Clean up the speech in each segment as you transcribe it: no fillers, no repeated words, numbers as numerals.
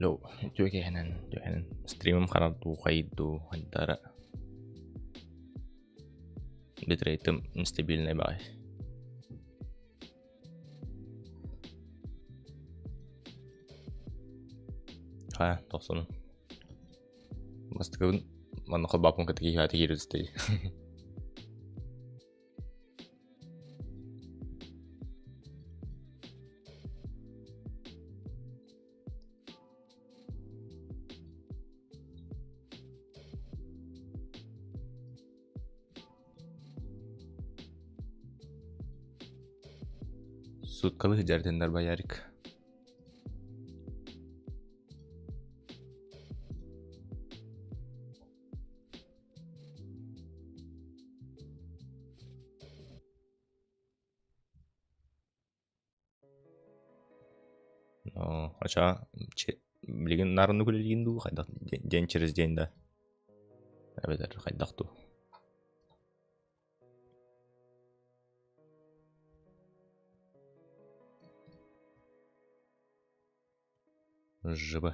Үтүө киэһэнэн, түһэн стримим харар дуу, хайыыр дуу, хайдара битрейтым нестабильнай баҕайы. Хайа, тохсунун. Бастакыбын манна холбооппун кытта киһи киирэ Суткалы сылдьар Боярик. Оча билигин нарынны күлэлиин дуу хайдах день через день да эбэтэр хайдах дуу Жб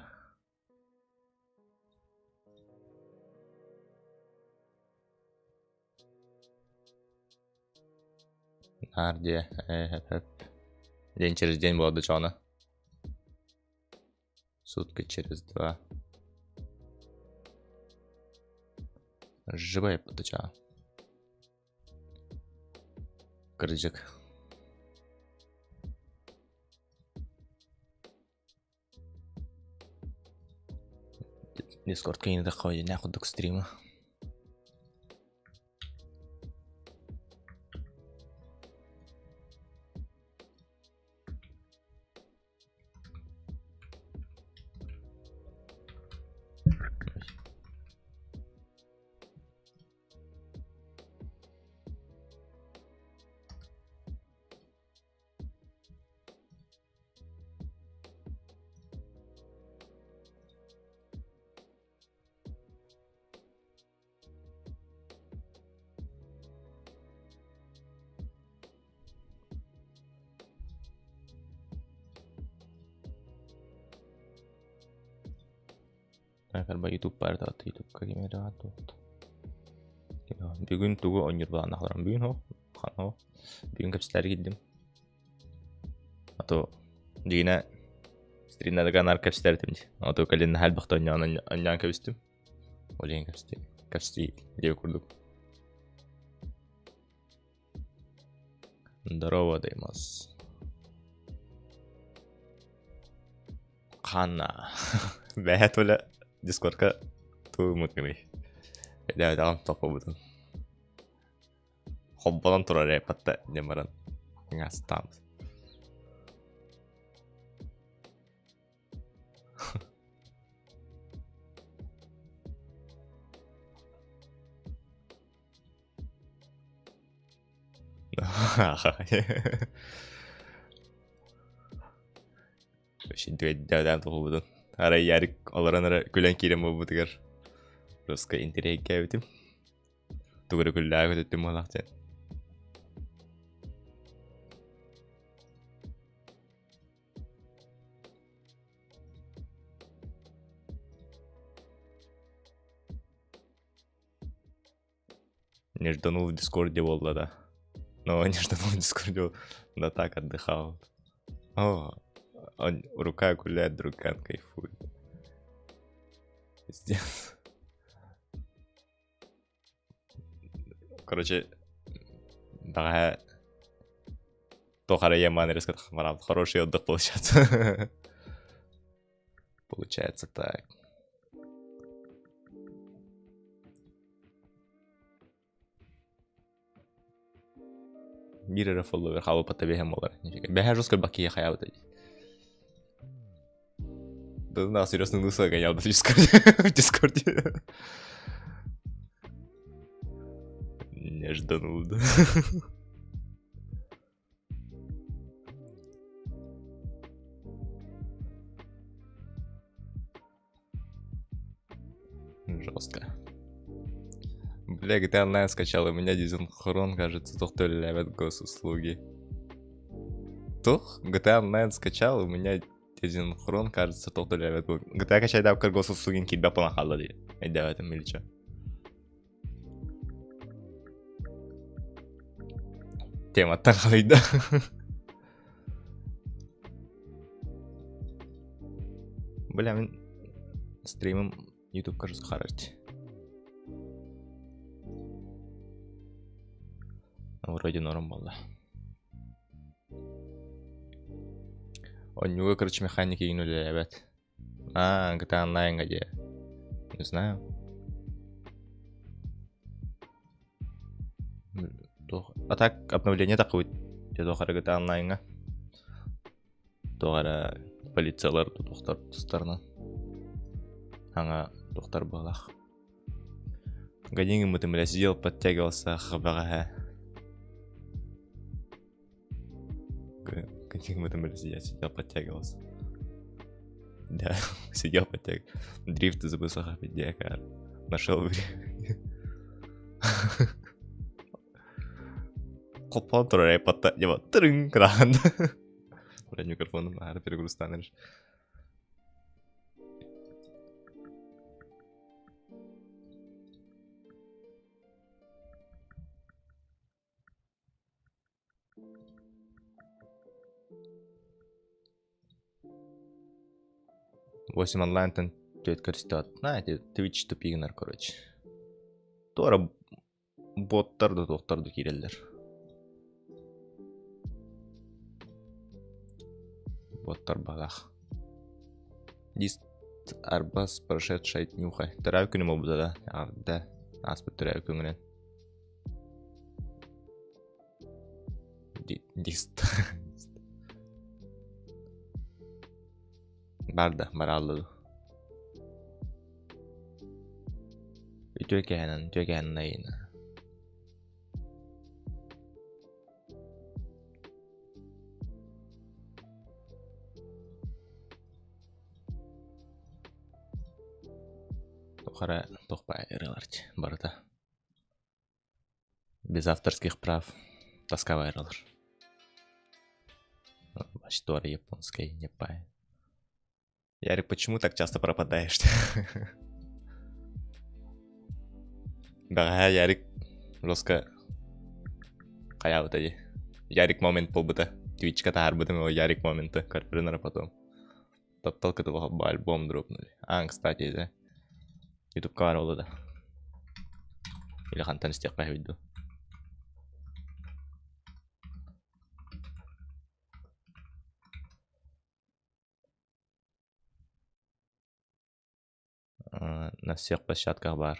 Наар диэ, ээ, День через день буолла дочоҕуна. Сутки через два. Живая доча. Кырдьык. Дискорд киинэтэххэ дьиҥнээх курдук стрима. Ютуб баар Ютубка Бүгүн тугу оонньуур былааннаахтарым бүгүн һоо ханна бүгүн кэпсэтээри киирдим А то дьиҥинэ стримнарга наар кэпсэтэр этим дии. А то кэлин наһаа элбэхтэ оонньоон оонньоон кэбистим. Ол иһин кэпсэтии кэпсэтии диэбит курдук. Здорово, Деймос. Ханна. Бэйэ толя Дискордка туумут гыный. Өйдөөтөҕүм топпобутун. Холбонон турар ээ батта диэн баран астаабыт. Өйдөөн туһубутун. Арай Ярик олорон эрэ күлэн киирэн буолбутугар руска интэриэһиргээбитим. Тугу эрэ күллээҕи көтүттүм буоллах диэн. Не жданул в Дискорде буолла да. Но не жданул в Дискорде, да так отдыхал. О, он, рука гуляет, друган кайфует. Пиздец. Короче, бэҕэһээ туох эрэ Яман резко хороший отдых получается. Получается так. Биир эрэ фолловер хаалбыт бэһэм буолар. Бэһэ жестко бакия хайаабыт дии. Да на, серьезно, ну гонял в Дискорде. В Дискорде. Не жданул, да. Жестко. Бля, GTA Online скачал, у меня дизенхрон, кажется, туох төлөөбөт госуслуги. Туох? GTA Online скачал, у меня Дезинхрон, кажется, тоҕо төлөөбөт буол. GTA качайдаабыккар госуслугин киирбэт буолан хаалла дии. Өйдөөбөтүм или чё. Тематтан халыйда. Бля, мин стримим ютубка жестко Вроде норм буолла. Онньуга, короче, механик игин үлэлээбэт. А, GTA Online где? Не знаю. А так обновление такой. Туох эрэ GTA Online-ҥа. Туох эрэ полициялар тутуохтар тустарынан. Аңа туохтар буолах. Годин гыммытым бля сидел подтягивался хабаҕаһа. Годин гыммытым бля сидел, сидел подтягивался. Да, сидел подтягивался. Дрифт забыл пиздец, нашел время. Холпоон турар айпадта типа тырың кыраан. Бля, микрофоным аһара перегрузтаан Восемь онлайн-тан түөрт көрүстэ. На, эти Twitch тупигнар, короче. Туора боттар да туохтар да киирэллэр. Боттар балах. Диск арбас прошедшая днюха. Төрөөбүт күнүм буолбута да. Да, ааспыт төрөөбүт күҥүнэн. Дист. Бар да, барааллы. Үтүө кэһэнэн, үтүө кэһэнэн айына. Тухара тохпай ырыларч барыта. Без авторских прав тасковай ырылар. Что японской не пай. Ярик, почему так часто пропадаешь? Бэҕэһээ Ярик жестко хайаабыта дии. Ярик момент буолбута. Твичка таһаарбытым его Ярик моменты. Көрөрүн потом. Таптал кытылы альбом дропнули. А, кстати, да. Ютубка баар буолла да. Или хантан истиэххэ үһү дуу. На всех площадках бар.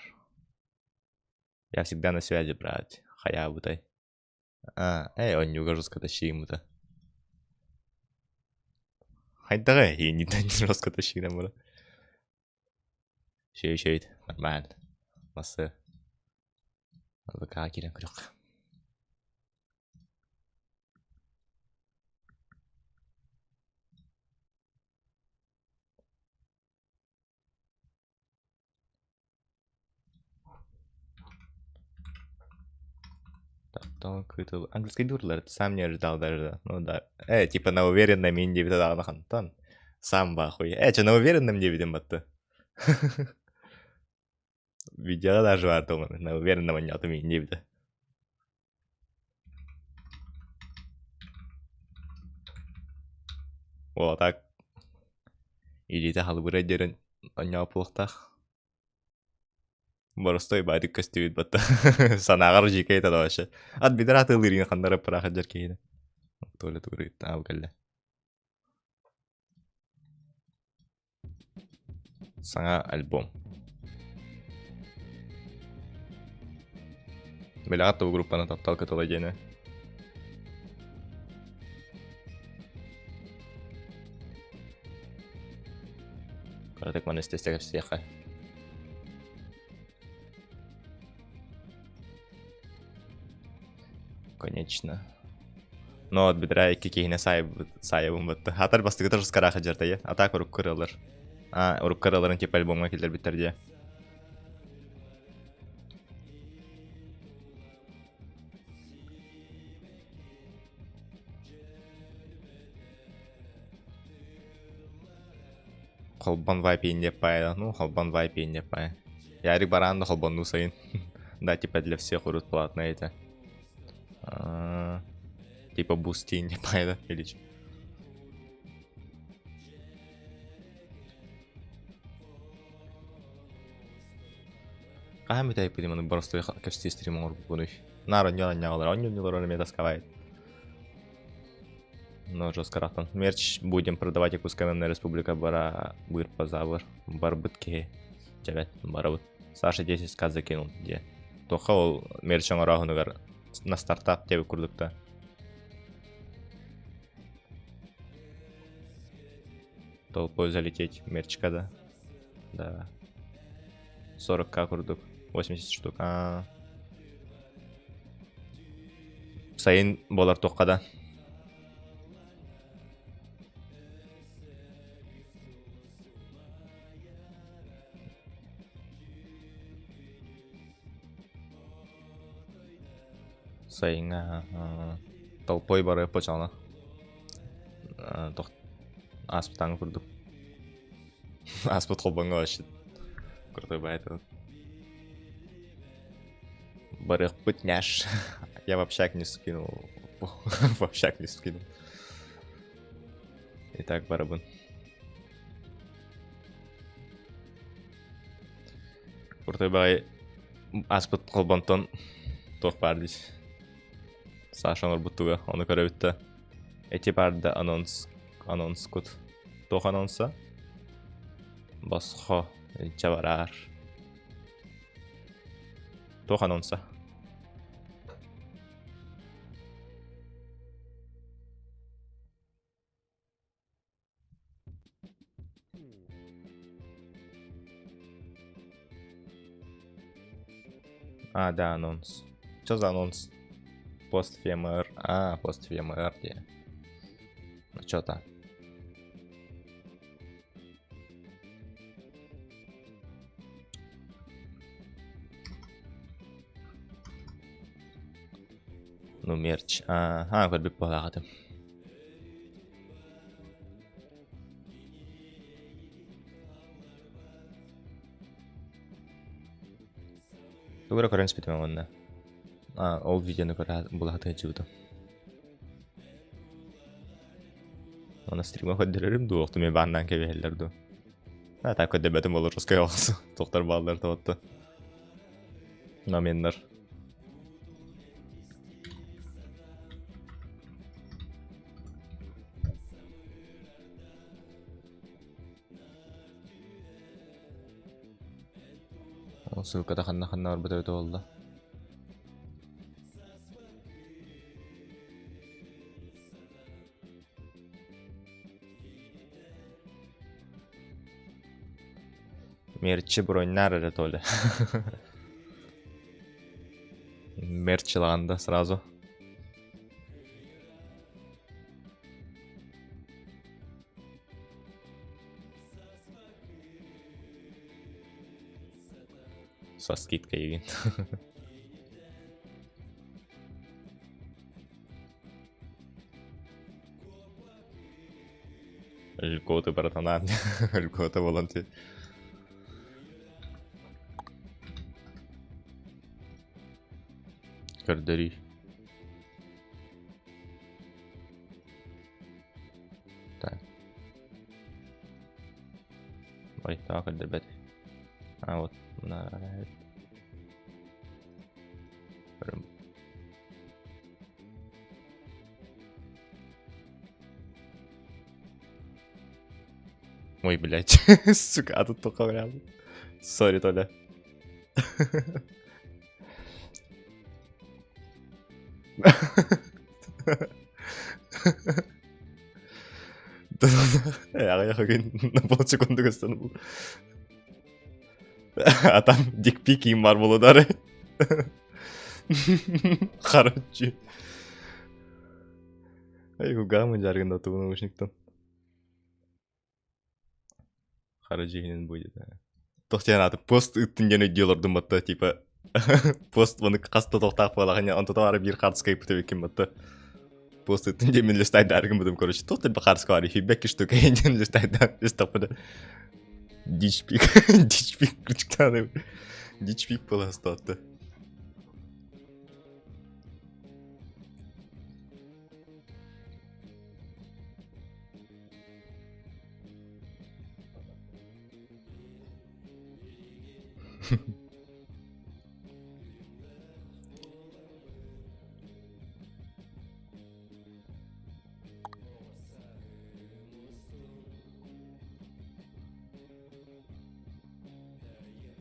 Я всегда на связи, брат. Хайаабытай. А, эй, онньууга жестко тащи-ымыта. Хайдаҕай иинниттэн жестко тащи бара. Шей шей нормально. Массы. ВК киирэн көрүөххэ. Таптал кытыл. Английский дурлар, сам не ожидал даже. Ну да. Типа на уверенном инди хантан. Сам бахуй. Че на уверенном не видим батты. Видео даже бар на уверенном не инди бит. Вот так. Илиитэ халыбыра диэн онньооппуохтаах. Боростой баайдык көстүбүт батта. Санааҕар дьиикэй это вообще. Ат бидер атыылыырын ханнара пыраах дьэр киһини. Толя тугур аабы кэллэ. Саҥа альбом. Билэҕит бу группаны таптал кытыла диэни? Кыратык маны истэ кэпсиэххэ. Конечно. Но вот бедра икки киһини саайабын батта. Хатар бастыгытар скараха жартайы. А так урукку ырыалар. А, урукку ырыаларын типа альбомҥа киллэрбиттэр дии. Холбон вайп не пая. Ну, холбон вайп не пая. Ярик баран да холбонну сайын. Да, типа для всех урут платно это. А, типа бусти не пая, или что? Хаһан бүтэйппит маны боростуой кэпсэтии стрим оҥорбуппунуй? Наар онньон онньоҕолор, онньон эмиэ таскавает. Но жестко рахтан. Мерч будем продавать Якутская народная республика бара быр позавыр. Барбыт киһи. Чэбэт, барабыт. Саша 10 сказ закинул где. Тоха ол мерч оҥорооһунугар на стартап диэбит курдукта. Толпой залететь мерчка да. Да. 40к курдук. 80 штук. А. Сайын болар туохха да. Сайыҥҥа толпой барыа почална. Ааспытааҥы курдук. Ааспыт холбоҥҥо вообще крутой бай этот. Барыахпыт няш. Я в общак не скинул. В общак не скинул. Итак, барабын. Крутой бай ааспыт холбонтон туох баар дии. Саша оҥорбуттуга, ону көрөбүт да. Эти баарда анонс анонскут. Туох анонса? Босхо чабараар. Туох анонса? А, да, анонс. Что за анонс? Пост ФМР. А, пост ФМР, где? Ну, что там? Ну, мерч. А, көрбүт буолаҕытым. Тугу эрэ көрөн испитим уонна. А, ол видеону көрө булаһытыы сылдьыбытым. Аны стрима көрдөрөрүм дуу, охту мен бааннаан кэбиһэллэр дуу. А так көрдөбөтүм болор русскай оҕус. Тохтор бааллар тоҕотто. Наменнар. Ол ссылката ханна-ханна барбыта эбитэ буолла. Мерчи броньнаар эрэ Толя. Мерчилаанда сразу. Со скидкой игин. Льготы, братана. Льготы волонти. Көрдөрүү. Так. Ой, тоҕо көрдөрбөт. А вот мына Ой, блядь. Сука, а тут только вариант. Сори, Толя. Аҕыйах күн на полсекунду көстөн А там дикпик им бар болудары. Короче. Ай, кугамы жаргында тугу наушниктан. Хара дьиһинин будет. Туох диэн ааты пост ыыттын диэн өйдүү олордум батта типа пост маны хаста тохтаах буолаҕын онто бары биир хаартыска ыйпыт эбиккин батта пост ыыттын диэн мин листайдааргын бутум короче туох да хаартыска бар хүйбэкки штука диэн листайдаан листаппыта. Дичпик, дичпик кырдьыктааны дичпик буолаастаатта.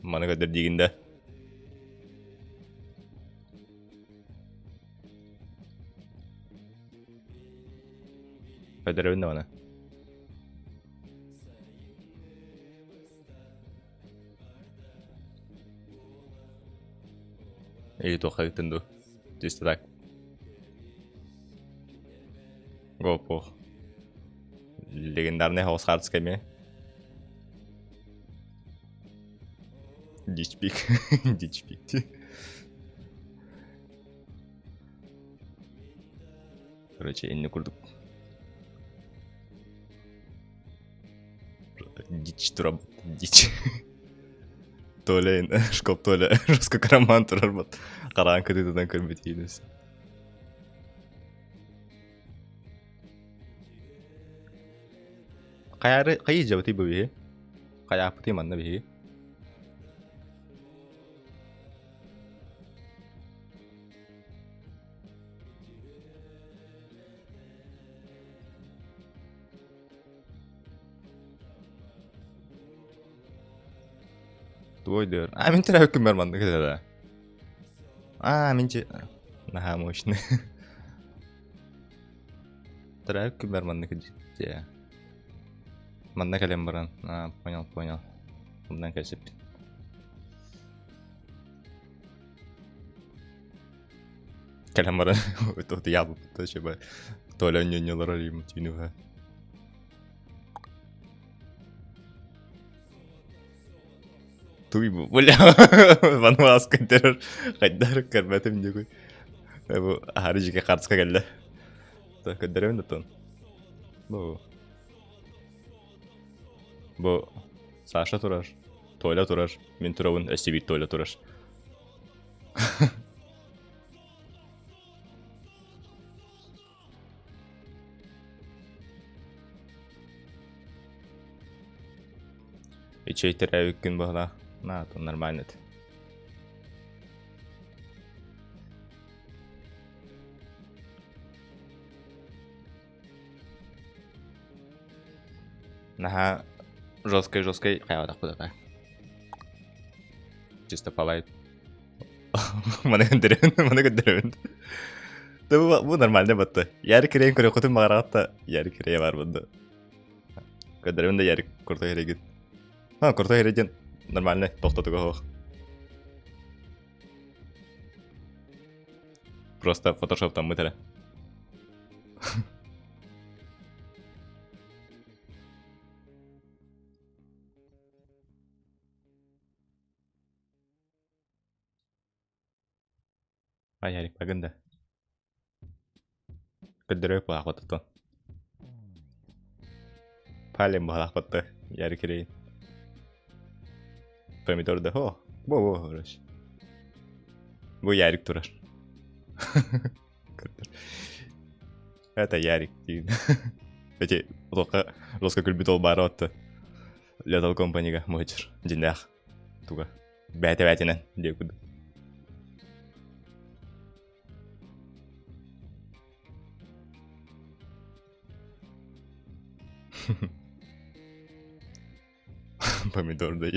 Маны көрдөр диигин да. Көрдөрөбүн да маны. Или туохха ыыттын дуу? Чисто так. Го Легендарный хаос хаартыска эмиэ. Дичпик. Дичпик. Короче, инни курдук. Дичь турабыт. Дичь. Толя, шкоп Толя, жестко караман турарбат. Хараан кытыытынан көрбүт иинес. Хайары хайы жабытый бу биһи? Хайааппытый манна биһи? Туой дөр. А мин төрөөбүккүн бар маннык этэ. А мин наһаа мощный. Төрөөбүккүн бар маннык дьэ. Манна кэлэн баран. А, понял, понял. Умнан кэлсиппин. Кэлэн баран утуйаабыппыт чөбө Толя ньонньолорор им түүнүһэ. Туй бу бля ванваас көтөрөр хайдар көрбөтүм дьүгүй. Бу аһары жике хартыска кэллэ. Көрдөрөбүн да тон. Бу Бу Саша турар, Толя турар, мин турабын, өссө биир Толя турар. Үчүгэй төрөөбүт күн быһалаах. На, то нормально это. Наһаа жесткай жесткай хайаатахпыт ата. Чисто палайт. Маны көрдөрөбүн, маны көрдөрөбүн. Да бу, бу нормально батты. Ярик кирэйин көрүөххүтүн баҕараҕыт да, Ярик кирэйэ баар буолду. Көрдөрөбүн да Ярик крутой эрэгин. А, крутой эрэ диэн нормально тохтотуга суох. Просто фотошоптаммыт эрэ. Ай, Ярик, пагын да. Көрдөрө баахпаттан. Палем баахпатта. Ярик кирейин. Помидор да. О, бу бу хорош. Бу Ярик турар. Это Ярик дейін. Эти лока жестко күлбүт ол баара отты. Летал компанига мыһычыр. Дьиннээх. Туга. Бээтэ бээтинэн диэ курдук. Помидор да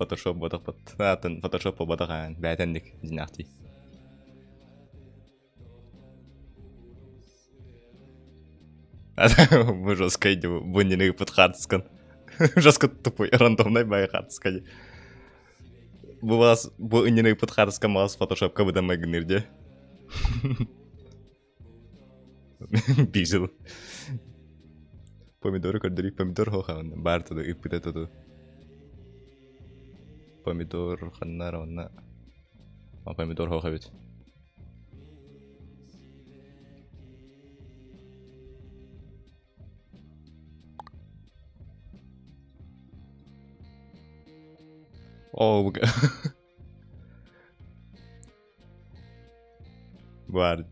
Фотошоп ботох атын фотошоп буолбатах аан бээтэнник дьинээхтии. Бу жесткай бу не ыппыт хаартыскан. Жестко тупой рандомнай бай хаартыска дии. Бу вас бу иннини ыппыт хаартыска маас фотошопка быдан майгынныыр дии. Бизил. Помидоры көрдөрүү помидор хоха баар туду ыппыта туду. Помидор ханнар онна. Помидор хоха эбит. О, Баар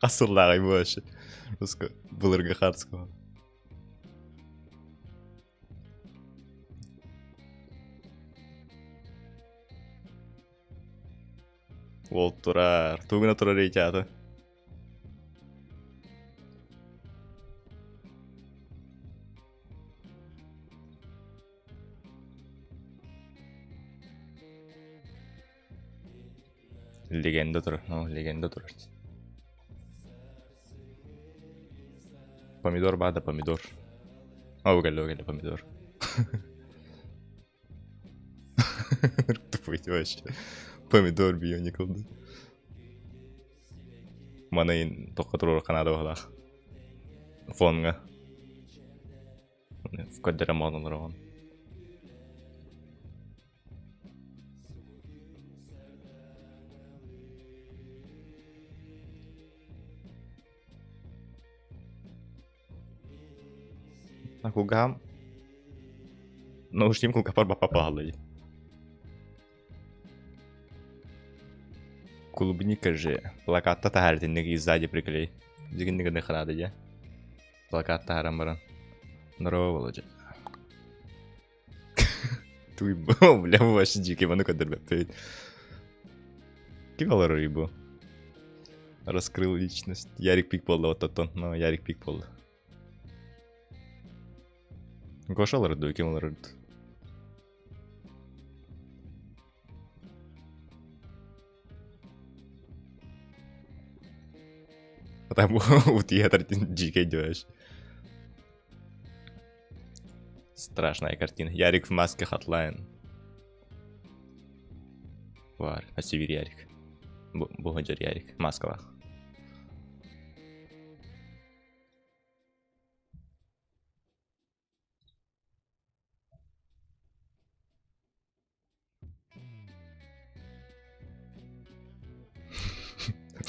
Хас сыллааҕый бу вообще? Былыргы хардского. Уол турар. Тугуна турар эйчаата? Легенда турар. О, легенда турар. Помидор баада помидор. О, кэллэ, кэллэ помидор. Тупой вообще. Помидор бионикл. Манайын тоққа турар Канада баһалаах. Фонга. Көрдөрө моонолороҕун. Кулгаам наушнигым кулгаппар баппа Клубника же плакатта таһаарытыннык и сзади приклей. Дигинник гына хараада дьэ. Плакат таһааран баран. Здорово, Володя. Туй, бля, вообще дикий, маны көрдөрбөппүт. Ким олорор бу? Раскрыл личность. Ярик пик буолла оттон. Ну, Ярик пик буолла. Гоша олорду, ким олорду? Там утиятор дикий делаешь. Страшная картина. Ярик в маске хатлайн. Бар, а Сибирь Ярик. Бухаджар Ярик. Маскалах.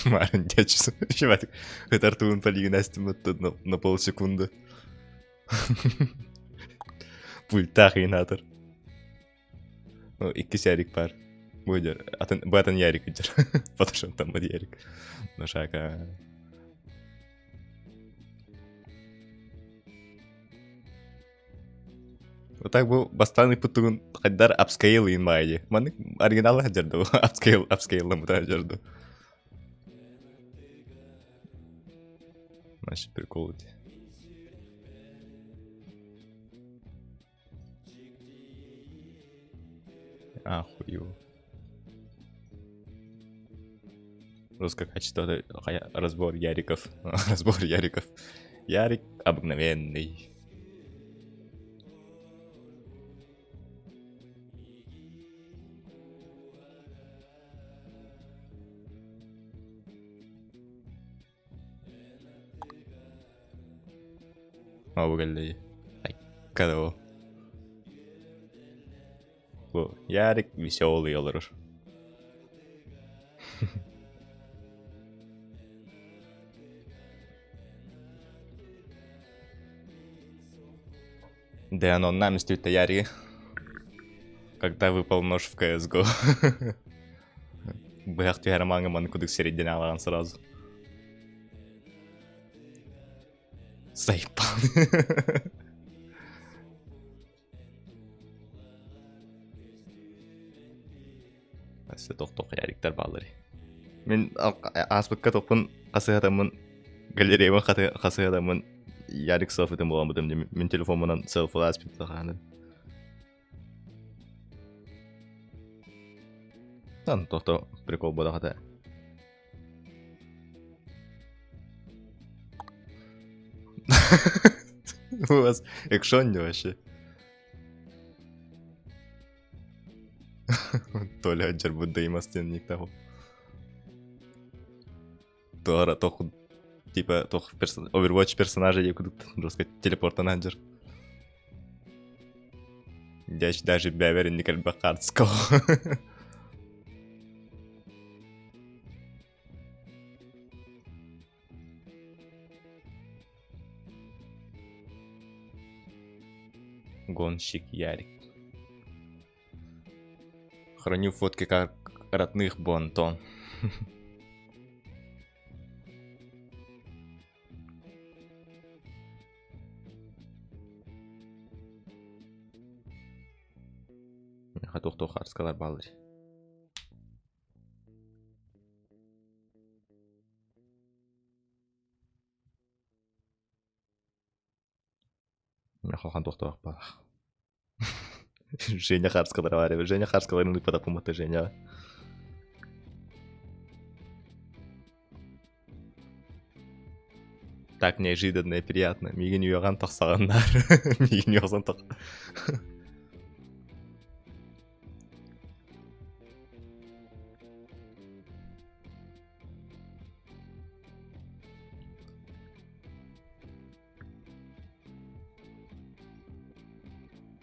Марын дячысы. Хытар тугун полигин на, на полсекунды. Пультах инатор. Ну, иккис Ярик бар. Будет. Атын, батын Ярик идер. Потому что там вот Ярик. Ну, шака. Вот так бу бастаан ыппыттыгын хайдар апскейл ин маайди. Маннык оригиналы хадьарды апскейл апскейлламыта хадьарды. Значит, прикол эти. Ахую. Русское качество разбор Яриков. Разбор Яриков. Ярик обыкновенный. Оо, Айкадо. Бу Ярик веселый олорор. Да, но нам стоит Яри. Когда выпал нож в CSGO. Быһах түһэр маҥа маны кудук середине алаган сразу. Заебал. Өссө тохтох яриктар бааллар. Мин ааспыкка тохпун хасыһатаммын галереябын хасыһатаммын Ярик селфитин буламмытым дии мин телефоммунан селфилаас хаанын. Тан тохто прикол буолахата. У вас экшон не вообще. Толя дьарбыдаймас диэн никтаҕу. Туора тох типа тох Overwatch персонажа диэки кудук жестко телепортанан дьар. Дяч даже бэбэр инник элбэх хаартыска. Гонщик Ярик. Храню фотки как родных бо Антон. Миэхэ туох-туох хаарыскалар бааллар. Миэхэ улахан туох-туох бааллар. Женя хаарыскалара баар эбит. Женя хаарыскаларын ыыппатахпын Женя. Так неожиданно и приятно. Миигин үөҕэн тахсаҕыннар. Миигин үөхсэн тах.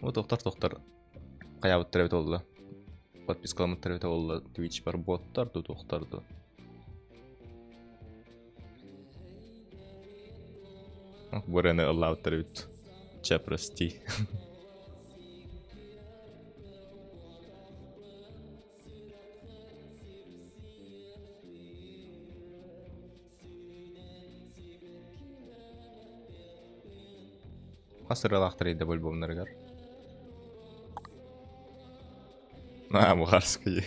О, тохтор тохтор. Хайаабыттар эбит олла. Подпискаламмыттар эбит олла. Twitch бар боттар ду тохтор ду. Бу ырыаны ыллаабыттар эбит. Чэ, прости. Хас ырыалаахтар да альбомнарыгар? А, Мухарский.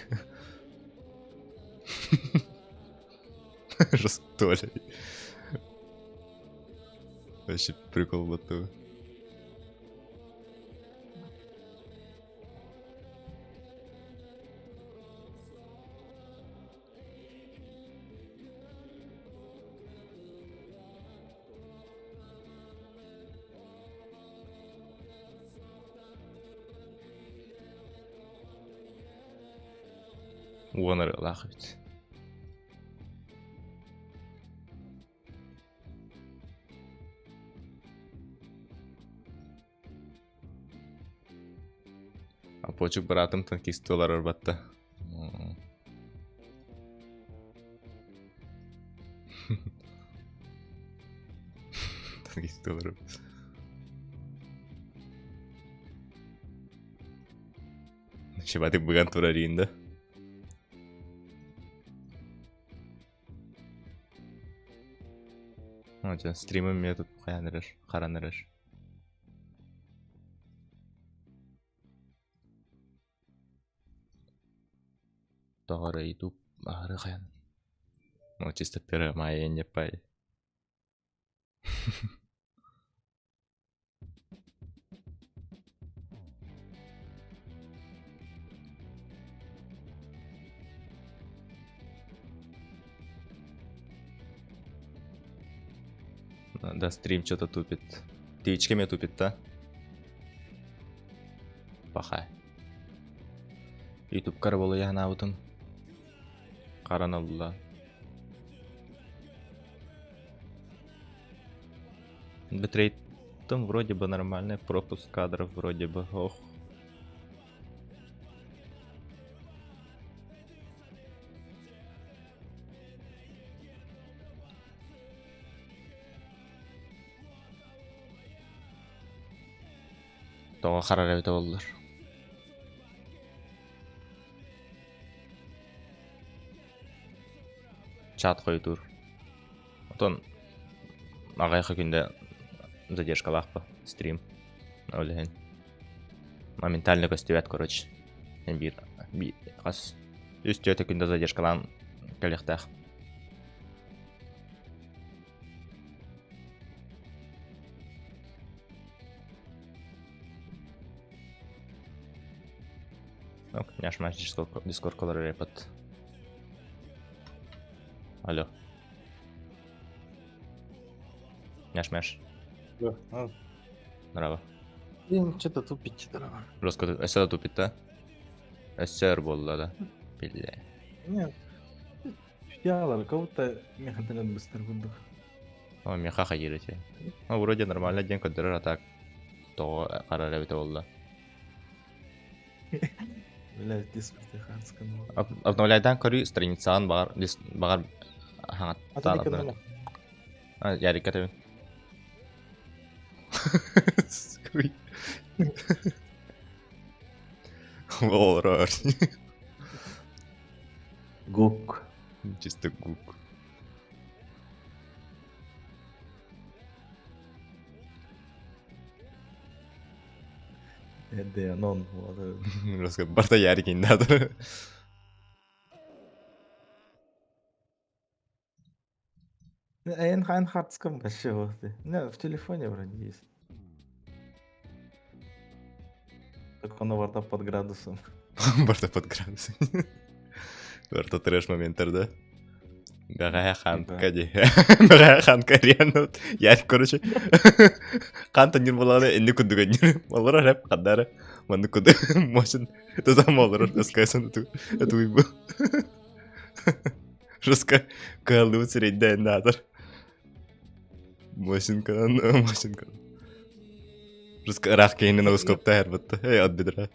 Что ли? Вообще прикол будто. Уон ырыалаах эбит. Апочук быраатым танкисты олорор батта. Танкисты олорор. Чебатык быган турар да. Стримым метод хайан эрэр, харан эрэр. Тоҕо эрэ YouTube аһары хайан. Ну, чисто первое мая не пай. Да, стрим что-то тупит. Твичка меня тупит, да? Пахай. YouTube кар болуя ханаабытым. Харан олла. Битрейт там вроде бы нормальный, пропуск кадров вроде бы. Ох. Тоҕо харар эбитэ буоллар. Чат хойутуур. Отон аҕыйах күндэ задержкалаах ба стрим. Ол иһин моментально көстүбэт короче. Биир хас үс түөрт күндэ задержкалаан кэлиэхтээх. Няшмаш Дискорд колор репот. Алло. Няшмаш. Да. А. Браво. Блин, что-то тупить, здорово. Жестко өссө да тупит да? Өссө өр буолла да? Биллэ. Нет. Дьялар, как будто мехатынан быстар курдук. О, меха хайыр эти. Ну, вроде нормально диэн көрдөрөр, а так тоҕо харар эбитэ буолла. Блядь, дискорд ханскан. Обновляйдан көрүү страницаҕын баҕар баҕар хаҥаттаан обновляй. А, Ярик этэбин. Олорор. Гук. Чисто гук. Дэнон. Барта ярик индатор. Эн хардском вообще вот. Не, в телефоне вроде есть. Только он во под градусом. Барта под градусом. Барта трэш моменттар да? Бэҕэһээ хантка дии. Бэҕэһээ хантка реально Ярик, короче, ханта ньир буолаҕына инник курдук анньыр. Олорор эп хандара маннык курдук мощен тузам олорор таскайсан этуйбу. Жестко кыһаллыбыт сирэйдээн наатар. Мощенканан, мощенканан. Жестко ыраах киһини ноускопта эрбатта. Эй, от бедра.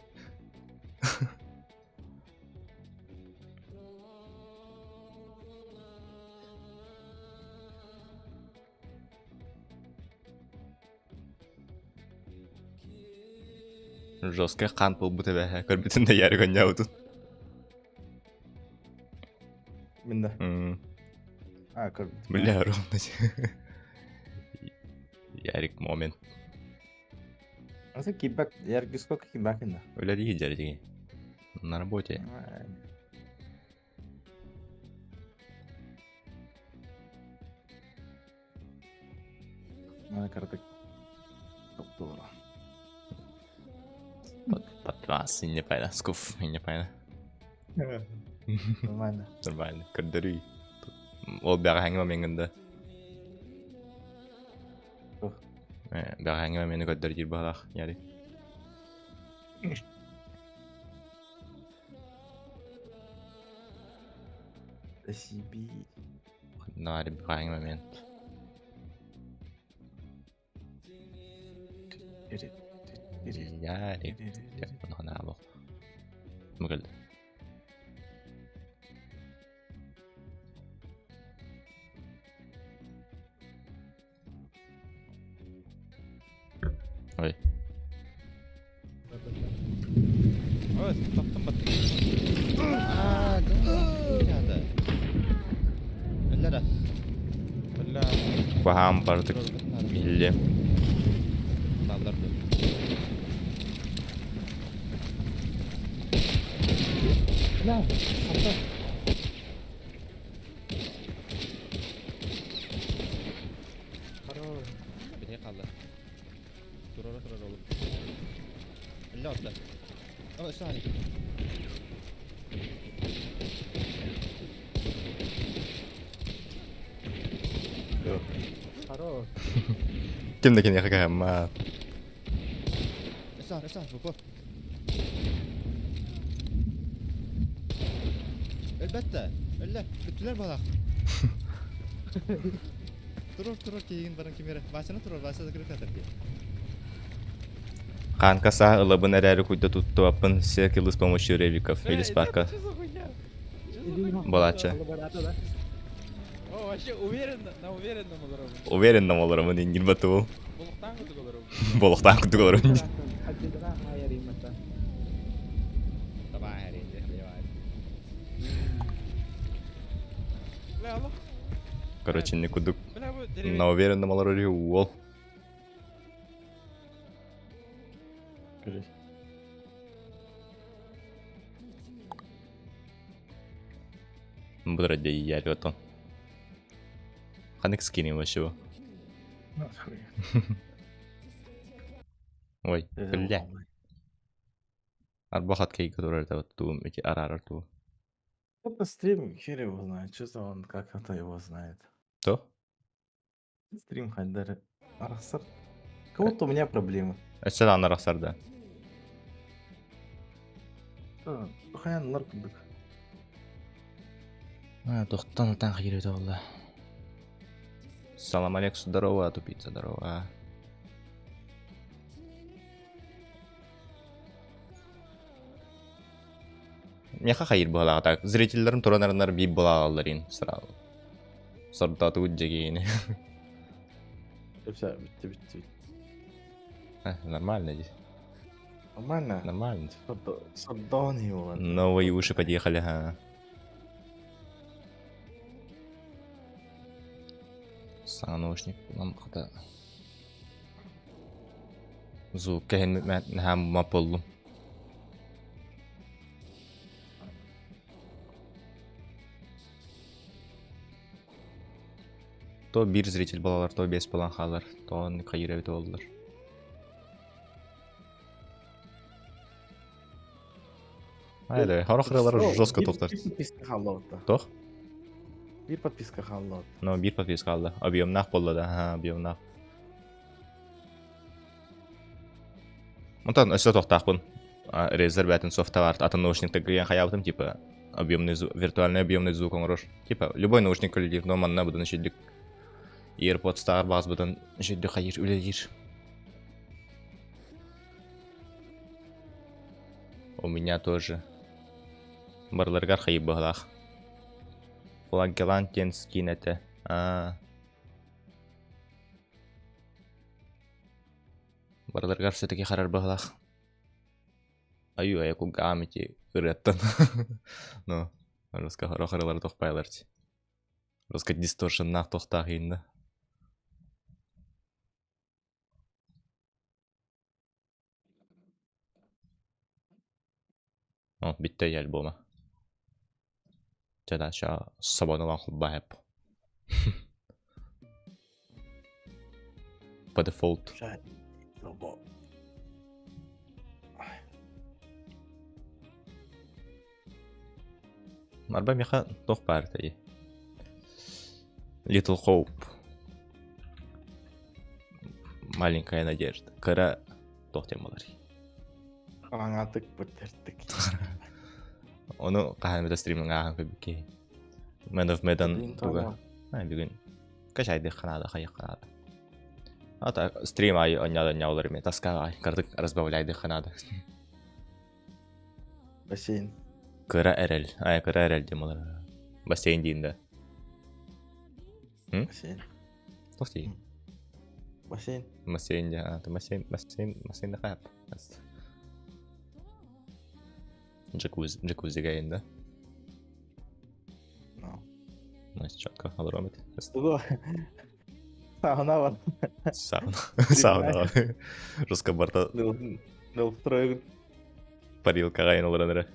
Жестко хаан буолбут эбээһэ көрбүтүн да Ярик онньообутун. Мин да. А, көрбүтүм. Бля, ровно. Ярик момент. А кибак, Ярик сколько кибакина? Үлэлии дьэрдиги. На работе. Мана картак топтуора. Подпас, инне пайна, скуф, инне пайна. Нормально. Нормально, көрдөрүй. Ол бэҕэһээҥҥи момеҥҥын да. Бэҕэһээҥҥи момены көрдөр диир баҕалаах, Ярик. Спасибо. Нари бэҕэһээҥҥи момент. Ярик. Ханаабах. Мыкыл. Ой. Ой, таптым баттым. Аа, да. Өллөрө. Өллө. Куһаан бардык биллим. Баллар. Бля, Хорош. Бите қалды. Турара турар олу. Өллө отла. О, сани. Хорош. Ким да киниэхэ кыһаммат. Эса, эса, бу. Элбетте. Өллө. Бүттүлэр балак. Турur турur кейин баран кимере. Башына турur, башы закрыт атыр. Ханка саа ылабын эрээри куйда туттубаппын все киллы с помощью ревиков или спарка. Что за хуйня? Что за хуйня? Балача. О, вообще уверенно, на уверенном олоробун. Уверенно олоробун иннир батуу. Болохтан курдук олоробун. Болохтан курдук олоробун. Давай, давай. Бля, алло. Короче, не курдук. Бля, бу деревень. На уверенном олорор уол. Короче. Буду ради Ярик отон. Ханнык скинем вообще. Нахуй. Ой, бля. Арбахат кей, который это вот ту, эти арар ту. Это стрим, хер его знает. Что он, как это его знает. То? Стрим Хайдар. Арасар. Как будто у меня проблемы. Өссө даҕаны арахсар да. Хаян наркодык. А, тохтан таң киирбит буолла. Салам алейкум, здорово, тупица, здорово. Меха хайыр буолаҕа так. Зрительлэрим туранарынар биир буолаҕалларын сразу. Сордоотугут дьэгиини. Все, битти, битти. Нормально здесь. Нормально? Нормально. Сордон его. Новые уши подъехали, ага. Саҥа наушник булан хата звук кэһин наһаа мап буоллум. То биир зритель балалар, то бес балан хаалар, то оннук хайыыр эбит буоллар. Айда, хорох ырыалар жестко тохтор. Биир подписка хааллыбыт. Тох? Биир подписка хааллыбыт. Но биир подписка хаалла. Объемнаах буолла да, аха, объемнаах. Онтон өссө тохтаахпын. Razer бээтин софта атын наушниктарга киирэн хайаабытым, типа объемный звук, виртуальный объемный звук оҥорор. Типа любой наушник үлэлиир, но манна быдан үчүйдүк AirPods-тааҕар баҕас быдан үчүйдүк хайыыр үлэлиир. У меня тоже. Барыларыгар хайыр быһалаах. Флагелант диэн скин этэ. Аа. Барыларыгар все-таки харар быһалаах. Аю айа кулгаам ити ырыаттан. Ну, руска хорох ырылары тохпайлар. Руска дисторшеннаах тохтаах иинна. О, бүттэ альбома. Чэ, ща собону ылан холбоһуп. По дефолт. Арба миэхэ туох баар этэй? Little Hope. Маленькая надежда. Кыра туох диэн буоларый? Хаҥатык бүтэрдик. Ону хаһан эмит стримҥа ааһан көрбүт киһи. Man of Medan туга. Бүгүн качайдыахха наада, хайыахха наада. Ата стрим айы онньоодонньоолор эмиэ таска ай кырдык разбавляйдыахха наада. Бассейн. Кыра эрэл. Ай, кыра эрэл диэн буолар. Бассейн диин да. Бассейн. Туох дии? Бассейн. Бассейн дии. А, бассейн, бассейн, бассейн да хайап. Джакузи, джакузига да? No. Nice, четко, олоромит. Тугу? Сауна бар. Сауна. Сауна. Жестко барта Ныл парилкаҕа айан олорон эрэ.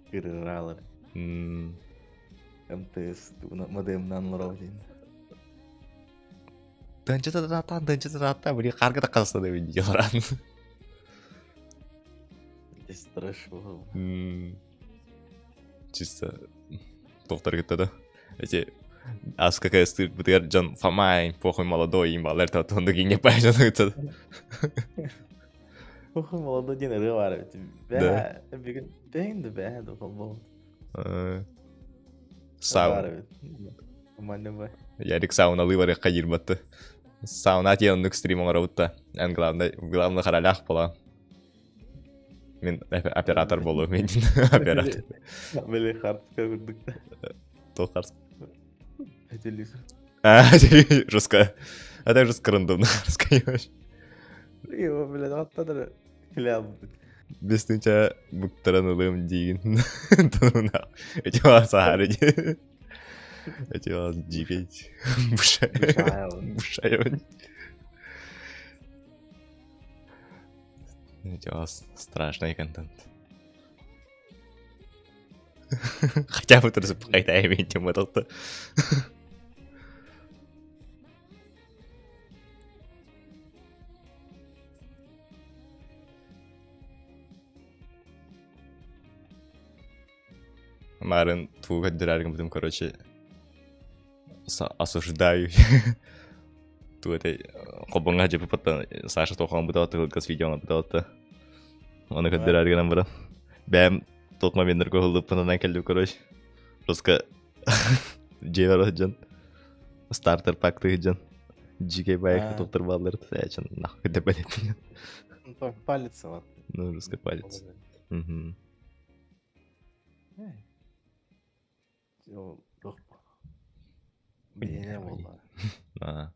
Кырыраалар. МТС модемнан олоробут диэн. Тынчы тыратаан, били харга да хасса да видео олоран. Здесь трэш был. Чисто тохтар кытта да. Эти Ас какая стырбытыгар дьон Фомай, похуй молодой, им балар татундук ине пайжан ыытса. Похуй молодой диэн ырыа баар эбит. Да. Бээ, бүгүн бэйин да бээ да холбоо. Саун. Баар эбит. Манна бай. Ярик сауналыы барыахха диир Сауна тиэн оннук стрим оҥоробут да. Эн главное, главное харалаах буолан. Мин оператор буолуом мин оператор. Били хартка курдук. Туох харс. Телевизор. А, жестко. Это жестко рандомно, раскаешь. Его, блядь, аттан хляб. Бестинча буктаран ылыам диигин. Тонуна. Эти вас сахары. Эти вас дипеть. Бушаеван. Эти вас страшный контент. Хотя бы тоже қайта тема тоқты. Марын тугу көрдөрөргүн бутум, короче, осуждаю. Ту это хобоҥа дьеппуттан Саша тохон буталта кылгас видеоны буталта. Оны көрдөрөргүнэн баран. Бэм тот моменттарга уһуллуппунан кэллим, короче. Жестко дьиэбэр дьон стартер пактыы дьон дьикэй байык тоқтыр баллар чын нахуй деп бэлэтин. Палец вот. Ну, жестко палец. Угу. Бене буолла. А.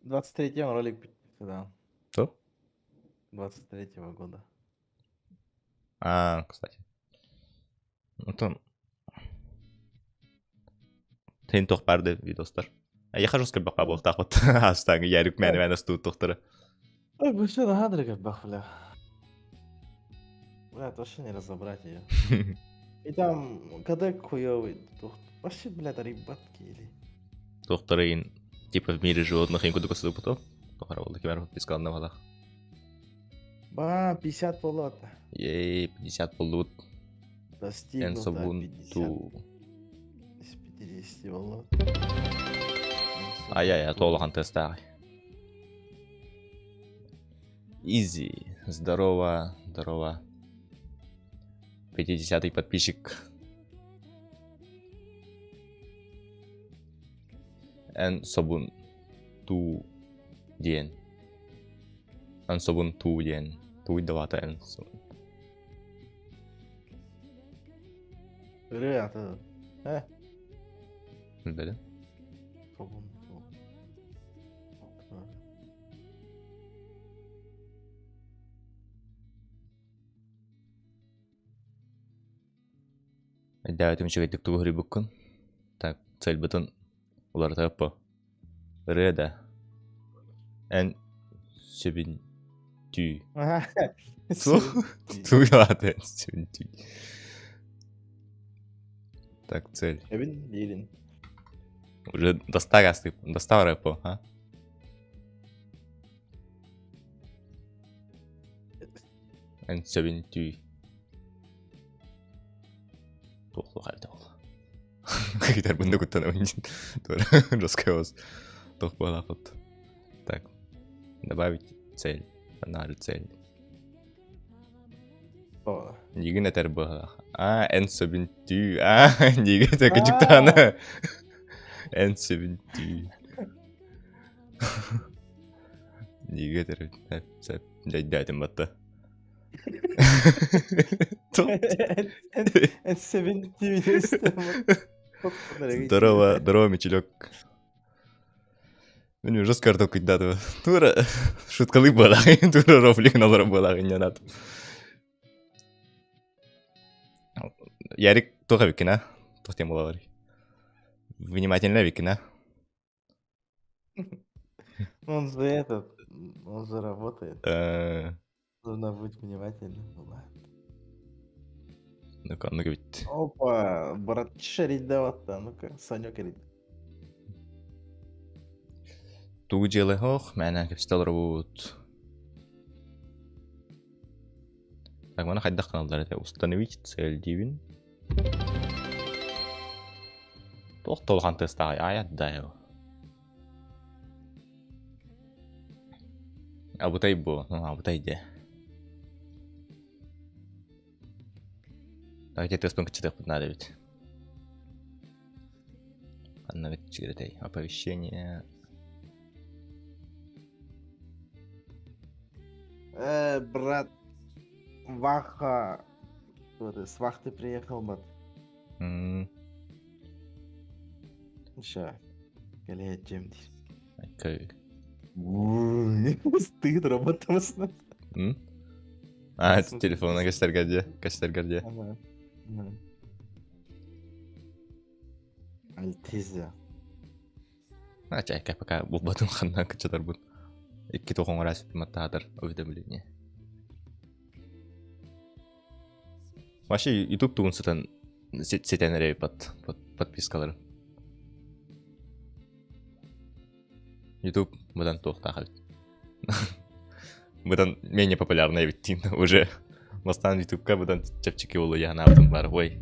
23 ролик да. Что? 23-го года. А, кстати. Ну там... Тен туох баар да видостар. Эйиэхэ жестко баха буолтаахпыт. Астааҥы Ярик мээнэ-мээнэ устуут Ой, вообще наһаа как бах, бля. Блядь, вообще не разобрать ее. И там КД хуёвый. Вообще, блядь, ребятки или... Туохтарын типа в мире животных им куда косу Тохара болды кемер подпискалана балах. Ба, 50 болот. Ей, 50 болдут. Достигнуто Энсобунту. Из 50 болот. Ай-ай, толухан тестағы. Изи. Здорово, здорово. 50-й подписчик. Эн собун ту диэн. Эн собун ту диэн. Туй давата эн собун. Ырыа аты. Э? Билбэтим. Собун ту. Өйдөөтүм үчүгэйдик тугу суруйбуккун. Так, целбытын уларытыаппа. Ырыа да. Эн сүбүн түү. Түү аты эн сүбүн түү. Так, цель. Эбин диирин. Уже достаг астып, достав рэпо, а? Эн сөбүн түү. Туох хайда ол. Китар бында куттанабын дин. Тура жесткий Туох буолаахпыт. Так. Добавить цель. Анары цель. Нигин этэр быһалаах. А, эн сөбүн түү. А, ниги это кычыктаана. Эн сөбүн түү. Ниги этэр сөп дайдаатым батта. Эн сөбүн түү. Здорово, здорово, Мичелек. Мен уже жестко кыйдатыба. Тура шуткалы буолаҕын, тура рофлик налар буолаҕын нянат. Ярик туох эбиккин, а? Туох тем буолалар? Внимательно эбиккин, а? Он же этот, он же работает. Нужно быть внимательным, бывает. Ну-ка, ну-ка ведь. Опа, братиша рейдаватта, ну-ка, Санек рейд. Тугу дьыала ох, мээнэ кэпсэтэ олоробут. Так, маны хайдах гыналлар этэ? Установить цель диибин. Туох да улахан тыастааҕый, аайат да его. Абытай буо, ну абытай дии. Давайте тыаспын кыччатыахпыт наада эбит. Ханна кыччыгыратай? Оповещение. Брат, Ваха, кто ты, с вахты приехал, брат. Ща, кэлиэччим диир. Окей. Стыд работамасына. М? А, это телефона көстөргө дии, көстөргө дии. Ага. Альтезия. А, чайка пока булбатын ханна кычатарбын. Икки тохон сүппүматтаатар уведомление. Вообще YouTube тугун сытан ситэн эрэ под подпискаларын. YouTube быдан туохтаах эбит. Быдан менее популярный эбит диин уже. Бастаан YouTubeка быдан чэпчэки буолуо бар. Ой,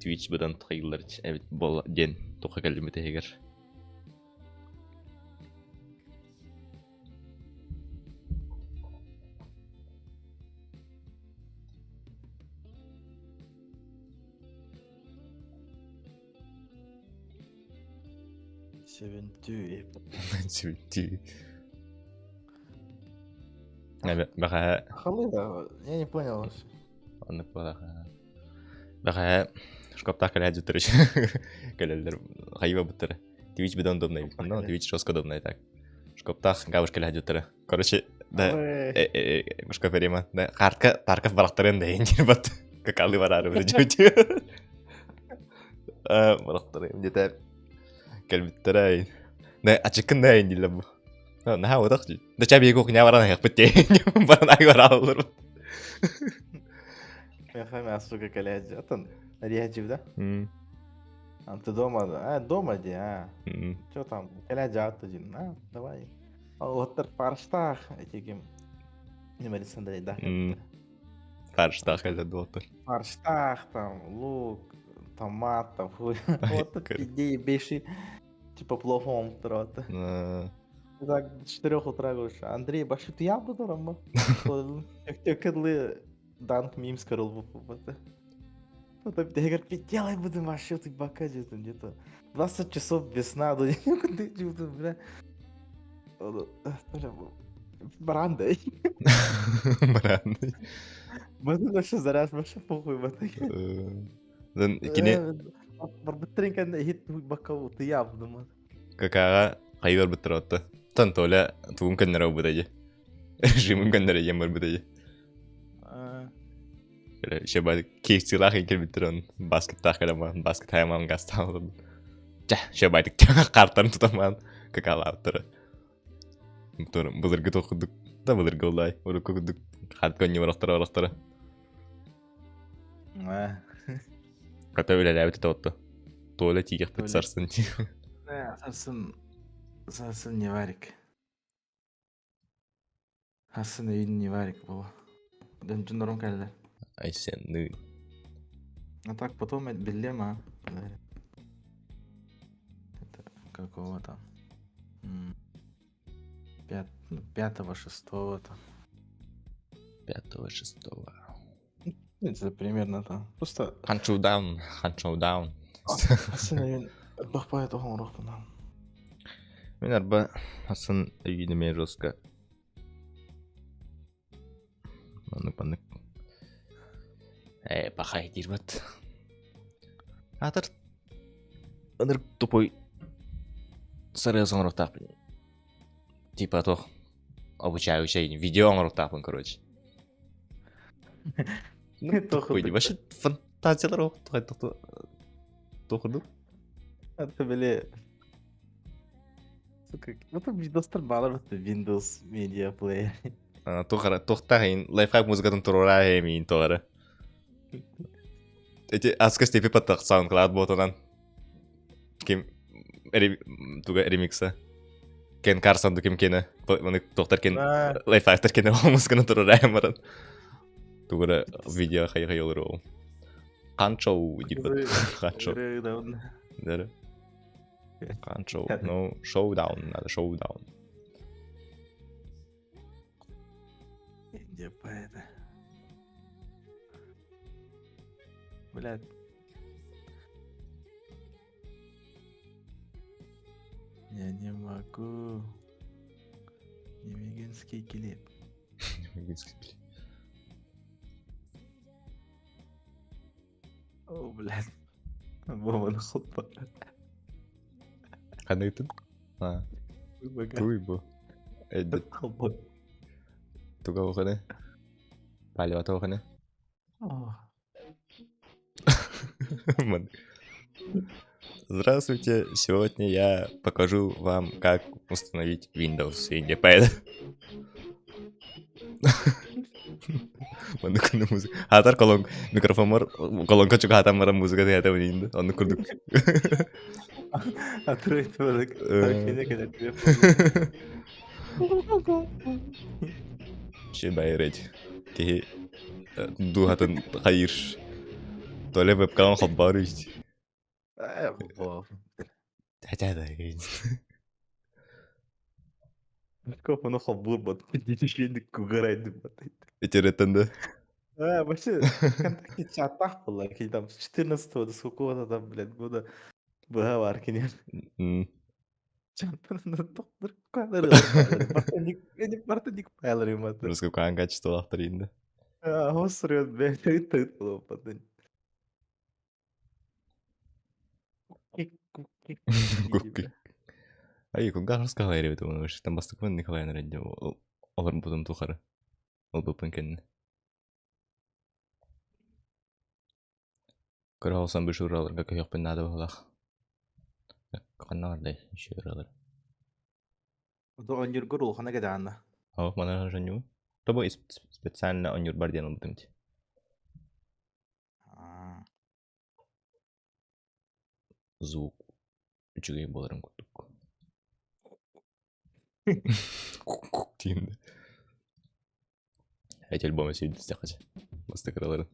Twitch быдан тахайыллар эбит буолла диэн туохха кэллим иһигэр. Seventy. Seventy. Бэҕэһээ Халы да, я не понял вообще. Оннук буолар. Бэҕэһээ шкаптаах кэлэ дьуттар кэлэллэр хайыба буттара. Twitch быдан удобный. Ну, Twitch жестко удобный так. Шкаптаах габыш кэлэ дьуттара. Короче, да, шкаф берема. Да, картка, тарков барахтарын да инжир бат. Какалы барары бір жөтü. Барахтарын где-то. Кэлбиттэрэ Да ачыккын да дииллэр бу. Наһаа утах дии. Да ча биһиги кухня баран аһыахпыт диэн. Баран айгар Меха мя, сука, кэлээдьи. Атын рияджив, да? А ты дома, да? А, дома де, а. Че там, кэлээдьи атты дин. А, давай. Оттар фарштах, этигим. Не Александр, да. Фарштах это доттар. Фарштах, там, лук, томат, там, хуй. Вот идеи беши. Типа плохо он второго. Так, до 4 утра говоришь, Андрей, баши ты я буду, Рома? Кыдлы данк мимс корол бу. Говорит, делай буду вообще ты бока где-то где-то 20 часов без сна, да ты бля. Барандай. Барандай. Баны вообще заряд вообще похуй баты. Кини Барбыттырын кэннэ иһит бакка утуйа буду. КК-ҕа хайы барбыттар отто. Тан Толя тугун көннөрө ылбыта дии. Режимин көннөрө диэн барбыта дии. Еще ба KFC-лаах кэлбиттэр он баскеттаах кэлэн баскет хаймаан гастаан Чэ, еще байтык картарын тутамаан КК-лаабыттара. Былыргы тохкудук да былыргы улай урукку курдук хат көнньү барахтара барахтара. Хата үлэлээбит этэ отто. Толя тиийэхпит сарсын. Сарсын сарсын не варик. Сарсын өйүн не варик было. Дьоннорум кэллэр. Айсенны. А так потом биллем, а. Это какого там? Пятого, шестого там. Пятого, шестого. Это примерно там. Просто... Ханчоудаун, ханчоудаун. Сын бахпай тохон рохпунан. Мен арба асан өйүнеме жестко. Маннык маннык. Э, пахай дирбат. Атыр ынырык тупой сарыа оҥоруохтаахпын. Типа туох обучающий видео оҥоруохтаахпын, короче. Ну, тупой, вообще фантазиялар туох Это били Сука, вот видостар баалар бат Windows Media Player. Туохара туохтаах лайфхак музыкатын туруораа миин тоҕара. Эти аска степи паттах SoundCloud ботунан ким туга ремикса Кен Карсон ду ким кене маны тохтар кен лайфхактар кене музыканы туруораа баран тугара видео хай хай олору Канчоу дип Канчоу да Канчоу ну шоудаун надо шоудаун. Где это? Блядь. Я не могу. Немегинский клип. Немегинский клип. О, блядь. Вова хоппа. Ханныгытын? А. Туй бу. Эдит. Туга оханы. Палевата оханы. Здравствуйте, сегодня я покажу вам, как установить Windows и iPad. Маннык музыка. Хатар колон микрофонмор колонка чугатан баран музыка тыата билинди. Онну курдук. Атырыйт барык. Че байрет. Киһи дууһатын хайыр. Толя вебкамын холбоор үст. Хотя да. Микрофону холбуур бот. Итереттен да. А, вообще, ВКонтакте чатах была, там с 14 до сколько-то там, блядь, года была варкине. Русская качество авторинда. Ай, кугар раскалайры это он там бастыкмын Николай Наредди. Олар бутун тухары. Ол бупын кенне. Көрө олсан бу шураларга көйөкпүн наада буолах. Ханна бардай еще ырыалар. Ото онньургар улахана кэдэҕинэ. О, манан оонньуубун. Тобо специально онньурбар диэн ылбытым ити. Звук үчүгэй буоларын курдук. Кук диэн. Эти альбомы сүйдүстэххэ бастакы ырыаларын.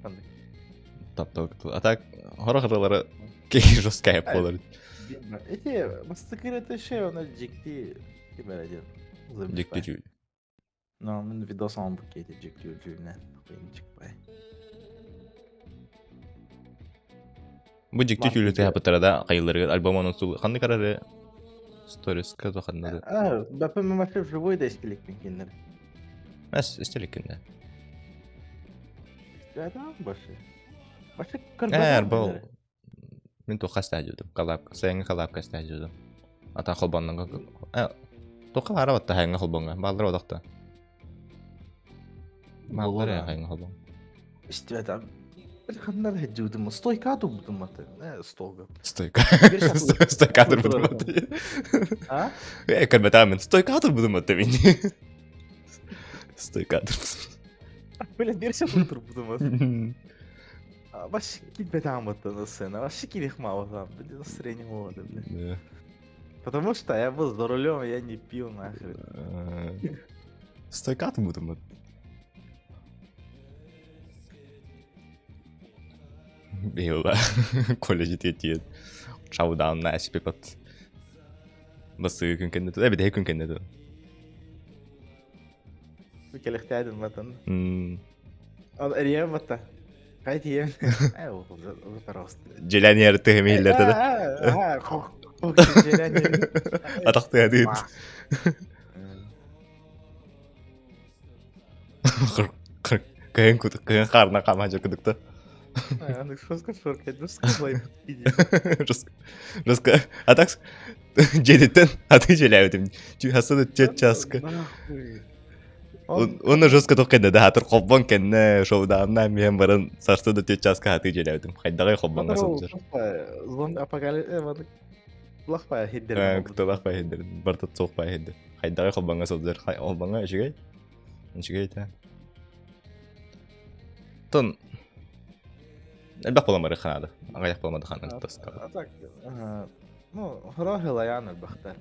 Ханнык? Таптал А так хорох ырыалары киһи жесткая буолар. Эти бастакы ырыата еще она дьикти ким эрэ диэн. Дьикти дьүүл. Но мин видос оҥорбут киһи дьикти дьүүлнэн чикпай. Бу дьикти түүлү тыһапыттара да хайылларыгар альбом онон сул ханнык арары сториска то ханнары. А, бапа мен вообще вживую да истиликпин кинилэр. Эс истиликкин да. Истибэтим больше. Вообще Эр бу мин туохха стадиудум. Коллаб сайыҥҥы коллабка стадиудум. Ата холбоннонго туохха баара батта сайыҥҥы холбоҥҥо бааллар одохто. Бааллар ээ хайыҥҥы холбоҥ. Истибэтим. Ханна да дьудум, стойка турбутум аты. Столга. Стойка. Стойка турбутум аты. А? Э, көрбөтөмүн. Стойка турбутум аты мин. Стойка турбутум. Блин, берсе турбутум аты. Вообще килбэтаам аты сцена. Вообще килихмаабатам. Блин, настроение молодо, блин. Потому что я был за рулем, я не пил нахрен. Стойка турбутум аты. Била колледжи тиэтиет шаудаунна эспипат басыы күн кэннэ ту эбитэһи күн кэннэ ту Кэлэхтээдин батан. Ал эрийэн батта. Хай тиийэн. Э, ол пожалуйста. Дьэлэниэр тыһым иһиллэртэ да. Атах тыа Кыһын кыһын хаарынан хааман дьокудукта. Жестко. А так дьиэтиттэн аты дьиэлээбитим. Хасса да түөрт чааска. Уонна жестко туох кэннэ да хатыр холбон кэннэ шоудаанна миһэн баран сарсы да түөрт чааска хатыы дьиэлээбитим. Хайдаҕай холбоҥҥо сылдьар. Куталах баһиддер, бартат суох баһиддер. Хайдаҕай холбоҥҥо сылдьар. Холбоҥҥо үчүгэй. Үчүгэй этэ. Тон элбэх буолан бары ханаада. Аҕыйах буолмады ханан таскала. А так, ну, хороһылайаан элбэхтэр.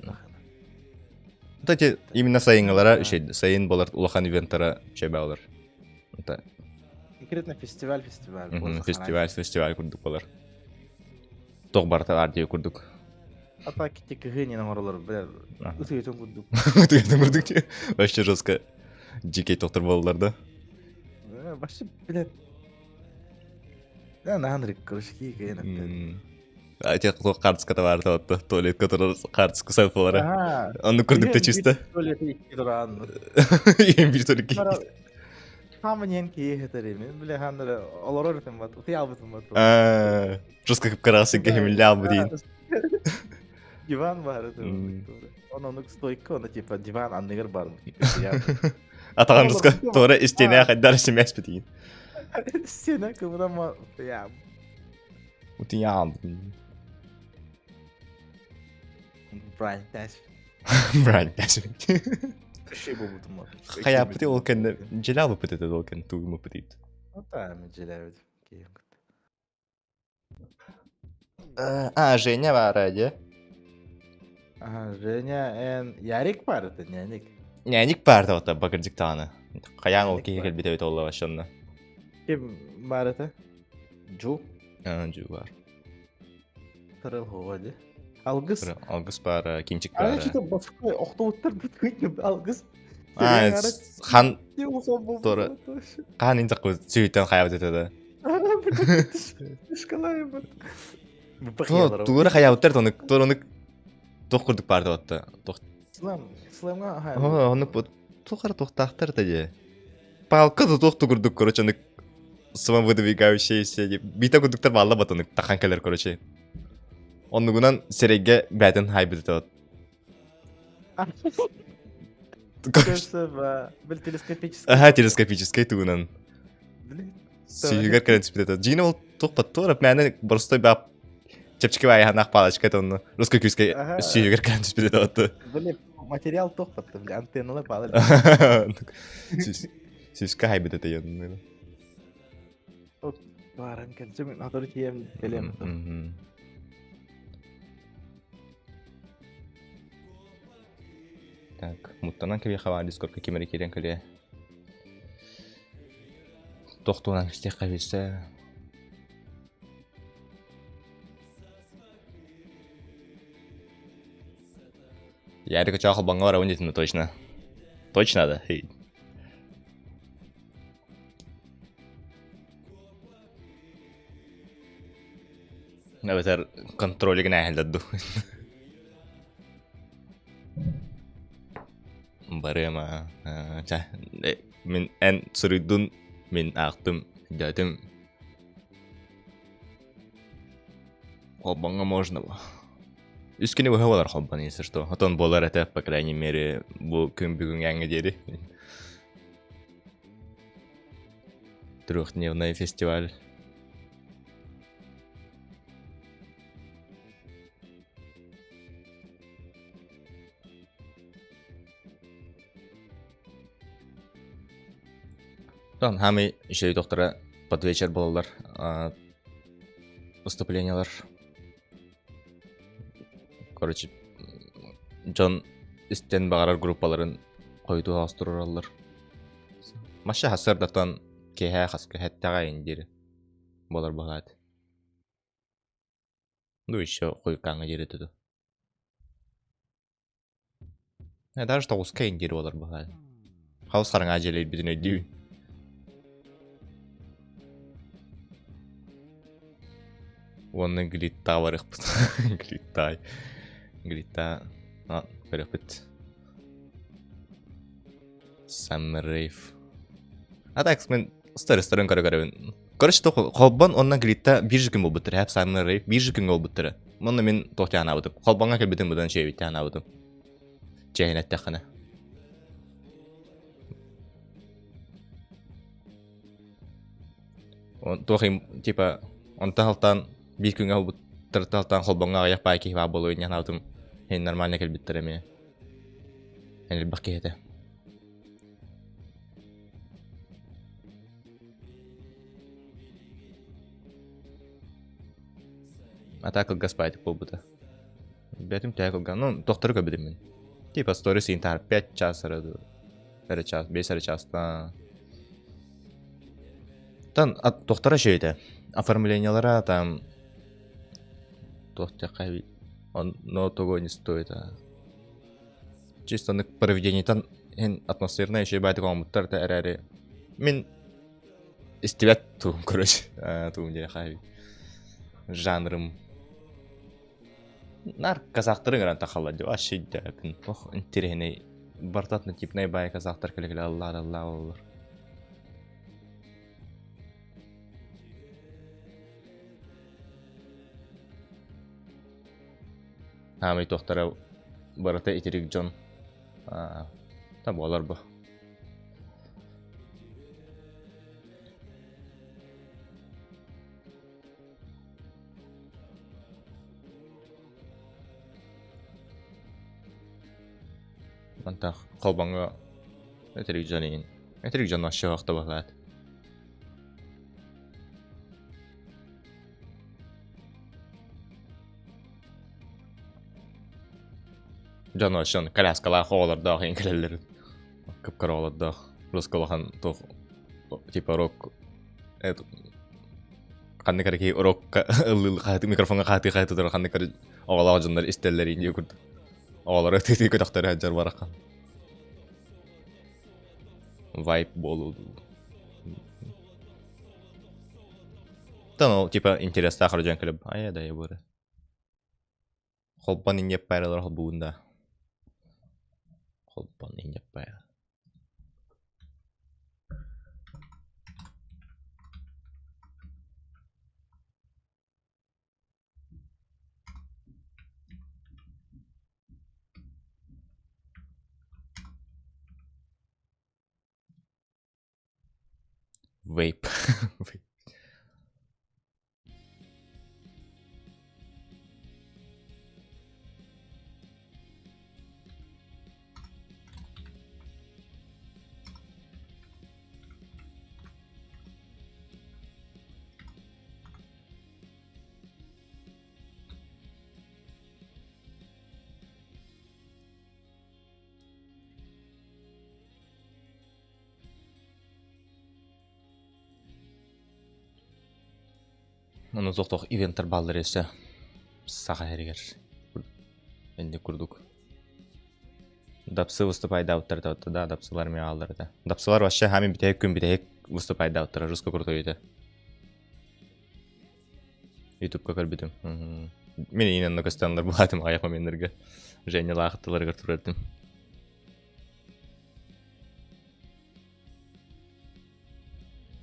Кстати, именно сайыҥҥылара сайын болар улахан ивенттара чөбө олар. Это Конкретно фестиваль фестиваль. Фестиваль фестиваль курдук болар. Тох барта ардия курдук. А так ити кыһын оҥоролор, бля, ытыытын курдук. Ытыытын курдук. Вообще жестко дикий доктор болалар да. Вообще, блядь. Да, на Андрик, короче, киин. А те карточка бар то туалет который карточка селфилары. Онну курдук та чисто. Туалет икки туран. Ең бир туалет Хамын кии хетерими, бля, ханнары олорор этим бат, утый албытым бат. Жестко кып-карасы кехимилле албы дейін. Диван бар это. Он онук стойка, он типа диван анныгар бар. Атаҕан жестко туора истиэнэ хайдар симээс битигин. Стена кыбырама я. Утуйаам. Брайан Тэш. Брайан Тэш. Шей болбутум. Хайаппыт ол кэннэ дьэлэ этэ ол кэннэ тугумуппут Та дьэлээбит. А, Женя баара дьэ. Ага, Женя эн Ярик баар это, Няник. Няник баар да бакырдьык даҕаны. Хайаан ол киһи кэлбит эбит олла вообще онно. Ким баар это? Джу. А, Джу баар. Тырыл хоҕо дии. Алгыс. Алгыс баар, Кимчик баар. Аны что-то босқой охтубуттар бүтүн Алгыс. А, хан Тора. Хаан интак сүүтэн хайабыт этэ да. Тугура хайабыттар тонук торонук туох курдук баар да туох Слэм, слэмга оннук туох туохтаахтар да дьэ. Палка да туох курдук короче оннук самовыдвигающиеся биитэ курдуктар баалла батынык тахан кэлэр короче. Оннугунан сирэйгэ бээтин хайбыт этэ Бил телескопический. Ага, телескопический тугунан. Сүйүгэр кэлэн түспүт этэ. Дьиҥэ ол туох туора мээнэ боростой баап. Чэпчэки баайаһанаах палочка тонну. Русский күүскэ сүүһүгэр кэлэн түспүтэ тотту. Били материал туох батты, били антенналар баалар. Сүүскэ хайбыт этэ йонну. Баран кэлсем, атору тиэм кэлем. Так, муттанан кэбиэхэ баар дискордка ким эрэ киирэн кэлиэ. Тохтуунан истиэххэ билсэ. Ярик чаахыл баҥҥа барабын диэтим точно. Точно да. Эбэтэр контролигын ээһэллэр дуу. Барыама. Чэ, мин эн суруйдун, мин аахтым, өйдөөтүм. Холбоҥҥо можно было. Үс күнү быһа буолар холбон, если что. Отон буолар этэ, по крайней мере, бу күн бүгүҥҥээҥҥэ диэри. Трехдневный фестиваль. Тон хаамай үчүгэй доктора под вечер буолаллар выступлениялар. Короче, дьон истэн баҕарар группаларын хойутуу оҕостураллар. Маша сарсыардаттан киэһэ хаска хэттэҕэ индири буолар быһаат. Ну еще хойуккааҥҥа диэри туту. Даже тоҕуска индири буолар быһаат. Хаус хараҥа дьиэлэйбитин өйдүүбүн. Уонна глиттаа барыахпыт. Глиттай. Глитта. А, көрүөхпүт. Summer Rave. А так мен стористарын көрө көрөбүн. Короче, холбон онна глитта бир же күн болбуттар. Хәп Summer Rave бир же күн болбуттар. Онно мен тохтян абытым. Холбонга келбитим будан чэйбиттян абытым. Чэйин эттэххинэ. Туох типа онтон алтан биир күҥҥэ ылбыттар алтан холбоҥҥо аҕыйах баай киһи баар буолуо инньэ санаабытым иһин нормально кэлбиттэр эмиэ элбэх киһи этэ. А так кылгас баайтык буолбута. Бэтим төһө кылгас, ну тохтору көрбүтүм мин. Типа сторис иин 5 час эрэ час, 5 эрэ часта. Тан тохтора үчүгэй Оформлениялара там туох диэххэ но того не стоит. Чисто проведениетан эн атмосферная үчүгэй баайтык оҥорбуттар да эрээри мин истибэт тугум короче тугум диэххэ жанрым нар казахтары ыҥыран тахаллар дии вообще өйдөөбүн ох интэриэһинэй барыта однотипнай баай казахтар кэлэ-кэлэ аллаа да аллаа буолаллар. Хаамай туохтара барыта итирик дьон та буолар бу. Мантах холбоҥҥо итирик дьон иһин. Итирик дьон вообще охтобалаат. Дьон вообще коляскалаах оҕолордоох иһин кэлэллэр. Кып-кыра оҕолордоох. Руска улахан туох типа рок ханнык эрэ киһи урокка ыллыы хаһыты микрофоҥҥа хаһытыы хаһыты турар ханнык эрэ оҕолоох дьоннор истэллэр индия курдук оҕолоро ытыы көтөхтөрө сылдьар барахан вайп буолуу Та ну типа интересдаах эрэ дьон кэлэб айа да буора холбон инньэппайралар холбуун да холбон инньэппайра Vape. Ону туох-туох ивенттэр бааллар өссө Саха сиригэр инник курдук. Дапсы выступайдаабыттар этэ да, дапсылар эмиэ ааллар этэ. Дапсылар вообще хаамин бүтэһик күн бүтэһик выступайдаабыттара жестко крутой этэ. Ютубка көрбүтүм. Мин иин онно көстөннөр булаатым аҕыйах моменнарга. Женялаах аттыларыгар турардым.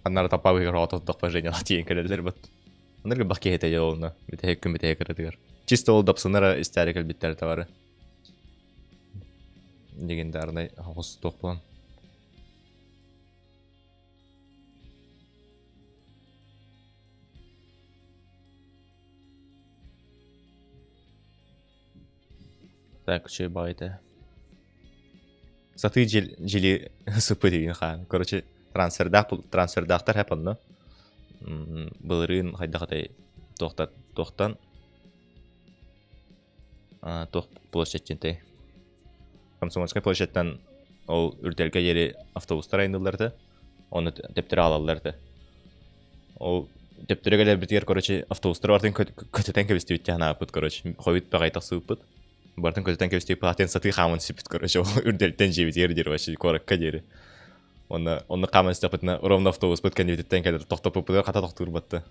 Аннары таппабыгар оҕототтохпо Женялаах тиийэн кэлэллэр бат. Оннук бах киһи этэ дьэ бүтэһик күн бүтэһик кыратыгар. Чисто ол дапсынара истээри кэлбиттэр товары. Легендарный оҕус туох буолан. Так, үчүгэй баҕайыта. Сатыы дьили сыппыт игин хаан. Короче, трансфердаах трансфердаахтар хэп онно. Былырыын хайдах этэй туохтан туохтан туох площадьтан Комсомольскай площадьтан ол үрдэлгэ диэри автобустар айанныыллар этэ. Ону төптөрү аҕалаллар этэ. Ол төптөрү кэлэрбитигэр, короче, автобустар бартын көтүтэн кэбистибит диэн санаабыппыт, короче. Хойут баҕайы тахсыбыппыт. Бартын көтүтэн кэбистибит, атын сатыы хааман сиппит, короче, ол үрдэлтэн дьиэбитигэр диэри вообще куоракка диэри. Онно онно хааман истэхпитинэ, ровно автобуспут кэннибититтэн кэлэр тохтоппуппутугар хата тохтуур батта.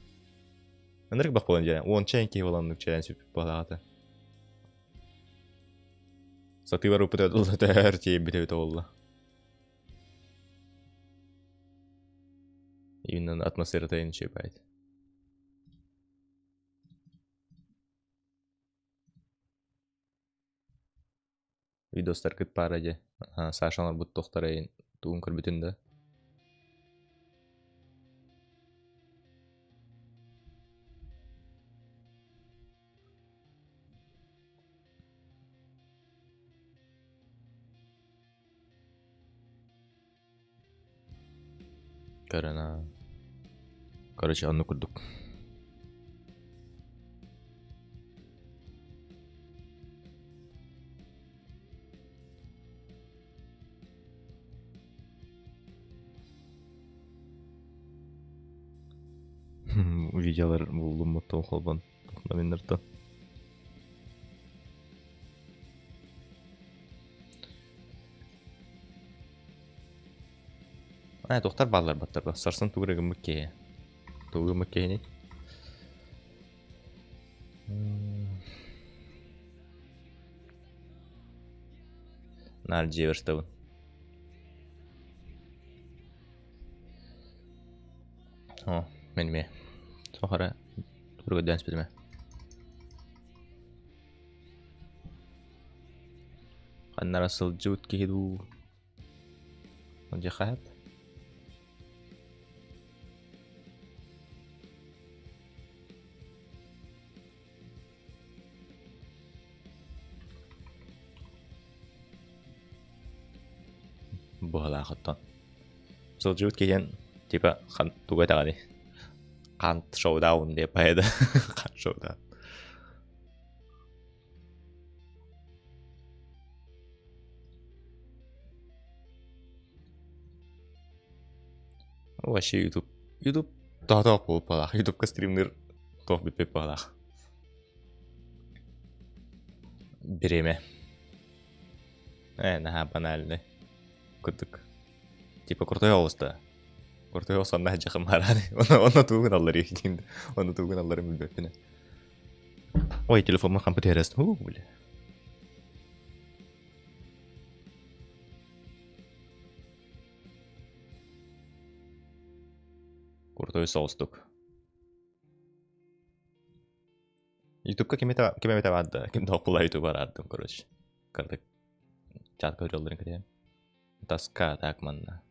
Ынырык бах буолан дьэ, уонча эн киһи буолан нукчайан сүппүт буолаҕата. Сатыы барбыппыт өр тиийбит эбит буолла. Именно атмосферата иначе бает. Видостаргыт паара дьэ. Саша оҥорбут туохтара тугун көрбүтүн да. Көрөн Короче, оннук курдук. Видеолар булдум холбон номиннартан. Аа, туохтар бааллар баттар Сарсын тугу эрэ гыммыт киһи. Тугу гыммыт киһиний? Наар дьиэбэр сытабын. О, мин эмиэ. Туох эрэ тугу көрдөөн испитим ээ. Ханна эрэ сылдьыбыт киһи дуу? Дьэ хаһыат? Быһалаах оттон. Сылдьыбыт киһи типа хан тугу этэҕиний? Кант шоудаун диэп поэда. Кант шоудаун. Вообще YouTube. YouTube тоһотоох буолбалаах. Ютубка стримныр туох бүппүт баҕалаах. Бириэмэ. Э, наһаа банальный. Курдук. Типа крутой оҕуста. Крутой оҕус онно дьахым хараар. Онно тугун аллар диин. Онно тугун алларын билбэппин. Ой, телефоммун хампы түһэрээс. Уу, бля. Крутой соҕустук. Ютубка ким эмэ ким эмэ баар да, ким да окула ютубар аардым, короче. Кырдык чат көрөллөрүн кэтиһэн. Тоска так манна.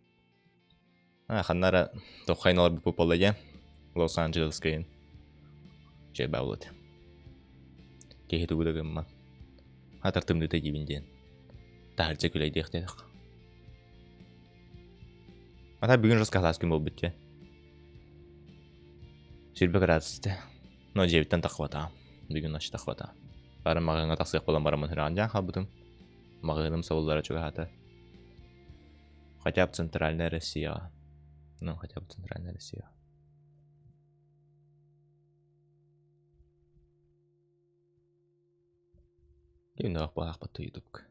А, ханна эрэ тоххайын олорбуппут буолла дии. Лос-Анджелескайын. Чэй баалыт. Киһи тугу да гыммат. Хатар тымныыта диибин диэн. Таһырдьа күлэйдиэхтээх. Ата бүгүн раскалаас күн буолбут дии. Сүүрбэ градус этэ. Но дьиэбиттэн таххыбатаҕым. Бүгүн ночь таххыбатаҕым. Бары маҕаһыыҥҥа тахсыах буолан бараммын сүрэҕин дьаан хаалбытым. Маҕаһыыным сабыллара чугаһаата. Хотя бы центральная Россияҕа. Ну, хотя бы центральная Россияҕа. Имнээх баахпат Ютубка.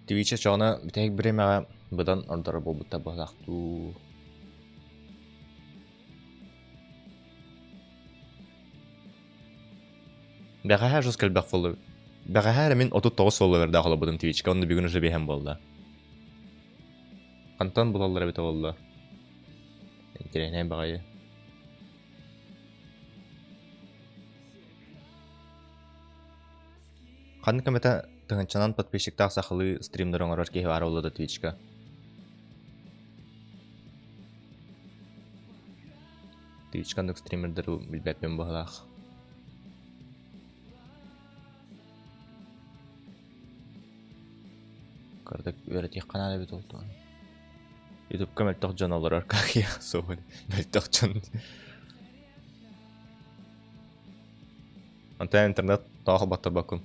Твича чоҕуна бүтэһик бириэмэҕэ быдан ордоро буолбуттар быһалаах дуу. Бэҕэһээ жестко элбэх фолловер. Бэҕэһээ эрэ мин 39 фолловердаах олорбутум Твичка, онно бүгүн уже биэһэн буолла. Хантан булаллар эбитэ буолла? Интэриэһинэй баҕайы. Ханнык эмэтэ тыһыынчанан подписчиктаах сахалыы стримнэр оҥорор киһи баар буолла да Твичка. Твичка оннук стримердары билбэппин быһалаах. Кырдык үөрэтиэххэ наада эбит ол туһунан. Ютубка мөлтөх дьон олорор как я суоҕун мөлтөх дьон. Онтон интернет тоох баттарбаккын.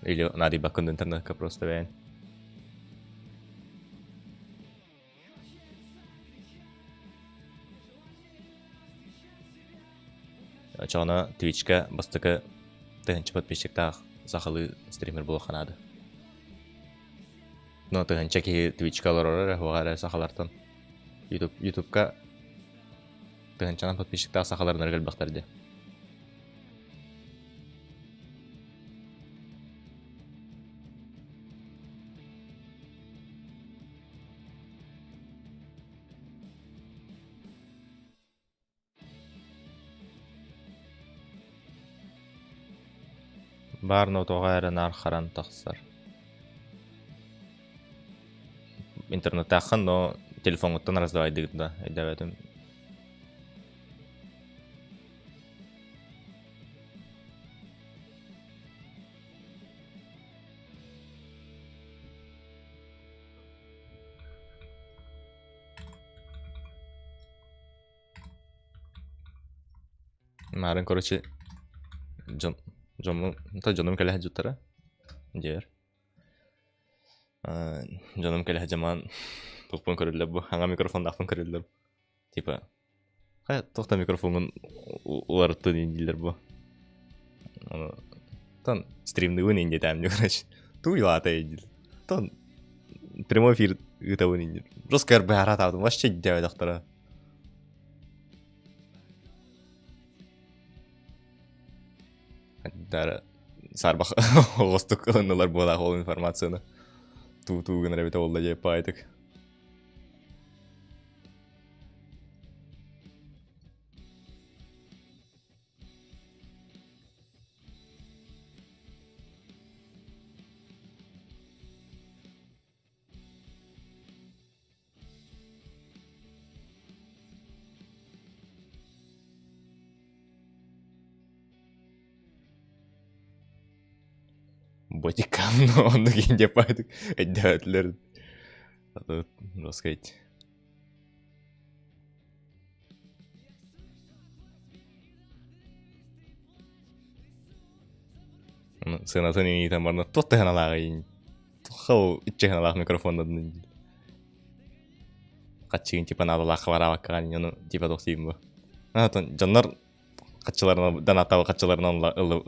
Или наадыйбаккын интернетка просто бэйэн. Очоҕуна Twitchка бастакы тыһыынча подписчиктаах сахалыы стример буолуохха наада. Но тыһыынча киһи Twitchка олорор эрэ, уоҕа эрэ сахалартан. Ютуб, Ютубка тыһыынчанан подписчиктаах сахалар нары элбэхтэр дии. Баар нотоҕо эрэ наар харан тахсар. Интернеттааххын, но телефоҥҥуттан раздавайдыгыт да, өйдөөбөтүм. Марын, короче, дьон, дьоммун, дьонум кэлэ сылдьыбыттара дьиэр. Дьонум кэлэ сылдьамаан туохпун көрүллэр бу, хаҥа микрофоннаахпын көрүллэр. Типа, хайа туох да микрофоҥҥун уларыттын дииллэр бу. Тон стримныыбын инде диэтээм, короче. Тууй лаата диир. Тон прямой эфир ыытабын инде. Жестко быһаараатаабытым, вообще диэбэтэхтэрэ. Дара саарбах оҕостук ылыннылар буолаах ол информацияны. Туу-туу гынар эбитэ буолла дии паайтык. Бодикам, оннук инде паайтык өйдөөтүлэр. Жестко Сыанатын иитэн барна туох да сыаналааҕый туохха ол иччэ сыаналаах микрофоннарын хаччыгын типа наадалаахха бараабаккаҕа ону типа тохсуйум бу Атын дьоннор хаччыларынан донаттабы хаччыларынан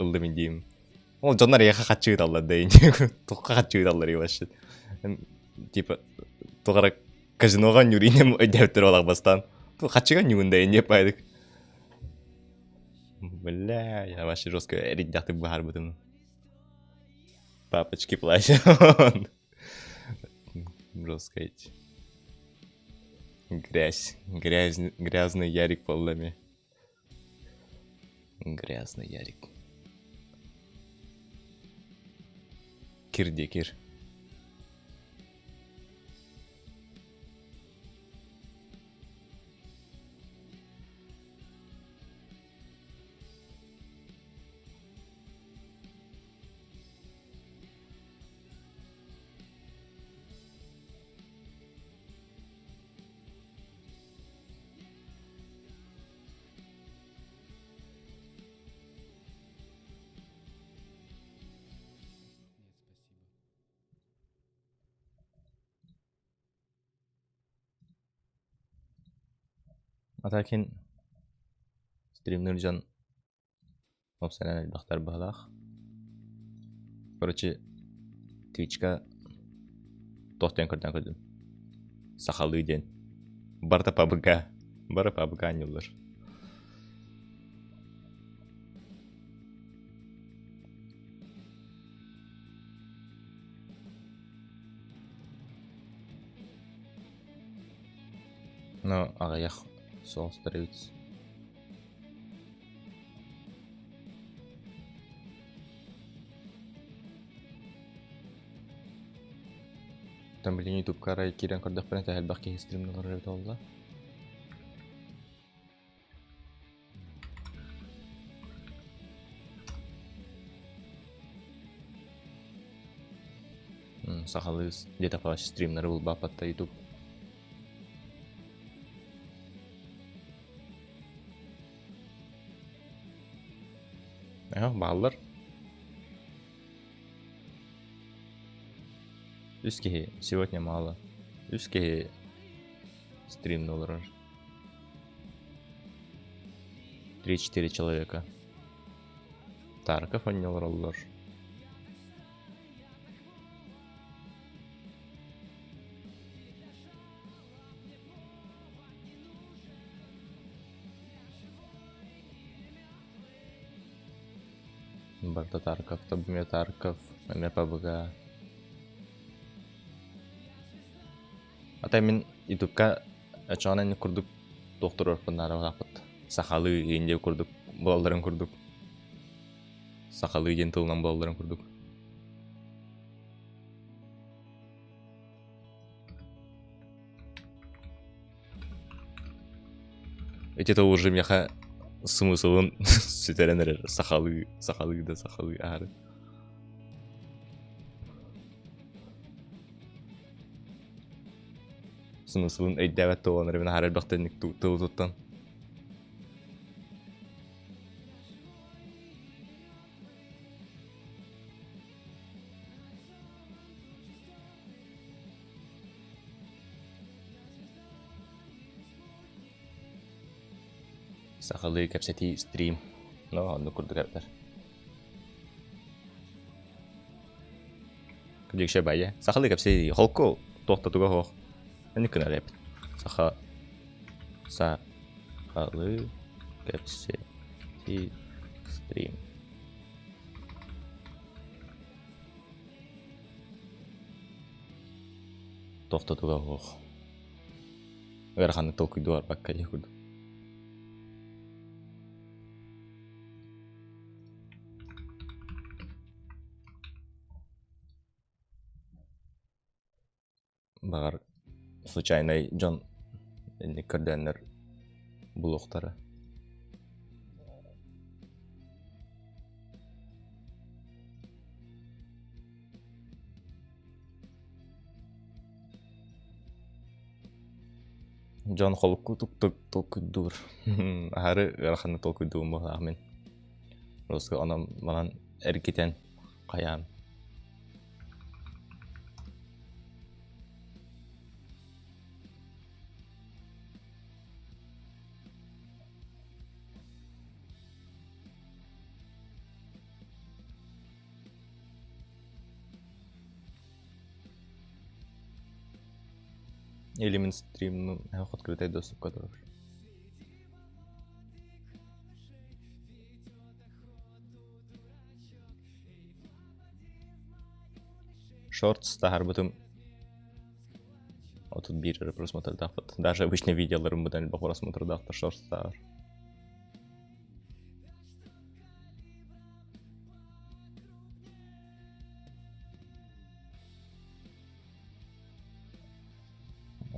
ыллым диим ол дьоннор эйиэхэ хаччы ыыталлар да туохха хаччы ыыталлар вообще типа туох эрэ казиноҕа ньууринем өйдөөбүттэр олох бастаан хаччыга ньуун да инде пайдык Бля, я вообще жестко эрийдэхтик быһаарбытым. Папочки плачь. Жестко эти. Грязь. Грязь, грязный Ярик поллами. Грязный Ярик. Кир кир. А так иһин стримнүүр дьон уопсайынан элбэхтэр быһалаах. Короче, Twitchка туох диэн көрдөөн көрдүм. Сахалыы диэн. Барыта пабыга. Бары пабыга анньыллар. Но аҕыйах соҕустар эбит. Там билигин ютубка арай киирэн көрдөхпүнэ төһө элбэх киһи стримнанар эбит буолла. Сахалыы где-то стримнары булбаппатта YouTube. Бааллар. Үс киһи сегодня мало. Үс киһи стримни олорор. 3-4 человека. Тарков олороллор. Барыта Тарков, Табуме Тарков, эмэ ПБГ. Ата мин ютубка очоҕун курдук туохтуруорпун наадалаахпыт. Сахалыы индия курдук буолалларын курдук. Сахалыы диэн тылынан буолалларын курдук. Ити тыл уже миэхэ смыслын сүтэрэн эрэр сахалыы, сахалыы да сахалыы аһары. Смыслын өйдөөбөт буолан эрэбин аһары элбэхтэнник тылы туттан. Сахалыы кэпсэтии стрим. Но оннук курдук эбэтэр. Кырдьык баайа. Сахалыы кэпсэтии холку туохта туга суох. Инник гынар эбит. Саха сахалыы кэпсэтии стрим. Туохта туга суох. Ыараханнык толкуйдуу барбакка дии курдук. Баҕар случайнай дьон инник көрдөөннөр булуохтара. Дьон холкутук толкуйдуур. Аһары ыараханнык толкуйдуум быһыылаах мин. Просто онон манан эргитэн хайаан. Или мин стрим открытый доступ который. Shorts таһаарбытым 31 эрэ просмотрдаахпыт. Даже обычный видеоларым быдан элбэх просмотрдаахтар shorts тааҕар.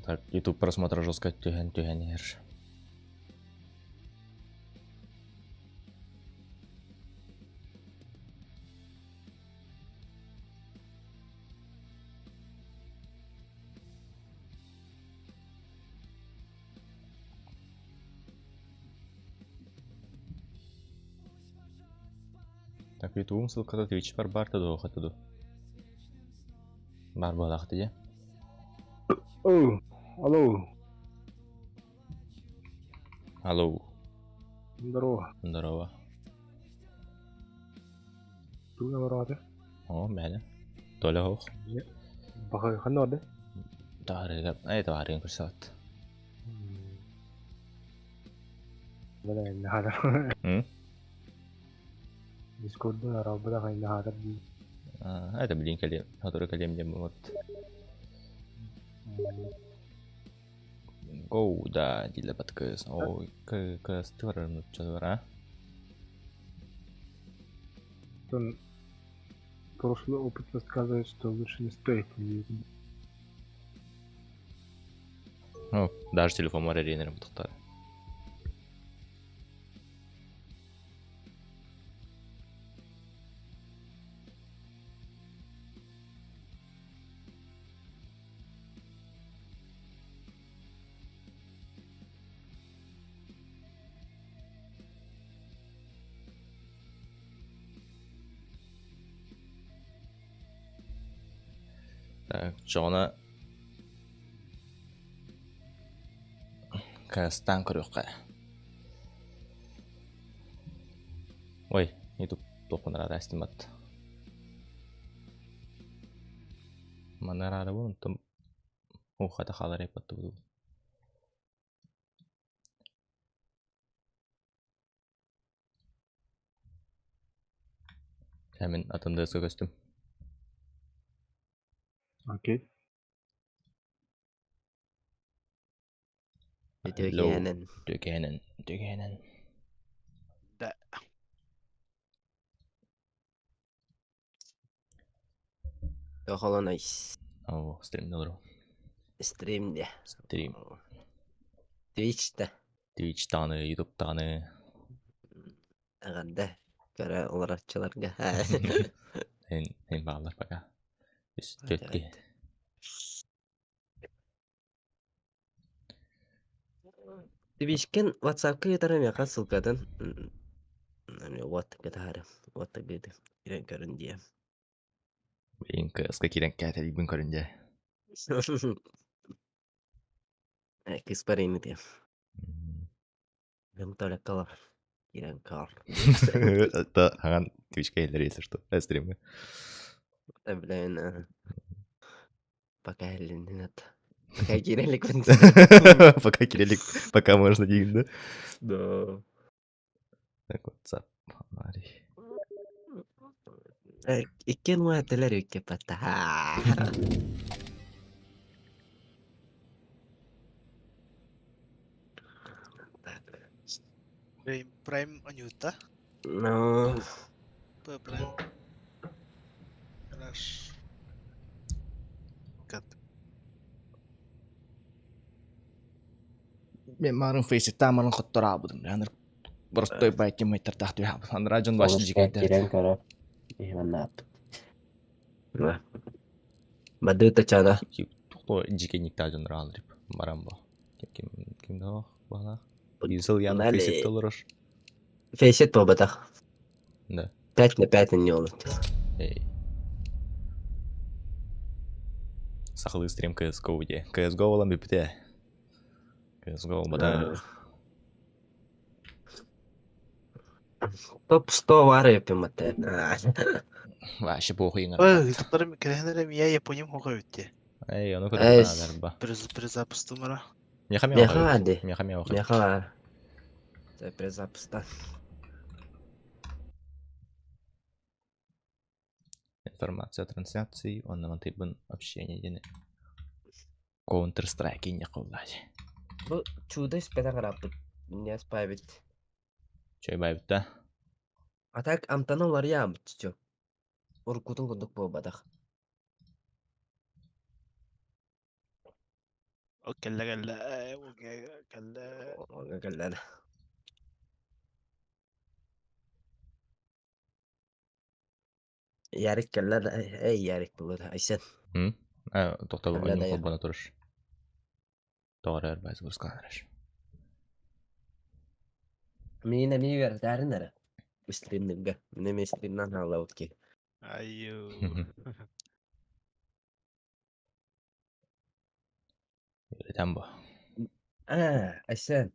Так, YouTube просмотра жестко түһэн түһэн иһэр. Так, ютубум ссылката Twitchпар баар да дуо хата ду? Баар буолаахта дии. О, алло. Алло. Здорово. Здорово. Тугу олороото? О, мээнэ. Толя хоох. Баҕа ханна барда? Таарыга, ай таарыгын көрсөт. Бала инна хадар. М? Дискордун аралбыта хайна хадар дии. Это блин кэлиэм, сотору кэлиэм диэн вот. Гоу, да, диля подкыз. Ой, кыстыр нуччалар, а? Он прошлый опыт рассказывает, что лучше не стоит. О, даже телефон бар эренерим бутуктар. Так, Джона Кастан көрүөххэ. Ой, YouTube туохпун араара эстимат. Манна араара бу, онтон ухата хаалар эппаттыбыт. Мин атын да көстүм. Окей. Үтүөкээнэн. Үтүөкээнэн. Үтүөкээнэн. Да. Тохолон айс. О, стрим доллару. Стрим де. Стрим. Twitch-та. Twitch таны, YouTube таны. Аҕарда. Көрө олороччуларга. Эн эн баалар пока. Үс төрт Twitch-кен WhatsApp-ка ыытар миэхэ ссылкатын. Вот кытаары. Вот гыты. Кирен көрүн диэ. Блин, КС-ка кирен кээтэбин көрүн дьэ. Кыс барыйны диэ. Бэм толеккалар. Кирен кар. Это хаган Twitch-ка елер, если что. Стримге. Блин. Пока нет. Пока кирелик. Пока кирелик, пока можно дейін да? Да. Так, WhatsApp. Мари. Иккен уатылар үкке пата. Prime, Prime Анюта. Ну, П Prime. Rush. Кат. Мен марын фейситтан марын хоттораабытым. Яныр простой байтим майтар тахты хаб. Андра жон башын жигендер. Кирен көрө. Иванап. Бадыта чана. Тухто жикенник та жон раалып. Барам бо. Ким ким ким да бала. Дизел ян фейсит толорош. Фейсит побатах. Да. 5 на 5 не олот. Эй. Сахалы стрим CSGO де. CSGO олан бипте. CSGO бада. Топ 100 вары пимате. Вообще похуй иңар. Ой, ютубтарым кирехнерем я Япониям хоға өтте. Эй, ону көрөр ба. Перезапуск мара. Меха Меха ади. Меха меха. Меха. Это перезапуск. Информация о трансляции, он нам типын общение дене. Counter Strike не куллай. Бу чудо испетен караппыт. Не спайбит. Чөй байбыт да. А так амтаны олар ям чү. Уркутун курдук буолбатах. О, кэллэ кэллэ. Кэллэ. Кэллэ. Ярик кэллэ. Эй, Ярик булur. Айсен. Тоқтал ойын холбана турur. Тоғыр байыз бурсканараш. Мин эми үөрэтээрин эрэ. Стримнерге. Мин эми стримнан хаалабыт ки. Айю. Үөрэтэн бу. Аа, Айсен.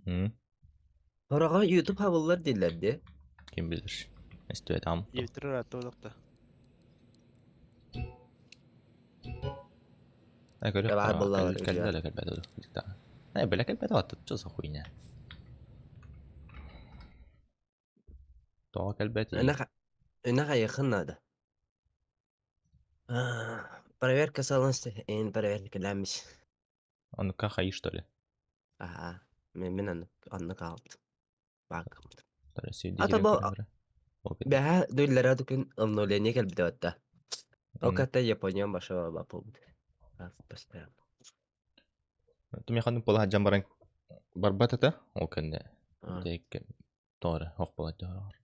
Хороҕо YouTube хабыллар дииллэр дии. Ким билэр. Эстүөтам. Диэбиттэр ыраатта олохто. Ай көрө. Баар буоллаҕа Кэллэ да кэлбэт да. Ай бля кэлбэт аттыт что за хуйня. Тоҕо кэлбэт? Ынах айыхын наада. Проверка салонста эн проверкалааммыс. Оннукка хайыы что ли? Аа, мен оннук оннук аалбытым. Бааккаммытым. Ата бу бэһэ дөллөрө күн обновление кэлбитэ батта. Ол катта Япония баша баппут. Постоянно. Тумихан буола сылдьан баран барбат этэ. Ол кэннэ тоҕо ох буолан түһэр.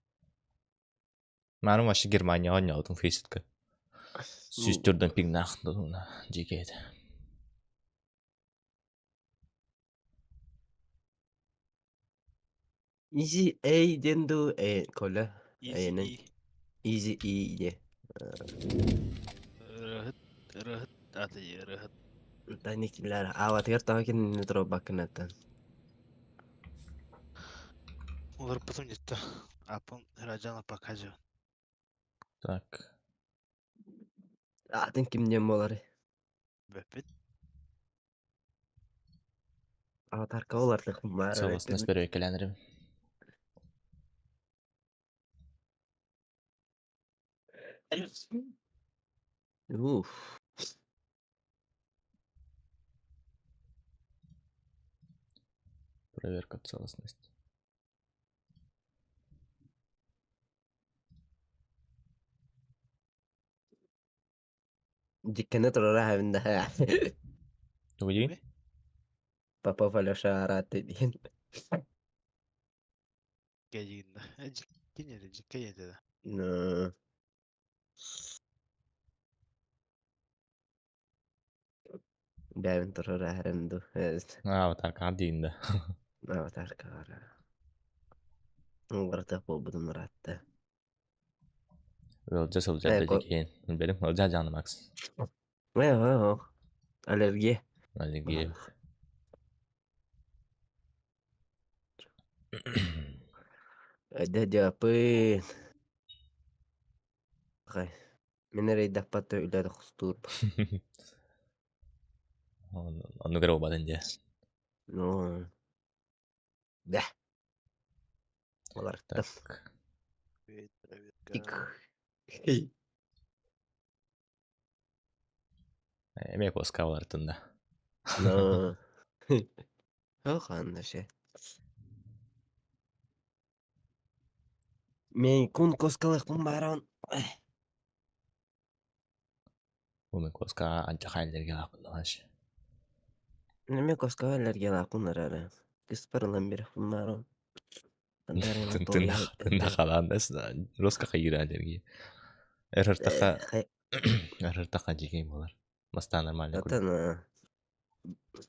Маарым вообще Германияҕа оонньообутум фейситка. Сүүс төрдөн пигнаах дьиикэй этэ. Easy A диэн дуу, э, Коля, Easy эйэнэн E. Easy E диэ. Ырыаһыт, ырыаһыт, аты ырыаһыт. Таникилэр ааватыгар тоҕо кинини туруорбаккын аттан. Уларыппытым дьиттэ. Аппын Раджана показывает. Так. Аатын ким диэн буоларый? Бэппит. Аватарка улардых баар Целостность бэрэбиэркэлээн Уф. Проверка целостности. Диккене турара хабинда. Тугуй? Попов Алеша арааты диэн. Кэйигиннэ. Дьиккин дьиккэ да. Ну. Бэйэбин турара хэрэн ду. Аватарка диин да. Аватарка Угартах буолбутум ыраатта. Ыалдьа сылдьар да дикиэн. Билбэтим, ыалдьа дьааны Макс. Э, Аллергия. Аллергия. Дядя Пын. Мин эрэйдэхпэт үлэ хостуур. Оннук эрэ буолбатын дии. Ну, да. Олартан. Так. Тик. Эмиэ куоска улартын да. Ну. Ханна ше. Мен кун коскалыхпын баран. Бу мен куоска анча аллергиялаахпын Мен коскаҕа аллергиялаахпын эрэ. Кыспар ылан биэрэхпин баарон. Тында халаан роска хайыра аллергия. Эр ыртаха дьикэй буолар. Бастаан нормально Атын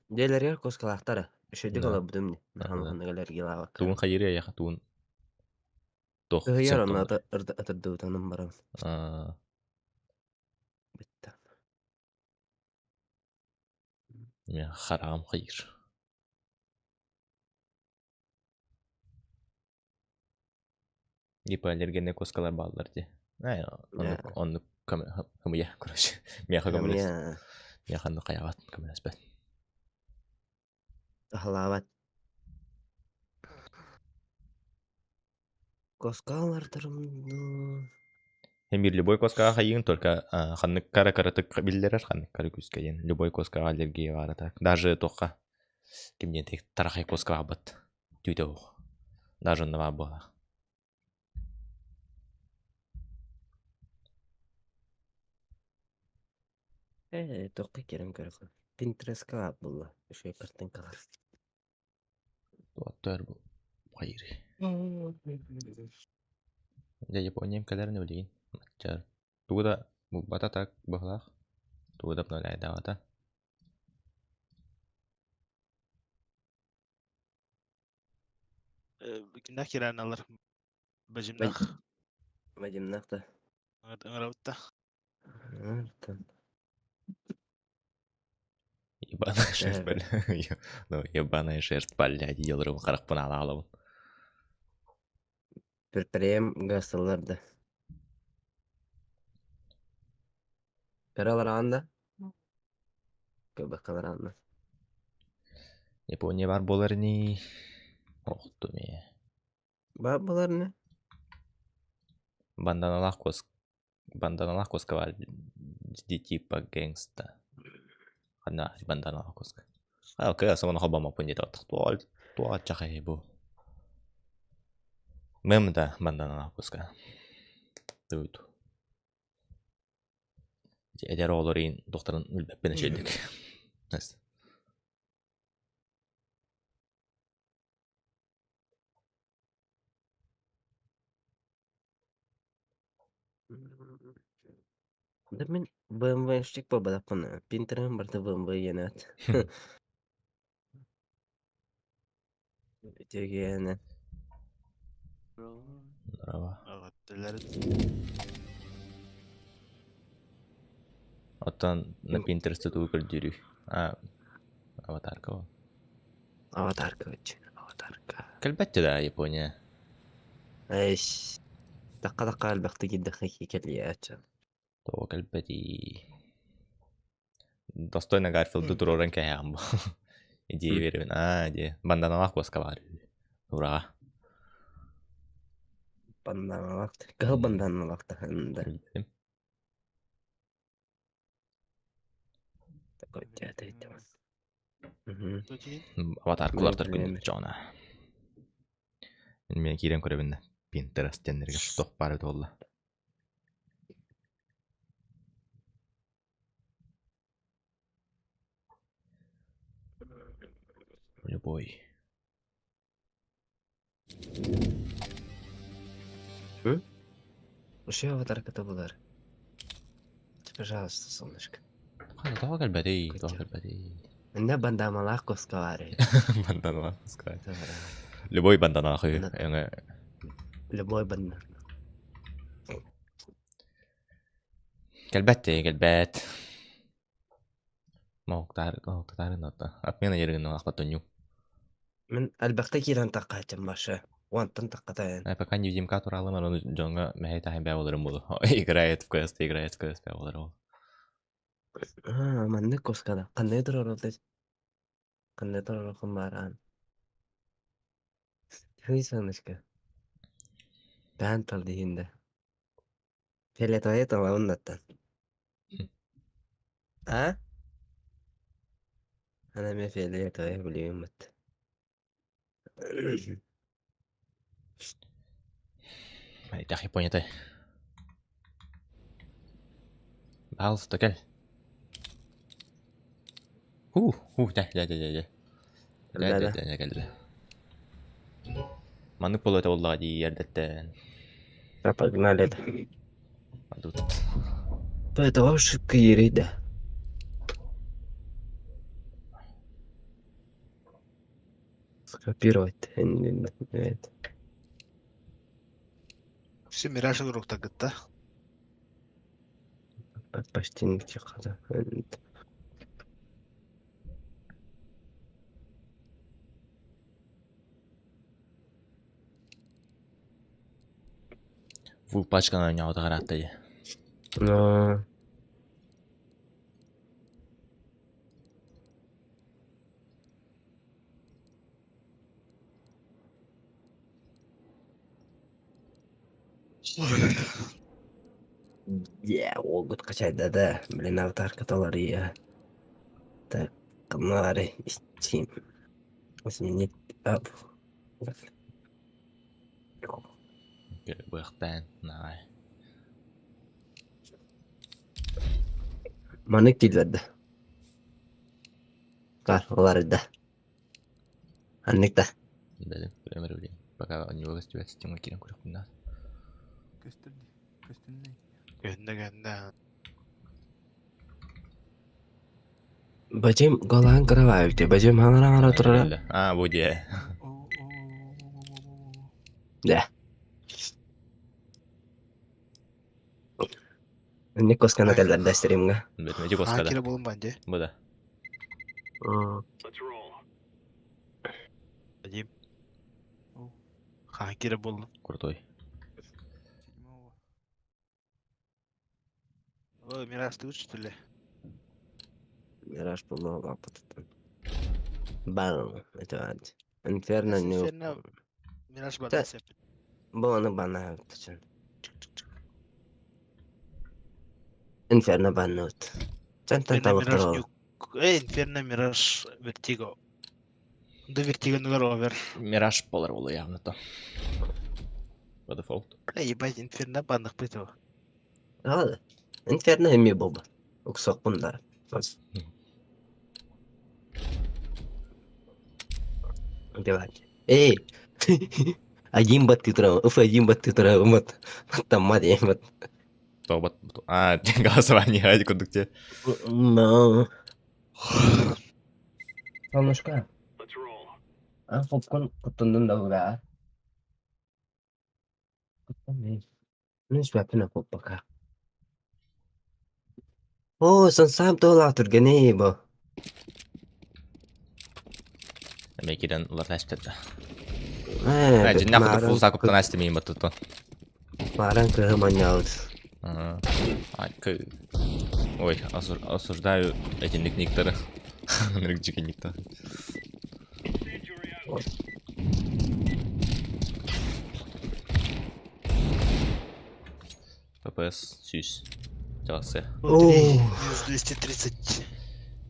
дьиэлэригэр куоскалаахтара. Үчүгэйдик олорбутум дии. Наһаа аллергиялаабакка. Тугун хайырыа яха тугун туох Кыһыйар онно ытырдыбытанан баран. Бүттэ. Мен хараҕым хайыр. Гипоаллергенный куоскалар бааллар дии. Оннук оннук хымыйа, короче. Миэхэ көмөлөс. Миэхэ оннук хайаҕат көмөлөспөт. Аһылаабат. Коскалартарым Эмир любой коскаҕа хайыын только ханнык кара кыратык биллэрэр, ханнык кара күүскэ диэн. Любой коскаҕа аллергия баара так. Даже туохха ким диэн тарахай коскаҕа бат түүтэ уох. Даже онно баар буолар. Э, туохха киирэн көрөххө. Pinterest-ка баар буолла. Үчүгэй картинкалар. Туоттар бу хайыырый. Дьэ Япониям кэлэрин билигин. Маччар. Тугу да булбата так быһылаах. Тугу да обновляйдаабата. Кимнээх кирээнэлэр? Бадьимнах. Бадьимнах да. Ыҥырабыт да. Ебаная шерсть, бля. Ну, ебаная шерсть, блядь, елырым харахпын ала алабын. Предприем гасылар да. Кыралараан да? Кыбакалараан да. Япония бар буолар ини. Охтум ээ. Баар буолар ини. Банданалаах кос банданалаах куоска баар ди типа гэнгста. Ханна банданалаах куоска. А окей, асамана хобамаппын диэтэ туол туаччахай бу. Мэм да банданалаах куоска. Туут. Эдэр оҕолор иин докторын билбэппин эчэйдик. Да мин БМВ-щик буолбатахпын, Пинтерэһим барыта БМВ иэнээт. Үтүгүөнэ. Здорово. Оттон на Pinterest тугу көрдүүрүй? А, аватарка ол. Аватарка очень, аватарка. Кэлбэт да Япония. Эйш. Такка-такка элбэхтик киирдэххэ кэлиэччи. Тоҕо кэлбэтий? Достойно Гарфилды туруоран кэһэҕин бу. Идея биэрэбин. Аа, идея. Банданалаах куоска баар. Ураҕа. Банданалаах. Кыһыл банданалаах да. Аватаркалар күндүччоҕуна. Мен киирэн көрөбүн да Pinterest диэннэргэ туох баар эбит буолла. Любой. Уши аватарката булар. Пожалуйста, солнышко. Тоҕо кэлбэтий? Тоҕо кэлбэтий? Инна бандамалаах куоска баар Банданалаах куоска. Любой банданалаах үһү. Любой банда. Кэлбэт дии, кэлбэт. Моһуктаары нота. Отмена ерыгын ахпатонню. Мин элбэхтэ киирэн таххааччым Маша. Уонтан таххатайын. А пока невидимка туралым, аны дьоҥҥо мэһэй таһын бээ боларым болу. Играет в квест, играет в квест бээ боларым. Аа, маннык кускада. Қандай турар ол Қандай турар баран. Хый солнышко. Бән тал дегенде. Фиолетовая талабын А? Ана мен фиолетовая билбейм бит. Так япония Пожалуйста, кэл. Ху, ху, дэ, дэ, дэ, дэ, дэ. Дэ, дэ, дэ, кэллэ. Маннык буолуо этэ буоллаҕа дии эрдэттэн. Погнали. Тут. Это ошибка ереда. Скопировать. Все Мираж уруктар кытта. Почти не тихо. Фу, пачканы оонньообута хараатта дии. Но... Yeah, уолгут качайда да. Блин, аватарка талария. Так, Камари, Steam. Изменить ап. Быахтаан, наай. Маннык дииллэр да. Кар, олар да. Аннык да. Бэлим, өмөр билим. Пока онньуга көстүбэт Steam'га киирэн көрөхпүн да. Көстөр дии. Көстүннэй. Көһүннэ көһүннэ. Бачым голаан кыра Бачым хаҥара турара. А, бу дии. О, о, о, о, о, о. Да. Инник коскана кэллэр да стримҥа. Бэт, эти коскада. Хакера болун банде. Бу да. Вадим. О. Хакера болун. Крутой. Ой, Мираж, ты что ли? Мираж буолуох Бан, это ад. Инферно не... Инферно, Мираж бан сеп. Бу аны банна чын. Инферно баннут. Чантан табыктар Эй, Инферно, Мираж, Вертиго. Да Вертиго нугар овер. Мираж болар болу явно то. По дефолту. Бля, ебать, Инферно банных бытова. Ал, Инферно эми болбат. Уксокпун да. Убивать. Эй! Один бат ты трава, уф, один бат ты трава, мат. Там мат, я мат. Тобот. А, голосование, ради курдук те. Но. Солнышко. А, попкорн куттуннун да баа. Куттан Мин сүбэппин пока. Оо, сансаам туолаах түргэнэй бу. Эмэ кирен улар әспетті. Ээ, Дьиннэх курдук фул закуптан астымейм баттыттан. Мааран кыһы манньаабыт. Ой, осуждаю этинник никтары. Ынырык дьигэ никтар. ППС сүүс. Чаласы. Минус 230.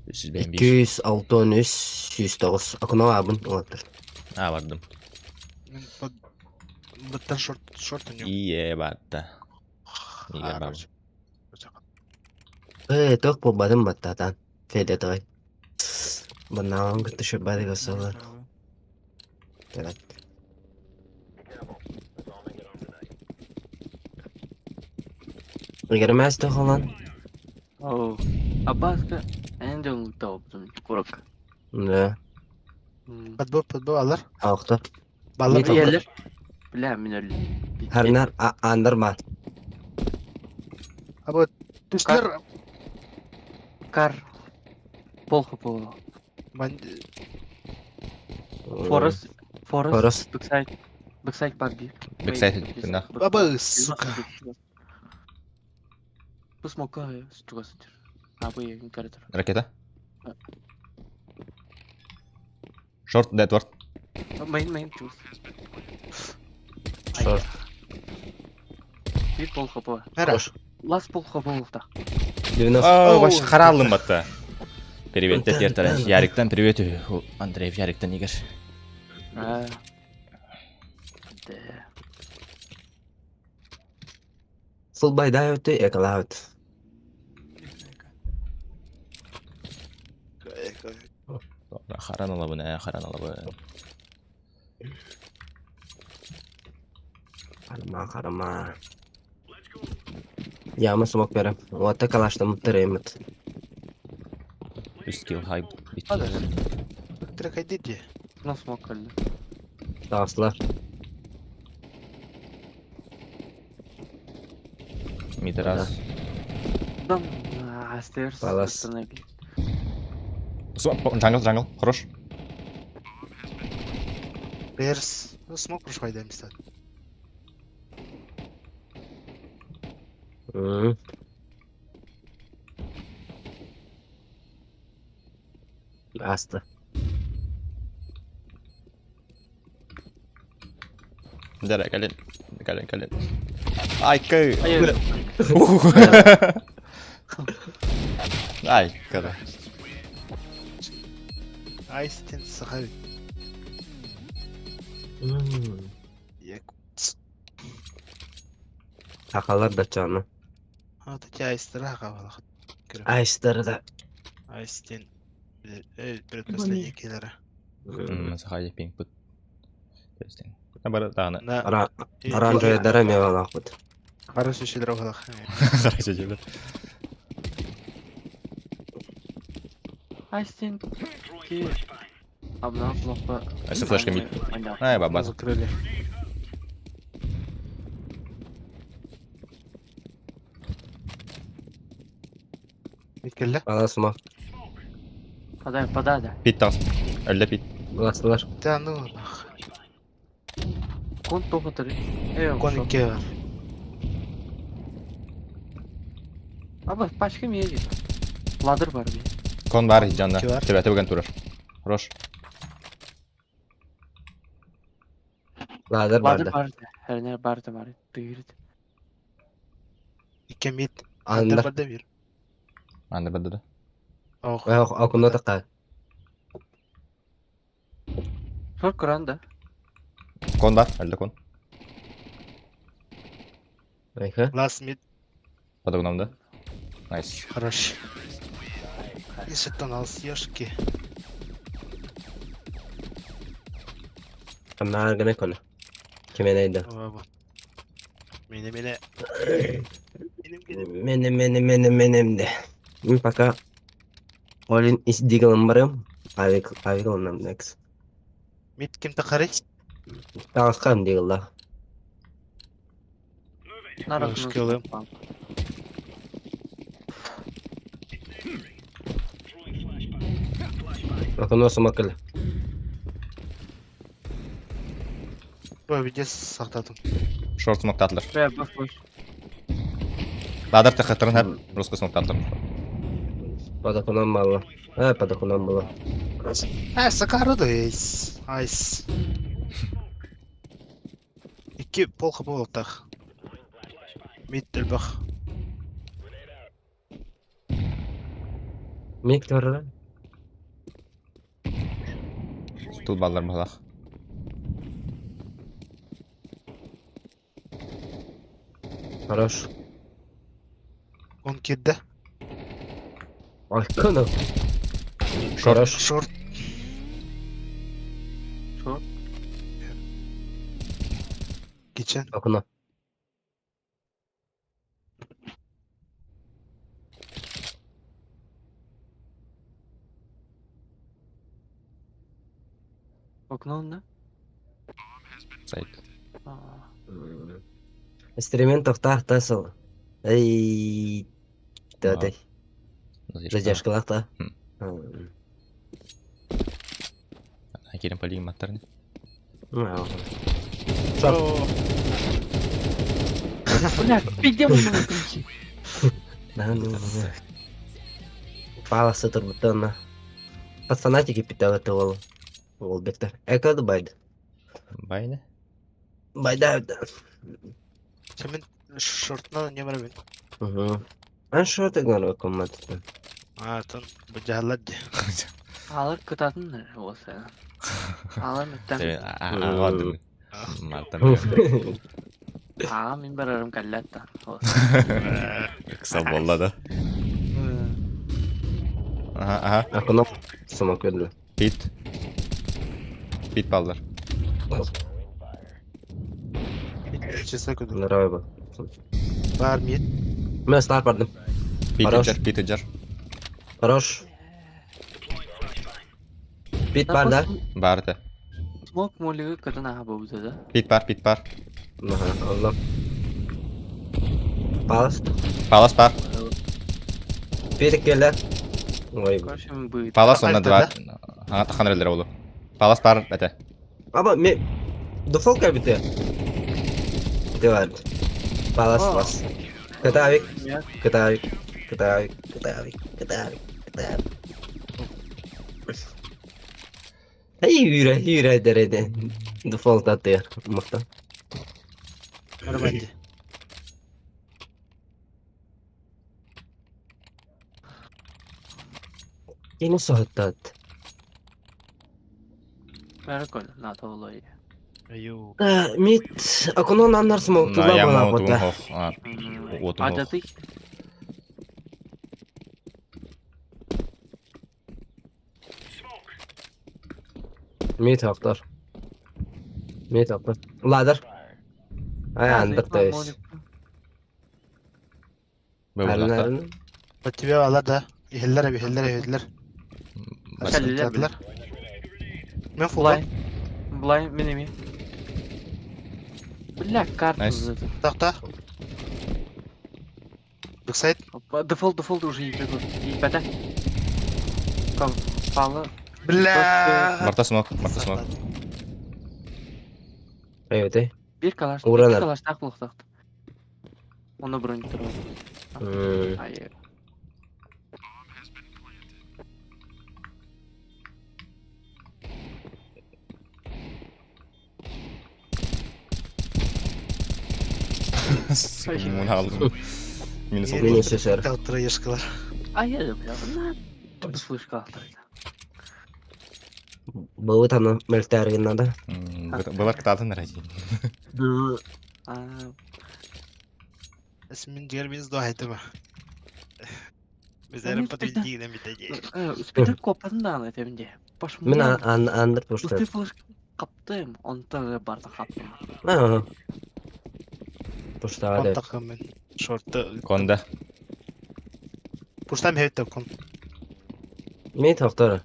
351. 263 109. Окно абын олаттар. А, бардым. Мен под... Баттан шорт, шорт у него. Ие, батта. Егер бар. Э, тох буолбатым баттатан. Фиолетовый. Баннаҕын кытта шырбаатыга сылар. Төрөт. Игермээс тохолон. Оо, Аббаска эн дьоҥҥуттаабытын курак. Да. Подбор, подбор, алар. Аохто. Баллар, Ийэлэр. Бля, мин өллүм. Харнар андар баар. А вот түстэр Кар. Плохо было. Форест. Форест. Форест. Бэксайд. Бэксайд барби. Бэксайд нах. Баба, сука. Бу смока чугас сытар. А бу коридор. Ракета. Шорт, Эдвард. Мейн, мейн, чугас. Шорт. Биир пол хп. Хорош. Лас пол хп улта. 90. О, вообще харалым батта. Привет, дед Яриктан привет. Андреев Яриктан Игорь. Да. Full by diet экалаут. Харан алабын, ә, харан алабын. Харама, харама. Яма смок берем. Уотта калаштым тырымыт. Үс килл хайп. Трек айдите. На смок кэллэ. Таҕыстылар. Митрас. Дам, стерс. Палас. Джангл, джангл, хорош. Берс. Смок прошвайда места. Аста. Дәрә, кэлин. Кэлин, кэлин. Ай, кы. Ай, кара. Айстен сахави. Сахалар да чаны. А, таки айстера хавалах. Айстера да. Айстен. Предпоследний киллера. Сахави пинг пут. Бара дааны. Оранжевый мевалахпыт. Хороший щедровалах. Хороший щедровалах. Айстен. Обнал плохо. Айстен флешка мид. Ай, баба. Закрыли. Миткелле. Ала сума. Подай, подай, да. Пит тас. Өллө пит. Буластылар. Да ну нах. Кон тоқы түрі. Кон икки бар. Аба, пачка миэги. Ладыр бар би. Кон бар жанна. Ки бар. Төбөтө бүгэн турар. Хорош. Ладыр Ладыр барды. бар. Her бар да бар. Тыгырт. Икки мид. Андер Андыр. барда бир. Анда барды да. Ох. Окуна такка. Сор куран да. Кон бар, әлде кон. Айха. Last mid. Подогнам да. Найс. Хорош. Исеттан алыс ешки. Хамнаар гына кона. Кименейді. Баба. Мені мені. Benim benim. Мене мене мене менемде. Мен пока Олин из дигалым барым. Авик авик оннам next. Мид ким тақари? Тағысқан дигалла. Нарық. Скиллы. Окуна сумакыл. Бо виде сақтадым. Шорт смок татлар. Бә, баш баш. Ладыр тахаттарын хәп. Русский смок татлар. Подокунан мало. Э, подокунан было. Ә, сақары да ейс. Айс. Икки пол хабы болтақ. Мид дэлбэх. Мик торра. Стул баллар балах. Хорош. Он кидді. Окуна. Шорт. Хорош. Шорт. Шорт. Кичен. Окуна. Окно онда. Сайт. Инструмент тоқтар тасыл. Эй. Да, Задержкалар та. Керем полигон маттарны. Бля, пиздец, он Паласы турбутана. Под фанатики питал ол. Ол бектер. Эко байд. Байны. Байда. Сен шортына не бар мен. Угу. Ан шо ты говорил комнат. А, тон бу жаһаллади. Алыр кытатын болса. Алыр меттен. Ага. Маттан. Ага, мен барарым каллатта. Кыса болла да. Ага, ага. Окно самок öldü. Пит. Пит баллар. Чesa көдү. Нравы. Бар мид. Мен стар бардым. Пит Хорош. жар, пит жар. Хорош. Бит бар да. Бар да. Смок молиги кытын аха болду да. Пит бар, пит бар. Аха, Allah. Палас. Палас бар. Bir kele. Ой. Короче, быт. Палас онна Альта, два. Ага, тахан релер болу. Палас бар, бәте. Аба мен дефолт кабите. Девар. Палас бас. Катавик, катавик, катавик, катавик, катавик, катавик. Эй, yürü, yürü derede. Default atıyor. Muhta. Бар банди. Yeni sohbet. Бәрі на толой. Аю. Мит, окунон аннар смок На тула я бала отун бота. хох. Отун хох. Адаты. Мит хактар. Мит хактар. Ладыр. Ай, андык та есть. Бөбүләктә. Бат тебе алар да. Ихеллер ихеллер ихеллер. Кәллеләр. Мен фулла. Булай. Булай, мен эми. Бля, карта Найс. зады. Тақта. Бэксайд. Дефолт, дефолт уже ебегу. Ебәтә. Кам, палы. Бля. Марта смок, марта смок. Эй, Бир калаш. Уранар. Бир калаш так булыктак. Оны бронь туру. Айы. Муна алдым. Минус Минус сэр. Троешкалар. Айы, бля, на. Слышка алтырда. Былыт аны мөлтәргин надо. Была кытаатын ради. Мин дьиэр минус два айтыма. Bizlerin подведение битеди. Спитер копатын даҕаны этебин дии. Мин андыр пуштар. Устый флеш хаптым, онтон барда хаптым. Ага. Пуштаға деп. Контакым мен. Шорты. Конда. Пуштам хейт кон. Мен тоқтар.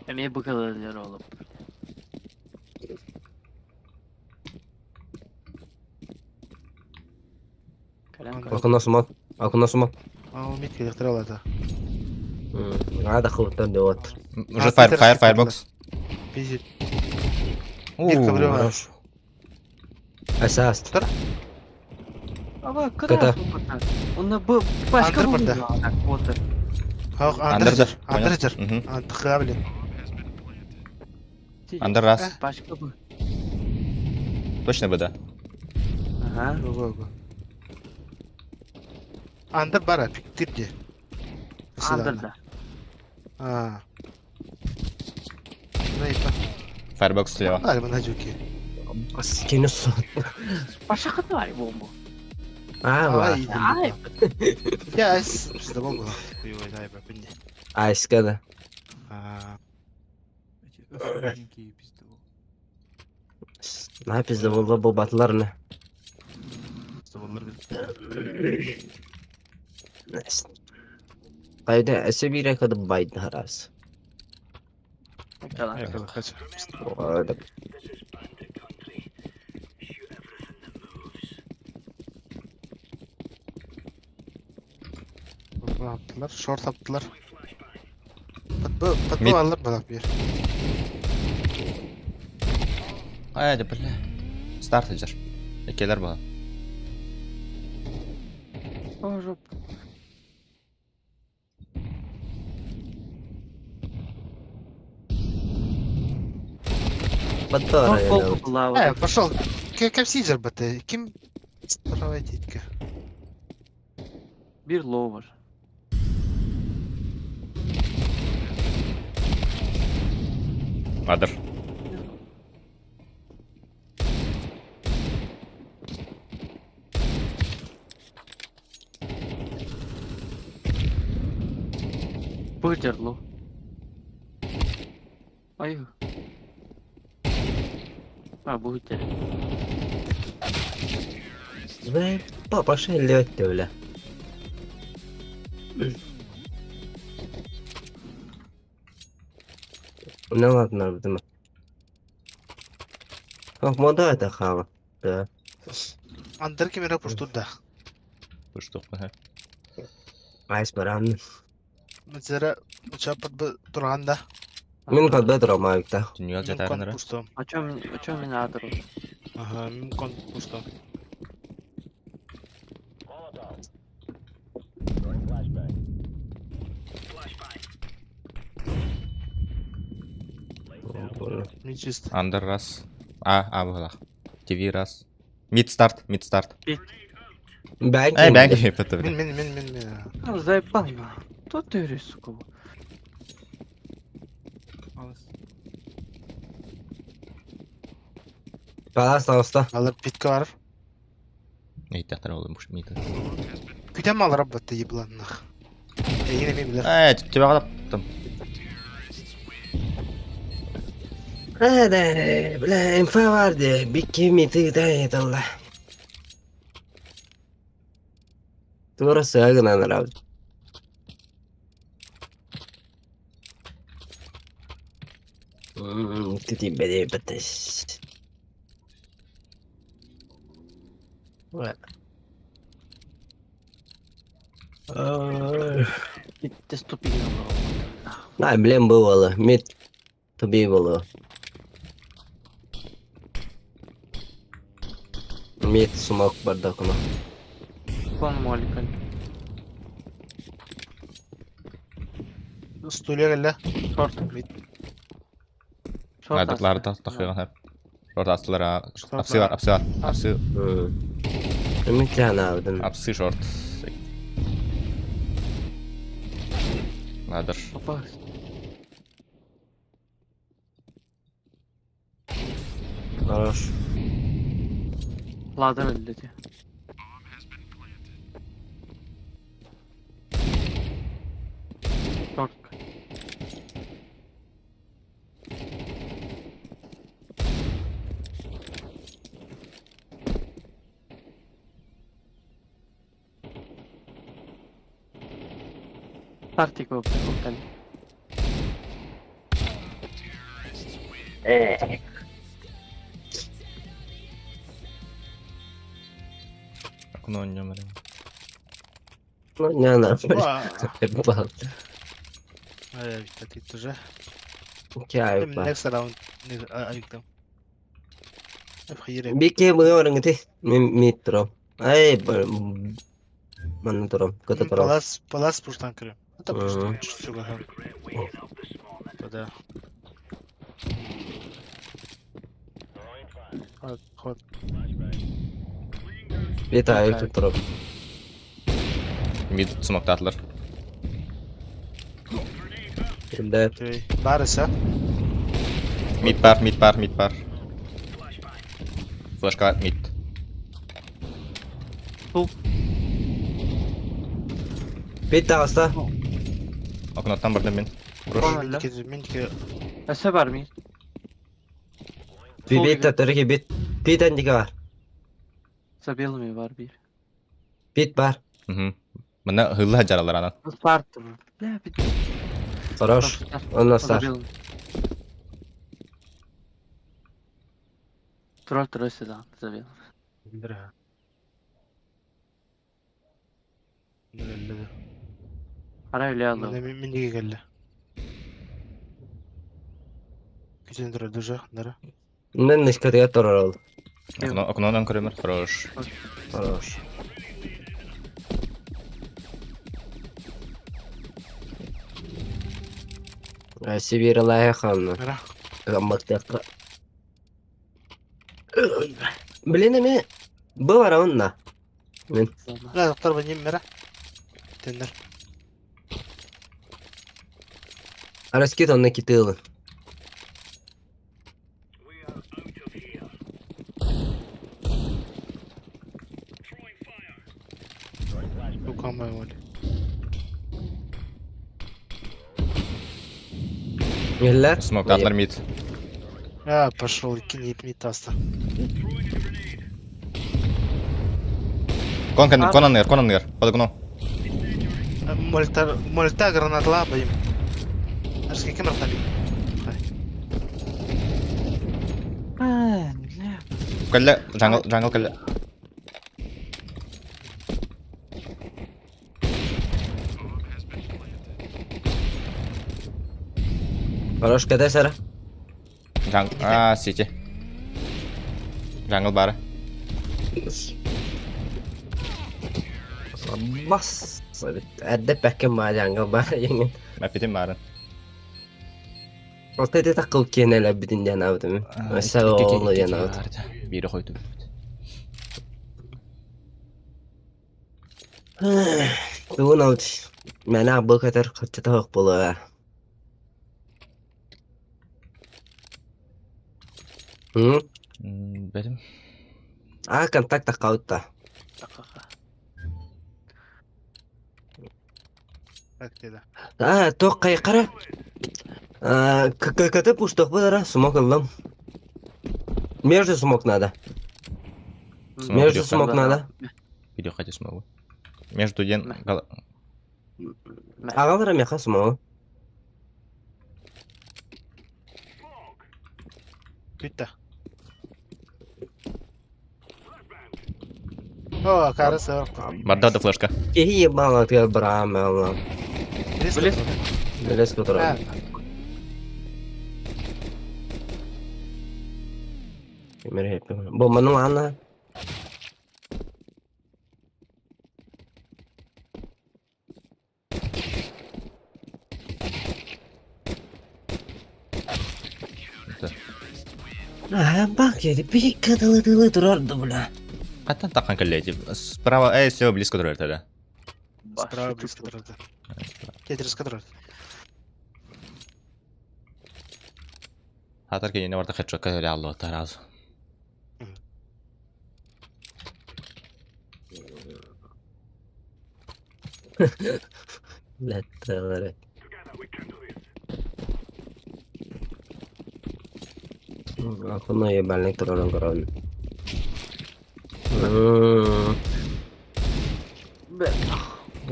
Эмиэ бу кылылар олуп. Акына сумал. Акына сумал. А, мит келектер алады. Ада хылыттан деп отыр. Уже фаер, фаер, фаербокс. Пиздец. Хорош. Асаст. Ава, кыра Онна бу башка бу. Вот. Андер, Андер, Андер, блин. Андер раз. Башка бу. Точно бы, да? Ага. Андер бара, пиктирде. Андер да. А. Фаербокс слева. Скину сон. Башка бар бомбу. А, ва. Ай. Я пиздобол был. Айска да. А. На пиздобол бу батларны. Кайда әсә бирә кадып байды харас. Attılar, short attılar. Patlı, patlı alır mı bir? Ай, да бля. Старт эдер. Экелер была. О, жоп. Э, пошел. Кем сидер баты? Ким? Давайте. Bir low var. Адыр. Быдер лоу. Ай. А, быдер. Бля, папа шеллет бля. Ну ладно, видимо. Ох, мода это хава. Да. Андер кемера пуштур да. Пуштур, ага. Айс баран. Мзера, уча под турганда. Мин под бедро майкта. Дүнүйел жатарынара. А чё, а чё меня адру? Ага, мин кон пусто. Андер раз. А, а была. ТВ раз. Мид старт, мид старт. Бэнки. Эй, бэнки, это Мин, мин, мин, мин, мин. Заебал, Кто ты, сука? Палас лауста. Алыр питка бар. Эй, театр ол муш мид. Күтәм ал работа ебланных. Эй, мен билер. Эй, тебя калап там. Hadi, бля, инфа барды. Бикки миты да еталла. Тура сагына нравится. Ты тебе бетес. Най, блин, бывало. Мид тобі було. Мид сумок бардакына. Кон моликаль. Стулья кэллэ. Шорт. Мид. Шорт Лардыклары аста. тахыган хап. Шорт астылар. Апсы бар, апсы бар. Апсы, Үмүт жанаабытым. апсы шорт. Ладыр. Опа. Хорош. Ладыр өлдү ти. Шорт. Тартик болып Окно ойньомар. Няна. Опа. Ай, Виктор, ты тоже. Кайпа. Next round. Виктор. Хайре. Бике быгы Мен митро. Ай, манна турам, көтө турам. Палас, палас пуштан кірем. Это Мгм. пуштан. Чуга. Да. Ход, ход. Бит ай турам. Мид смоктатлар. Кимде? Окей. Барыса. Мид бар, мид бар, мид бар. Флешка мид. Бит аста. Окноттан бардым мен. Хорош. Мендіке, мендіке. Әсә бар ми? Бит төрки бит. Бит андиге бар. За белыми бар бир. Бит бар. Мгм. Мына хылла жаралар анан. Бар тур. Бля, бит. Хорош. Онна За стар. белыми. Турар тур өсө да, за белыми. Бра. Ара үле алды. Мендіке келді. Күтен тұра, дужа, нара. Мен нишкатыга турар ол. Окно, окнонан көрөмөр. Хорош. Хорош. Сибирь лайханна. Нара. Гаммактакка. Блин, эме бу бар онна. Мен Ла, доктор, беним, мера. Тендер. Араскит онна китылы. Руками оли. Миллер. Смоктатлар мид. А, пошел, кинь митаста. Кон кон кон аннер, кон аннер. Под окно. Мольта, мольта гранатла байым. Арски кем рахтали? А, бля. Кэлле, джангл, джангл кэлле. Хорош, каде сара? Джангл, а, сити. Джангл бары. Бас. Әдді пәкке ма жаңгыл бар еңген. Мәпетим барын. Вот это такыл кенеле битин жанабытым. Мәсәлә олы жанабыт. Бири койду. Тугун аут. Мәнә бу катар кытта була. Хм? Бетим. А контакт каутта. Так деді. А, тоқ кайкара. А, ККТ пушток булара, смок алам. Между смок надо. Смок Между идёт, смок надо. Видео хотя смогу. Между ден Агалара меха смок. Күтті. О, карысы бар. Барда да флешка. Кихи ебала ты брама алам. Блес. Белес котора. Бу ману ана. Бак я bir кадылы турар да бля. Хаттан таққан кэллэ Справа, все, близко турар тогда. Справа близко турар. Тетрис турар. Хатар кинини барда хедшотка төлө аллыбыттар сразу. Блядь, Окно ебальник турарын көрөбүн.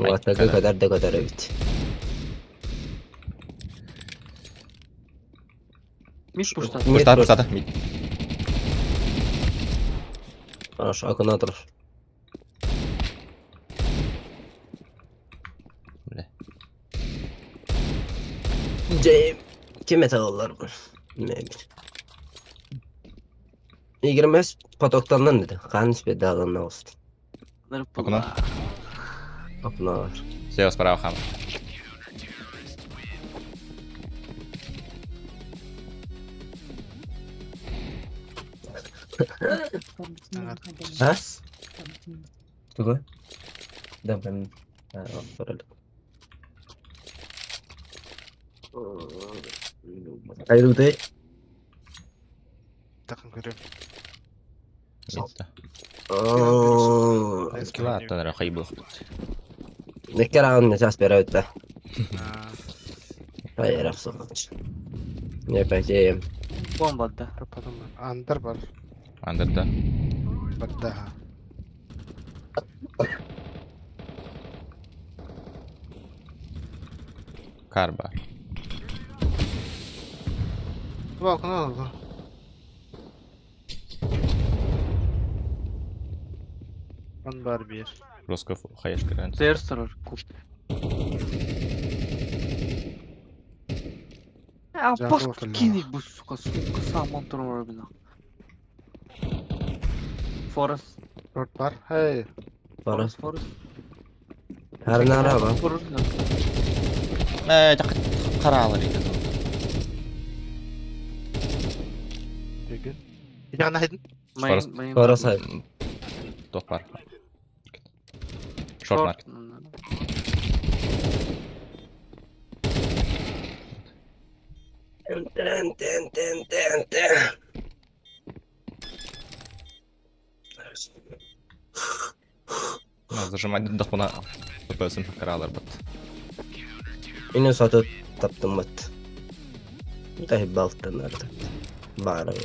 Уотага көтөр да көтөр эбит. Мид пуштат. Пуштат, пуштат, мид. Хорошо, окно тур. Бля. Джейм. Ким эталлар бу? Не бил. Игермес потоктандан dedi. Хан спедалын olsun. Окно. Окно бар. Все, справа хам. Ha? Тугу? Да, ben. Ha, soralım. Hayırlı Тақын көрөм. Мидта. Ооо. Килаттан эрэ хайбыл. Некер не час берөттө. Hayır, абсолютно. Не пойдем. Бомба да. Потом андер бар. Андерда. Барда. Кар бар. Бу окно oldu. Он бар бир. Росков хаеш кирен. Сэр турар. Куп. А Жакын пос орталар. кини бу сука сука самон турар бина. Forest. Рот бар. Hey. Forest. Forest. Forest. Her ne araba? Forest. Э, каралар экен. Бүгүн. Яна хайдын. Forest. Main Forest hayır. Тоқ бар. Шорт маркет. Тен тен тен тен тен. Зажимать дахуна ППС-ын каралар бат. Yine satı таптым бат. Та балтан арда. Бары.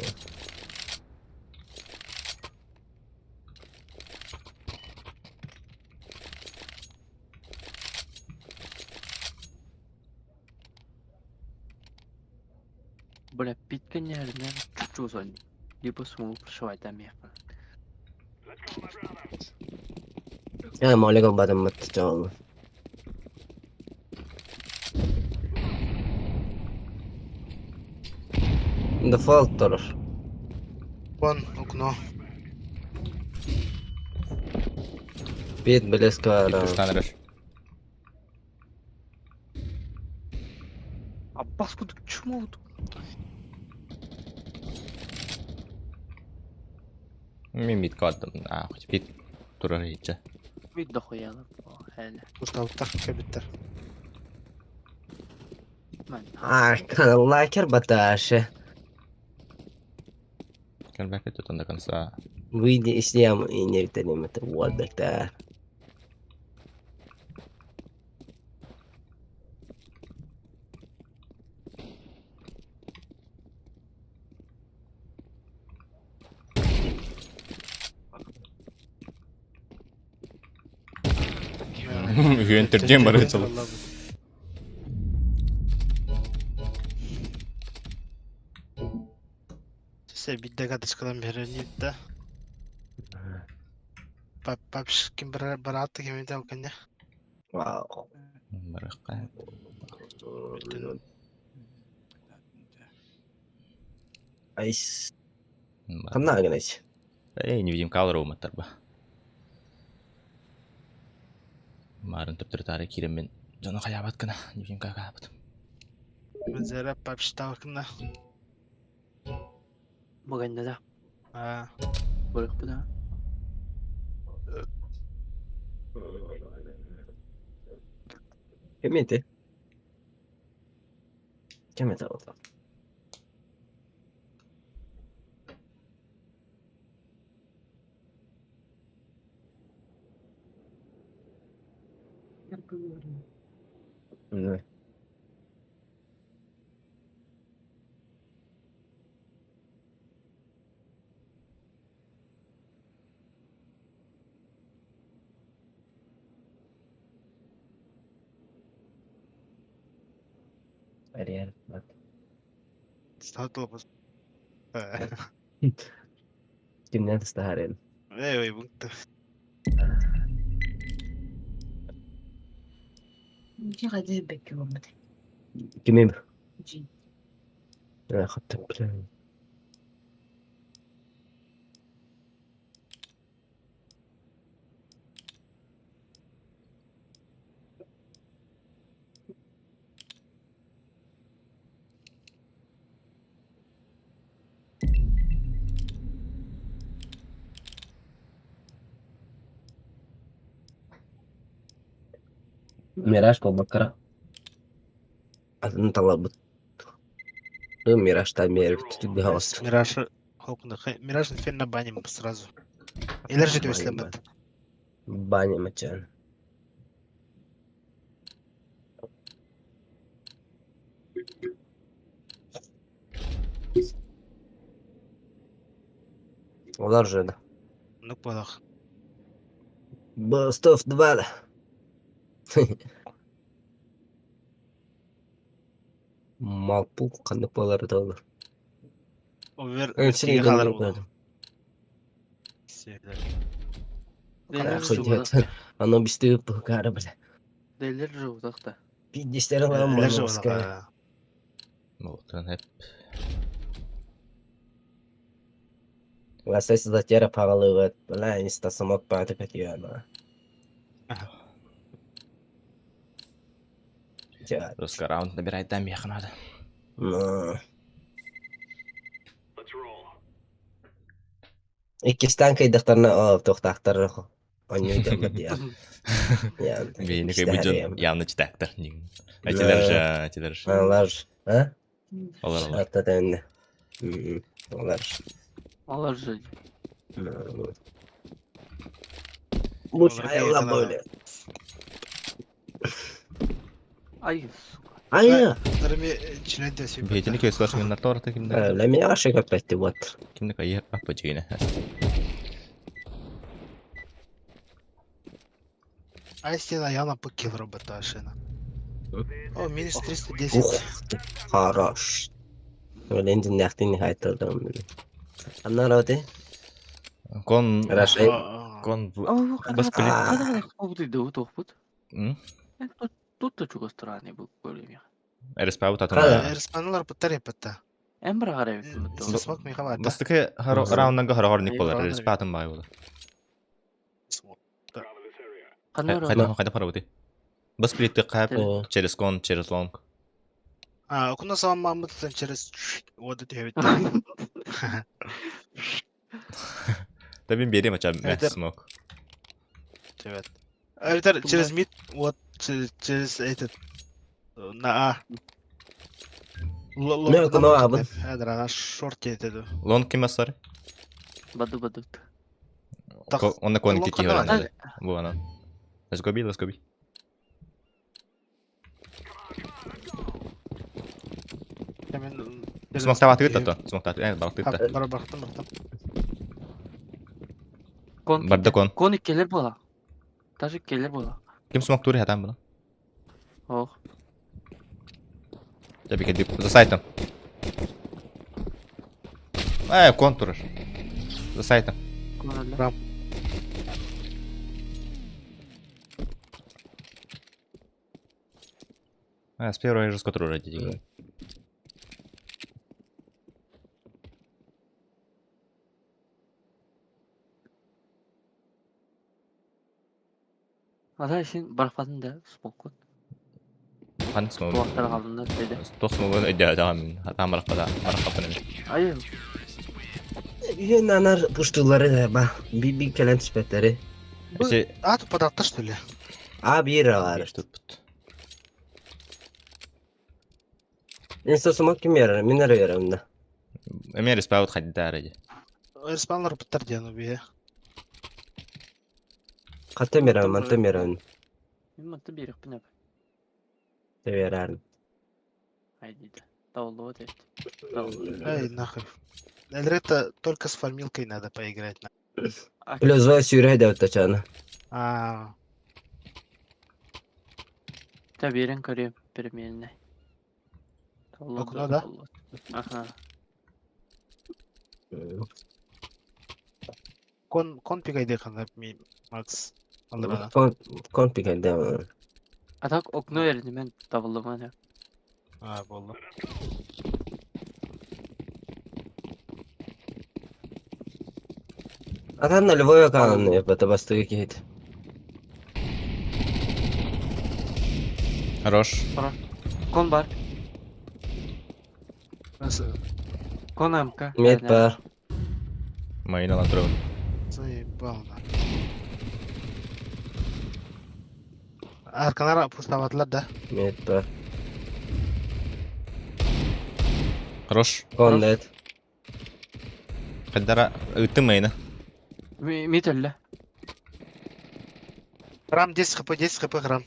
Бля, питка не чуть-чуть зони. Либо смогу прошивать там меха. Я молик бадым бат чоң. Default турар. Вон окно. Бит близко. Туштан эреш. А баску так чмо вот. Мен мид кадым. А, хоть бит турар иче. Мид дохуя. Хәле. Ушталыптар, кәбиттер. Мен. А, лакер баташы. Кэлбэк до конца. Выйди из ямы и не это вот да. Үһүөн түрдүөн бары чыл. Се бидде катышкадан бери да. Пап папш ким бар баратты ким ите окене. Вау. Барыкка. Айс. Ханна гынайс. Эй, невидимка алыр уматтар ба. Марын төптөр тары киремен жоно хаябат кына, невидимка кабат. Бизере папш тавкына. Магайнада. А. Барыахпыт аа. Ким ити? Ким это ол? Да. Ариэль, вот. Статула. Кимнэн тастаһарын? Эй, бунта. Дьэ хадыы бэккэ буолбут. Кимим? Дьиҥ. Хаттым бля. Мираж буолбаккара. Атын талабыт. Мираж та мир Мираж Мираж инферно баним сразу. Или же тебе Баня мачан. Олар же. Ну полох. Бастов 2. Малпул ханнык буолар доллар. Овер. Оно бистыы пукара бля. Дэллер жуутахта. Пиздистер ламмановская. Болтан hep. Ласай затера пагалыгат, бля, инста самок патык атьяна. Русский раунд набирает там ехать надо. Ну. Иккистан кыйдахтарына оо туохтаахтар оонньуу дьоммут диэн. Бейни кыйбыт дьон явно читактар. Этилер же, этилер же. Алар, а? Олар олар. Атта тэннэ. Олар. Олар же. Лучше айла были. Ай, сука. Ай! Бейтини көстөр сыңыннар торта кимдер. Для меня вообще опять вот. Кимдик айы аппа жигине. Ай стена явно по килл робота ашина. О, минус 310. Ух ты, хорош. Блин, нахтын хайтылдым. Анна роты. Кон... Хорошо. Кон... Тут чугас странный был более. РСП татына. РСП-налар бутар епетта. Эмбер гарай Смок михала. Бастыкы раунднан хорник болар. РСП атын бай болар. Хайда хайда парабыты. Бас плитты кап через кон, через лонг. А, окуна сама мамытын через вот это хебет. Да мен берем ача смок. Привет. Это через мид, вот через этот на А. Не, окуна абын. Эдра, шорт это. Лонг ким асар? Баду баду. Онна кон кики хөрөн. Бу ана. Let's go B, let's go B. Смок табаты тато. Смок табаты, баракты та. Бар барактым барактым. Кон. Барда кон. Кон келер була. Даже келер була. Ким смок тури хатан буна? Ох. Я беке за сайтом. Э, контур. За сайтом. Рам. А, с первой же скотру ради. Ата син барфатын да смоккут. Хан смог. Туактар калдында деди. Тос смог өйдө там там баракка баракка Ай. Үһүн анар пуштуулары ба би кэлэн түспэттэри. Эти А, тут податта, что ли? А биир бар. Биир туппут. Инстасумак ким берер? Мин эрэ берем да. Эмиэ респаут хайдаар эди. Респаунлар буттар диэн убие. Хата берем, манта берем. Мин манта биэрэхпин эп. Те берерин. Айдида. Табыллыбат эбит. Эй, нахуй. Это только с фамилкой надо поиграть. Плюс два сүүрэ деп тачана. А, Та биэрэн көрүөм переменный. Окно, да? Аха. Кон кон пигайде хана ми Макс. Алырана. Кон кон пигайде. А так окно эрдимен табыллыман. А, болду. Atan нулевой канал это бастыгы кейт. Хорош. Кон бар. Кон МК. Мед бар. Майын алан турабын. Заебал, на. Аркалар пуставатлар да. Мед бар. Хорош. Кон дет. Хайдара ыттым майына. Мид өллө. Храм 10 хп, 10 хп храм.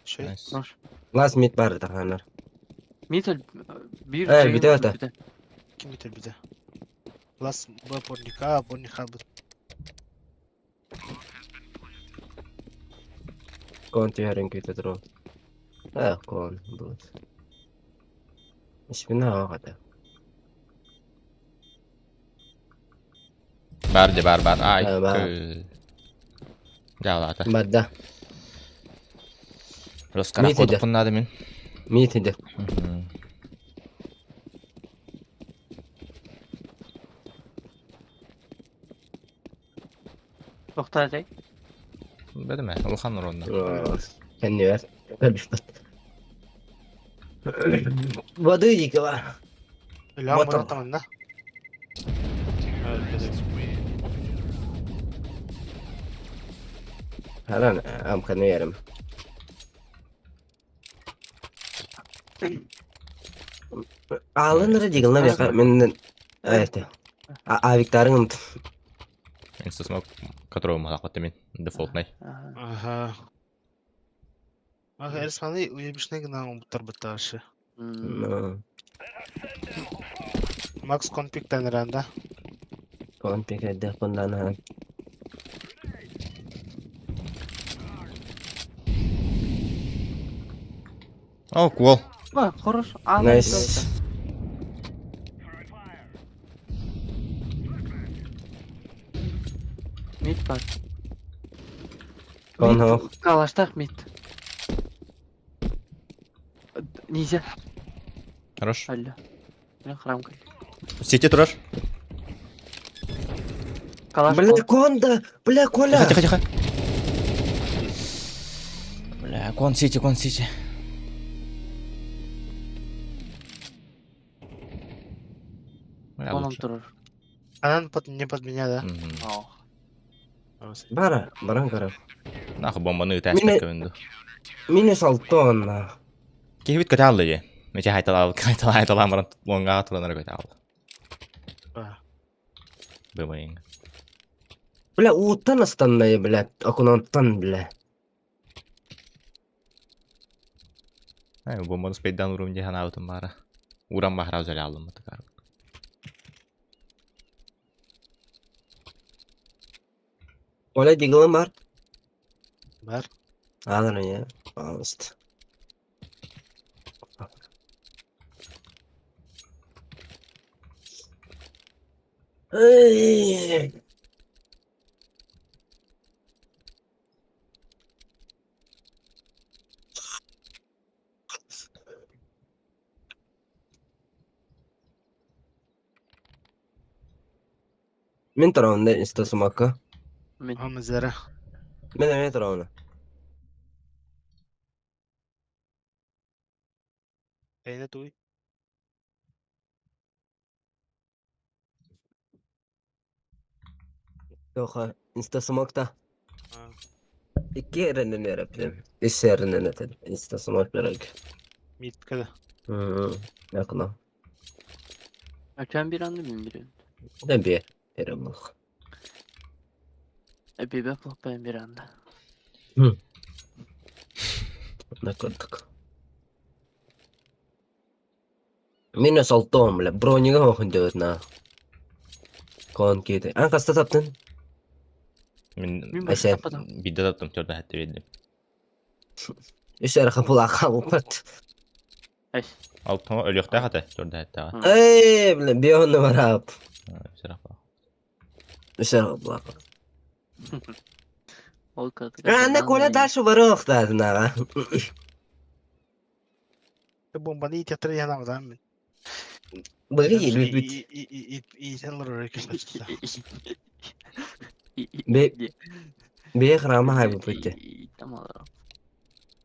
Шей. Найс. Хорош. Лас мид бар таханар. Мид өл бир Э, бүтэ ата. Ким битер бите? Лас Б порника, порника б. Кон түһәрин көтө туру. А, кон будет. Испина ағата. Бар де бар бар. Ай. Э, бар. Жаалата. Бадда. Роскара Мид иде. кодуппун надо мин. Мид иде. Тохтаа дей. Бедеме, улахан оронна. Кэннибэр. Кэлбиппит. Воды дикова. Ля, Вот он. мурат да? Харан, ам кэннибэрим. Алын дигилна бека мен это. А Викторың Инстасмок, которого мы захватим мин. Дефолтный. Аха. Ага. Ага, Эрсманы уебишне гына умуттар быташы. Макс конпик тәнрәндә. Кон пекәдә кундан О, кул. Ба, хорош. Найс. Мид бар. Кон хох. Калаштах мид. Нельзя. Хорош. Алло. Мен храм кел. Сети турар. Калаш. Бля, конда, бля, Коля. Тихо, тихо, тихо. Бля, кон сити, кон сити. Бля, Конон лучше. турар. Анан под не под меня, да? Мгм. Ох. Бара, баран кара. Нахуй бомбаны Мине- үтәспек көнді. Минус алтон. Кихбит көтә алды же. Мече хайтала хайтала хайтала маран лонга туранар көтә алды. А. Бымайын. Бля, уттан астаннай, бля, окунонтан, бля. Ай, бомбаны спейдан урум же хана аутым бара. Урам бахра үзәле алдым мутакар. Оля дигылым бар. Бар. Алын я, пожалуйста. Эй. Мин таравында инстасумакка. Мин. Ам зара. Мен мен таравында. Әйне туй. Тоха инстасамокта. Икки эрэнэн эрэппин. Үс эрэнэн этин. Инстасамок берег. Миткада. Якына. Erken bir anda mı bir Ne bir eremlik. E bir ben bir anda. На кырдык. Мин солтоом бля, бронига хоһун на. Кон киэти. Ан хаста таптын? Мин Мин Айсен. башта бидде таптым, төрдө хәтте бердим. Үс эрэ хапылаах хаалбыт. Ай. Алтыма өлүөхтээх этэ, төрдө хәттэҕэ. Эй, бля, биону барап. Сэрэх Үс эрэ хапылаах. Ол кырдык. Аны Коля дальше барыахтаатынаҕа. Бомбаны иитиэхтэрэ иһэн аҕалаан мин. Быгы илбит. Иитэн олорор кэлбэттэ. Бе храма хайбыт. Tamam.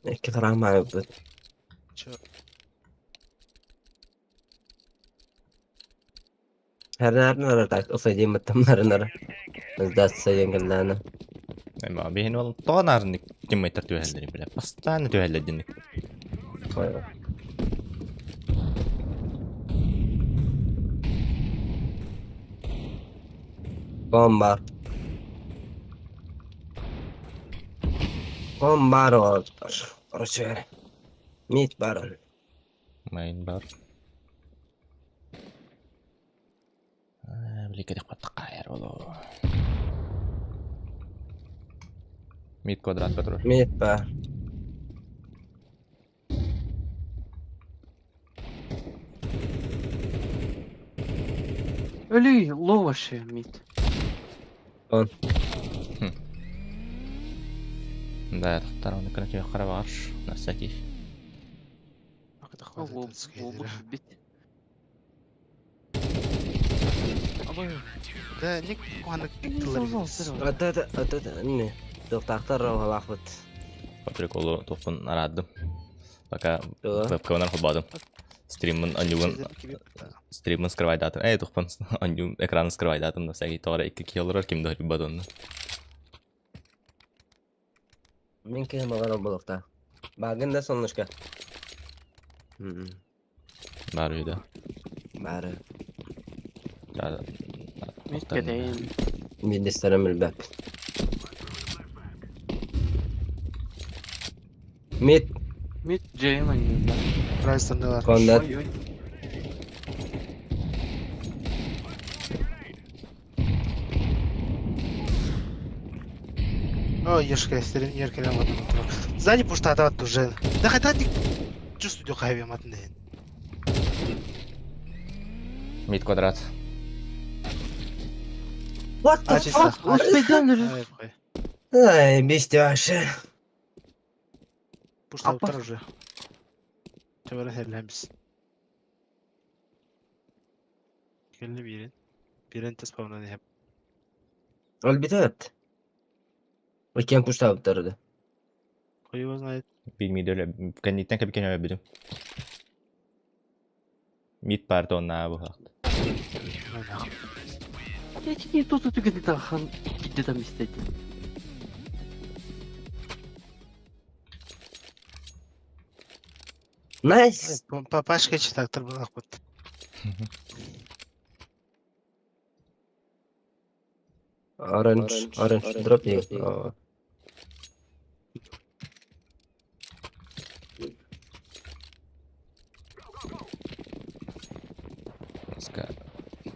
Икки храма хайбыт. Харнарнара так осадим тамнарнара. Сдаться янгалана. Эма биһин ол тоҕо тиммейтер түһэллэри билэ. Постоянно түһэллэр Бомба. Бомба Короче, мид барон. Майн бар. Били кедих баттаккайар боло. Мид квадрат патруль. Мид бар. Өлүй ловаше мид. Он. Да, тохтар оны кына күйө кара бар. На всякий. Бит. Да, ник куханнык тыллар. Это это не. Доктор лахват. По приколу тохпун арадым. Пока Да. вебкамнар холбадым. Стримын анюгун стримын скрывайдатым. Эй, тохпун аню экраны скрывайдатым на всякий тора икки килолар ким дохри бадонны. Мен кем багар болукта. Багын да солнышко. Бар үйдө. Бары. Да. Мид кетейин. Мен дестерем билбеп. Мид Мид жейм анюда. Райстандар. кондат. Ой ой. Ой, ешка, стерин еркелен ватын. Сзади пуштата уже. Да хотя ты чувствую, хайве матын. Мид квадрат. What the fuck? Ай, Ай, бесте вообще. Пуштата уже. Töre hellemiz. Келли бирин. Бирин тес павнаны хеп. Ол битет. Өкен пуштабыттарды. Хуй его знает. Билмейді өлі. Кәнеттен кәбікен өлі білім. Мид бар тонна бу хакт. Я не тут тут где-то хан где там истеди. Найс. Папашка читактыр был ахмат. Orange, orange, drop you. Ска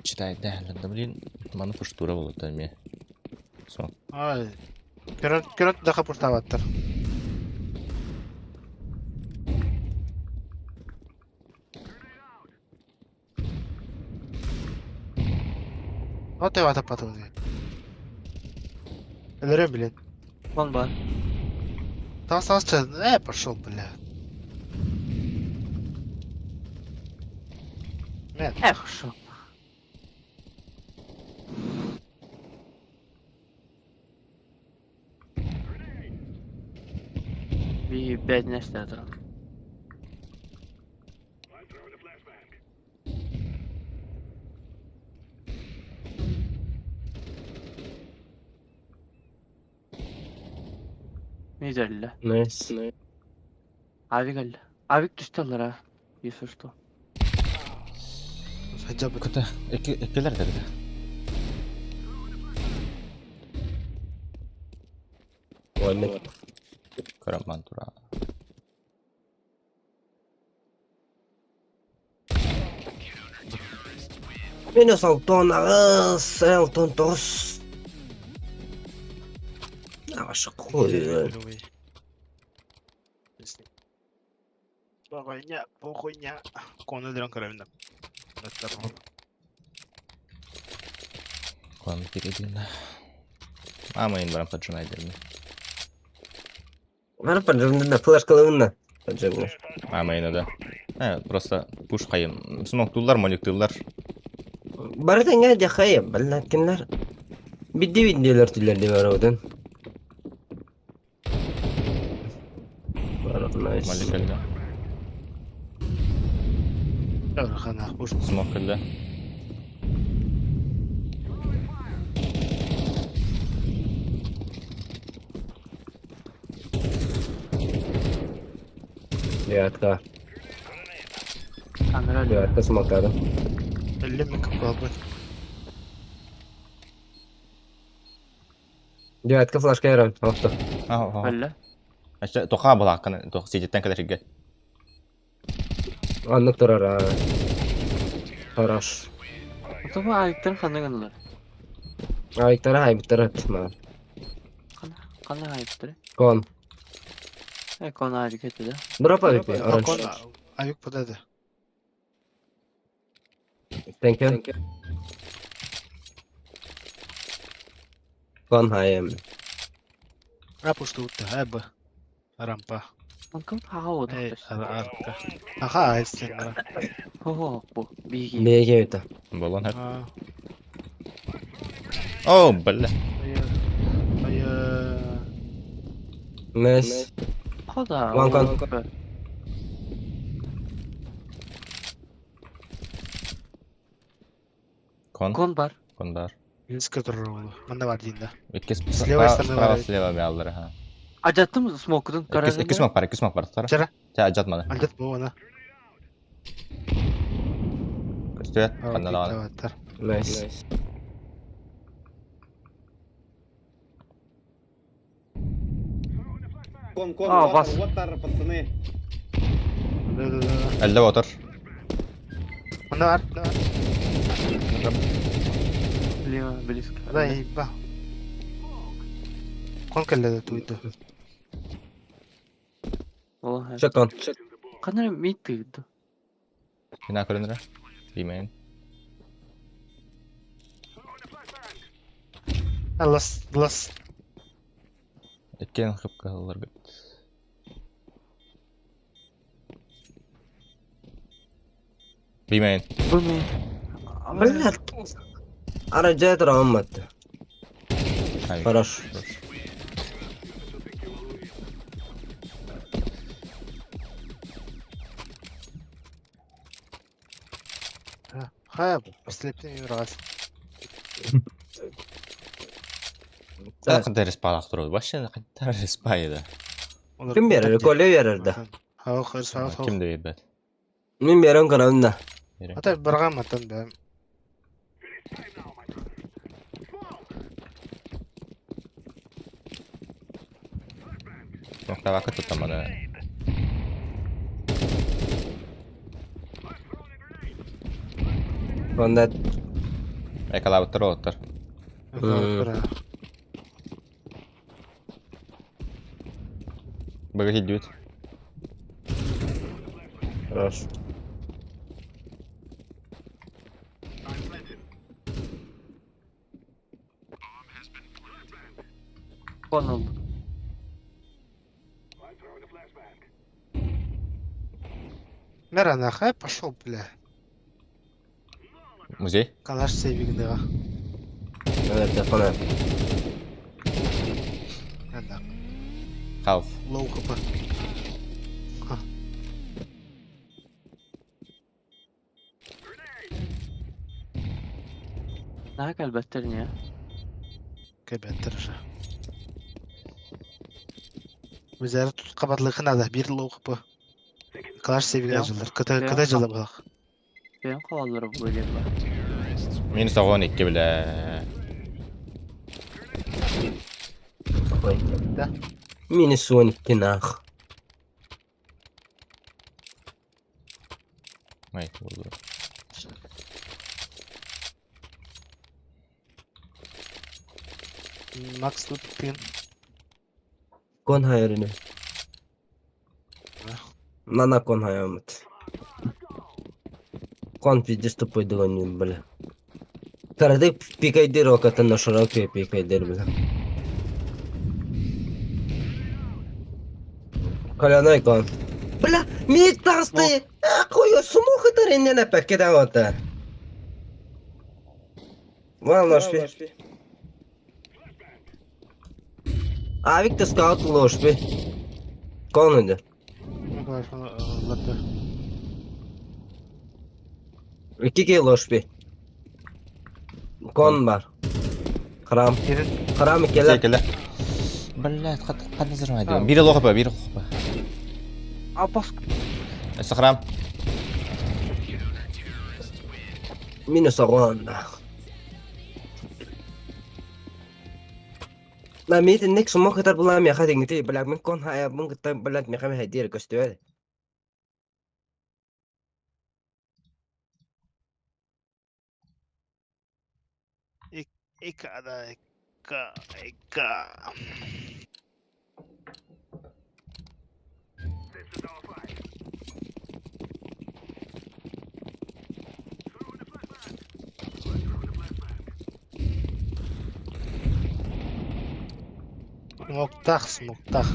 читает да, да блин, маны пуштура болот эми. Со. Ай. Көрөт көрөт да пуштабаттыр. Вот и вата потом. Элере, блин. Вон бар. Там остался, пошел, бля. Нет. Эх, шо. Би бәд нәрсә тора. Мид өллө. Nice. Авик өллө. Авик түстэ аллара. Если что. Хотя бы. Кыта, икки иккилер да кыта. One. Көрөн тура. Минус 68, 69. Аҕаш хуй. Похуйня, похуйня. Кону дрон көрөбүн да. Кон передин. Аамайын баран поджимай дерми. Бары поджимна, флешкалыбын поджимна. Аамайын да. Э, просто пуш хайым. Смоктулар, моликтылар. Бары тэҥҥэ дьахай, баллаккиннар. Бидди биддилер түллэр диэн барабытын. Бары nice. Молик кэллэ. Хана, пуш. Смок кэллэ. Девятка. Камера өллө. Девятка смоктадым. Өллө мен калбын. Девятка флешка ярам. Авто. Аа. Өллө. Ача тоха балакканы тох сидеттен кэлэр хигге. Аннык турар. Хорош. Ото бу авиктарын ханна гыннылар? Айыктара айбыттара аттма. Ханна ханна авиктары? Кон. Э, кон авик эти да. Дроп авик оранж. Авик подады. Thank you. Кон хайым. А пуш тут, эб. Рампа. Онкон хаха Эй, отохтос. арка. Аха, айстен. Хо бу. Биги. Беге өтө. Болон хат. О, бля. Ай, Nice. Хода. One con. Кон. Кон бар. Кон бар. Минске турар Манда бар дейін да. Икки С левой стороны справа бар. слева бааллар, ха. Ажаттым смокудун Икки икки смок бар, икки смок бар. Тара. Чара. Ча ажатмады. Альдет бу ана. Көстүөт, ханна даҕаны. Nice. Кон, кон, А, water, вас. water, пацаны. Элде отыр. Манда бар. Лево близко. Да, еба. Кон келледе туйду. Ола. Чек кон. Кана мид тыгды. Бина көрүнөр. Бимейин. Лас, лас. Иккен хыпкалар бит. Бимейин. Бу ми. Блядь. Ара жай тура алматты. Хорош. Хай, слептен юрас. Кандай респалак турат. Вообще кандай респайда. Ким берер? Коле берер да. Хау, хау, хау. Ким да бербет. Мен берем карабын да. Ата барган атан да. Токтабакы тутам аны. Онда Экалабыт тур оттор. Быгы хиддүт. Хорош. Кон oldu. Мера хай пошел, бля. Музей. Калаш сейвигнега. Evet, кона. Анда. Халф. Лоу хп. Наһаа кэлбэттэр не? Кэбэттер же. Bizlere tut kapatlığın adı bir low kapı. Clash seviye Бэйэҥ acılar. Kıta бэйэҥ kıta acılar bak. бэйэҥ хааллара буолуо диэн баар. Минус 12 бля. Ой. Минус 12 нах. Ай, буолду. Max tut pin. Кон хайырыны. Нана кон хайамыт. Кон пиздец тупой догоним, бля. Карады пикайдыр окатын на широкий пикайдыр, бля. Коляной кон. Бля, мид тасты! Ахуя, смуха таринена пакетавата. Вон ложь. Авик ты скаут ложь. Кон иди. Икки ложь. Кон бар. Храм. Храм келе. Келе. Блядь, хат хат назар ма Бири лохпа, бири лохпа. Апас Өссө храм. Минус оҕон. На миитинник сумо кытар булаа миэхэ диҥити, блядь, мин кон хаайабын кытта, блядь, миэхэ мэһэйдиир көстүбэт. Ика да ика ика. Смоктах, смоктах.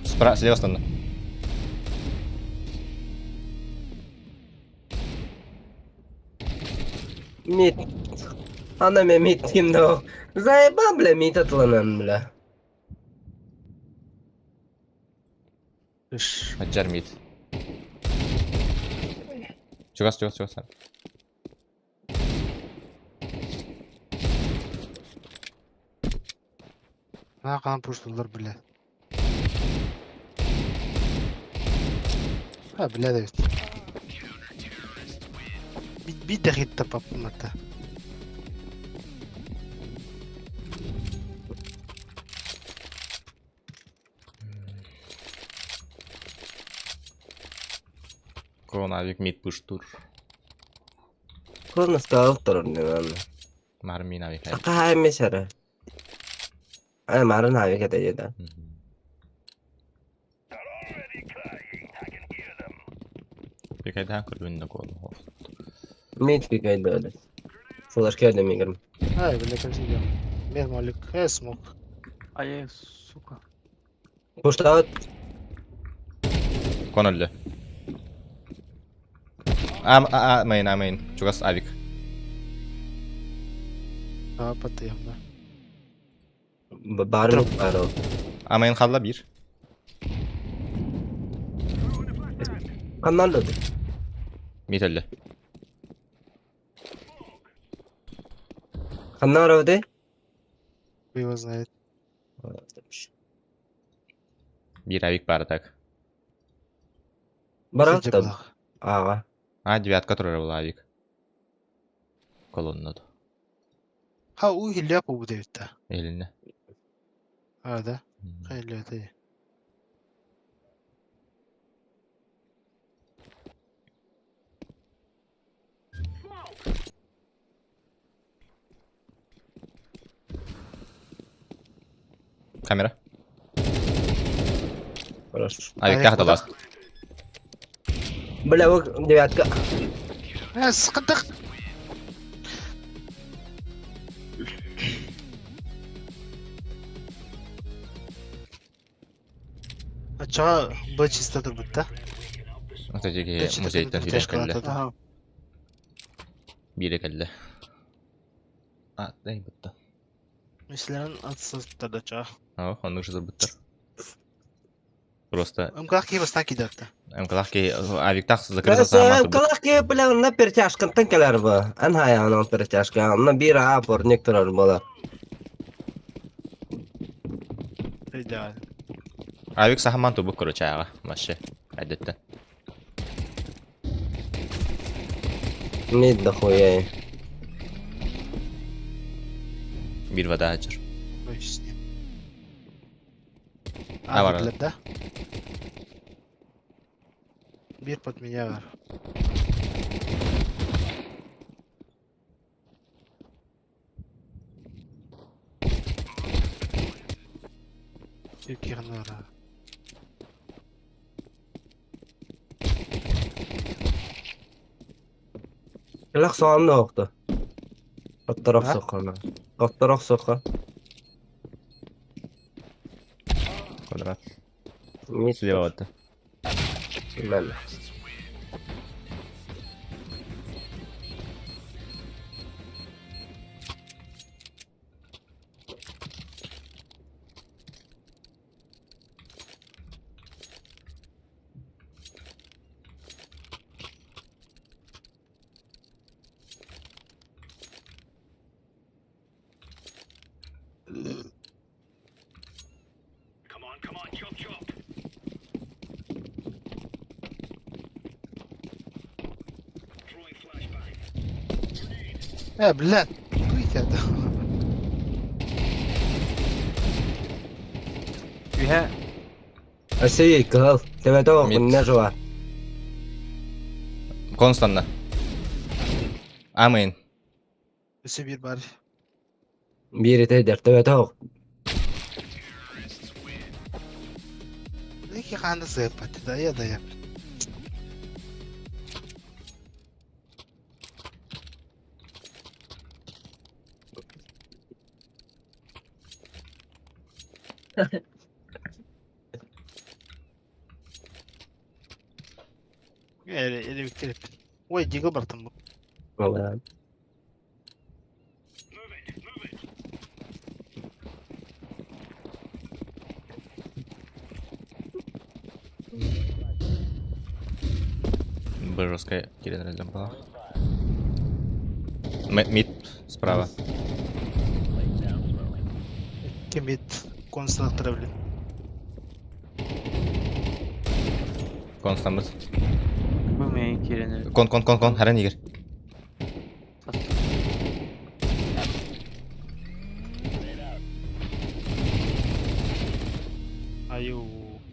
Справа, слева станна. Мит. Ана мен мит ким да Заебал, бля, мит атланан, бля. Хаджар мид. Чугас, чугас, чугас. На кан пуштулар, бля. А, бля, да ведь. Би дахит тапап мата. Коронавик мид пуштур. Кон скаут турар, Мармин авик. Сака мешара. Ай, марын авик это да. Пикайда көргөннө кол. Мит пикайда. Флешка да мигрм. Ай, бля, как всегда. Мен молик, э, смок. Ай, сука. Пуштаут. Кон өллө. А, а, а, мейн, а, мейн. Чугас авик. А, потым, да. Бар бар. А, мейн халла бир. Канал да. Мид өллө. Канал öde. Его знает. Бир авик бары так. Барат да. Ага. А, девятка которая была авик. Колонна. Ха, у хилля по будет да. Элинне. А, да. Хилля ты. Камера. Хорошо. Авик тахта ласт. Бля, вот девятка. Э, сқыдық. А чё, б чисто турбут, да? Отожеги музейтен сүрэн кэллэ. Бире кэллэ. А, дай бутта. Мислерин атсыздар да чё. О, оннук же буттар. Просто МК ки бастан кидерді. МКлах ки авиктах закрыта сама. МКлах ки бля, на перетяжкантан кэлэр бу. Эн хаян перетяжка. На бир апор некторар була. Өйдөөн. Авик сахаман тубук короче ааҕа вообще әдеттен. Мид дохуя. Бир вода ачыр. Ой, с ним. А, бар. А, да? Бир под меня бар. Юкирнара. Элэх соҕам да охто. Отторох А? соххона. Отторох сохха. Квадрат. Мид Слева вот. Мен. Э, блядь, туй это. Үһэ Асей кыһыл. Төбөтө Мид. оҕунна жуа. Констанна. Амин. Өссө биир бар. Биир этейдер төбөтө ох. Ики ханды сыппат, да я да я. Эли эли биттирип. Ой, дигл бартым бу. Ола. Б жесткая кирен разлем была. Мид справа. Кемит конструктор блин. Констан бит. бу мейин киренер. Кон кон кон кон харан егер. Аю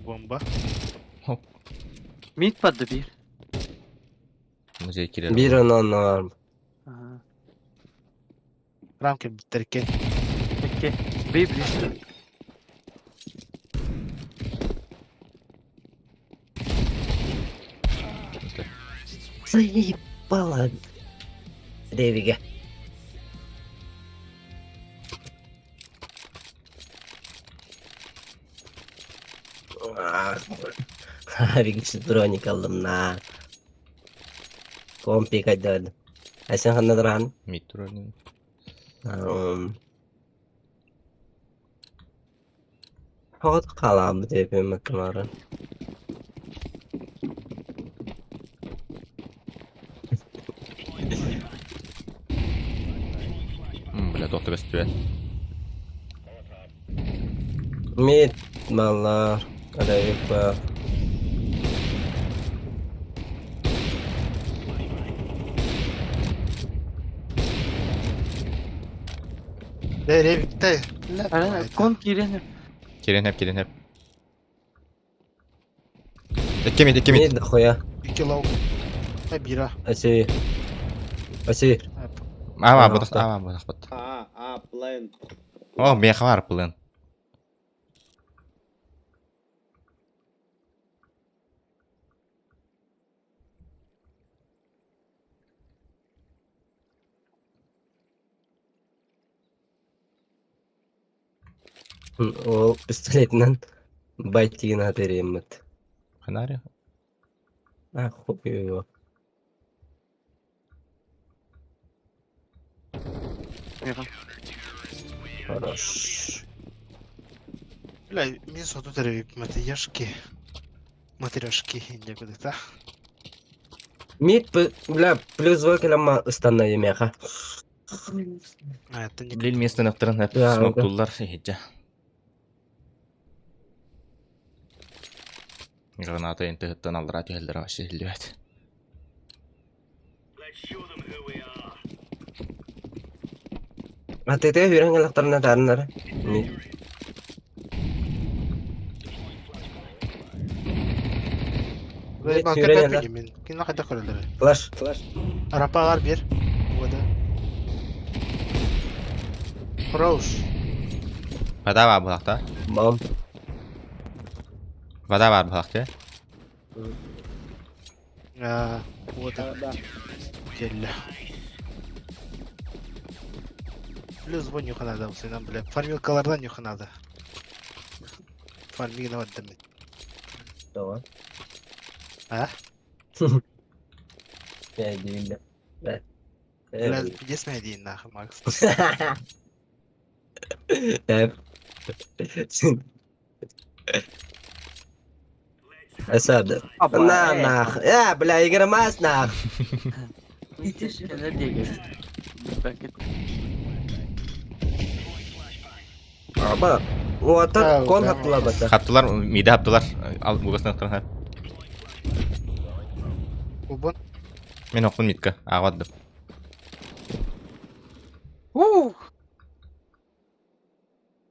бомба. Мид падды бир. Музей кирер. Биир онон бар. Аха. Рамки биттеркен. Икки. Би близко. Заебала. Ревиге. Авик броник алдым на. Компик айдады. Айсен ханнадран. Мид турар. Хот қалам деп үмітім Бля, доктор көстүбэт. Мид маллар. Ревик ба. Де ревикте. Ара кон киренер. Кирен хеп, кирен хеп. Икки мид, икки мид. Мид дохуя. Ики лоу. Э, бира. Аси. Аси. Ама, бу ама, бу бут. А, А, плент. О, меха бар плен. Ол пистолетинен байтигин атереммит. Ханари. А, хуй его. Меха. Хорош. Бля, мин соту ревик матрешки. Матрешки, не куда-то. Мид, бля, плюс выкелема ыстанна емеха. А, это не Лил местен ықтырын хеп. Да, Смок да. туллар хеджа. Граната ынтыһыттан аллараа түһэллэрэ вообще иһиллибэт. Атыытыга үүрэн галактарына таарыннара. Сүүрэн Мин кино хайдах көрөллөр? Флаш. Арапаҕар биэр. Вода. Хорош. Вода баар буолахта. Мам. Вода баар буолахта. Аа, вода. Келле. Плюс бу нюханада усынан бля. Фармилкалардан нюханада. Фармигна бардым мен. Tamam. А? Я дивилде. Бля, пиздец дейін нахуй, Макс. Эсабды. На нах. Я, бля, играмас нах. Ne diye geçti? Belki Аба. Уотар кон хаптыла бата. Хаптылар, миде хаптылар. Ал бугасына ықтырын Убон. Мен оқын митка, ағадым.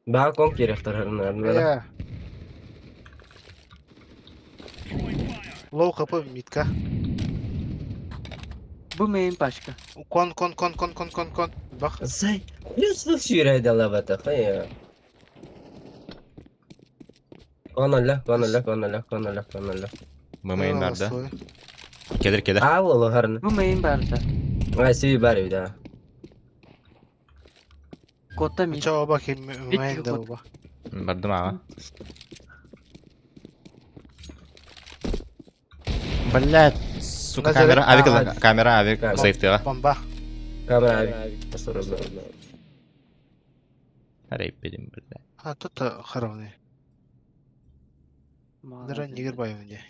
Баа кон керектер харынар. Я. Лоу хп митка. bu main başka. Кон, кон, кон, кон, кон, кон, кон. Бах. Сай. Плюс вы сүйрәйді бата. Хая. Конолла, конолла, конолла, конолла, конолла. Мымайын барды. Келер, келер. Аа болу харын. Bu main barda. Ай, сүй бар үйді. Kota mid. Чао бах, мейн да оба. Бардым аға. Блядь, сука, Назар- камера, авик, камера, авик, Камера. сейфтіға. Бомба. Камера аби. Арай бедим, блядь. А, тут харавны. Дара нигер байвне.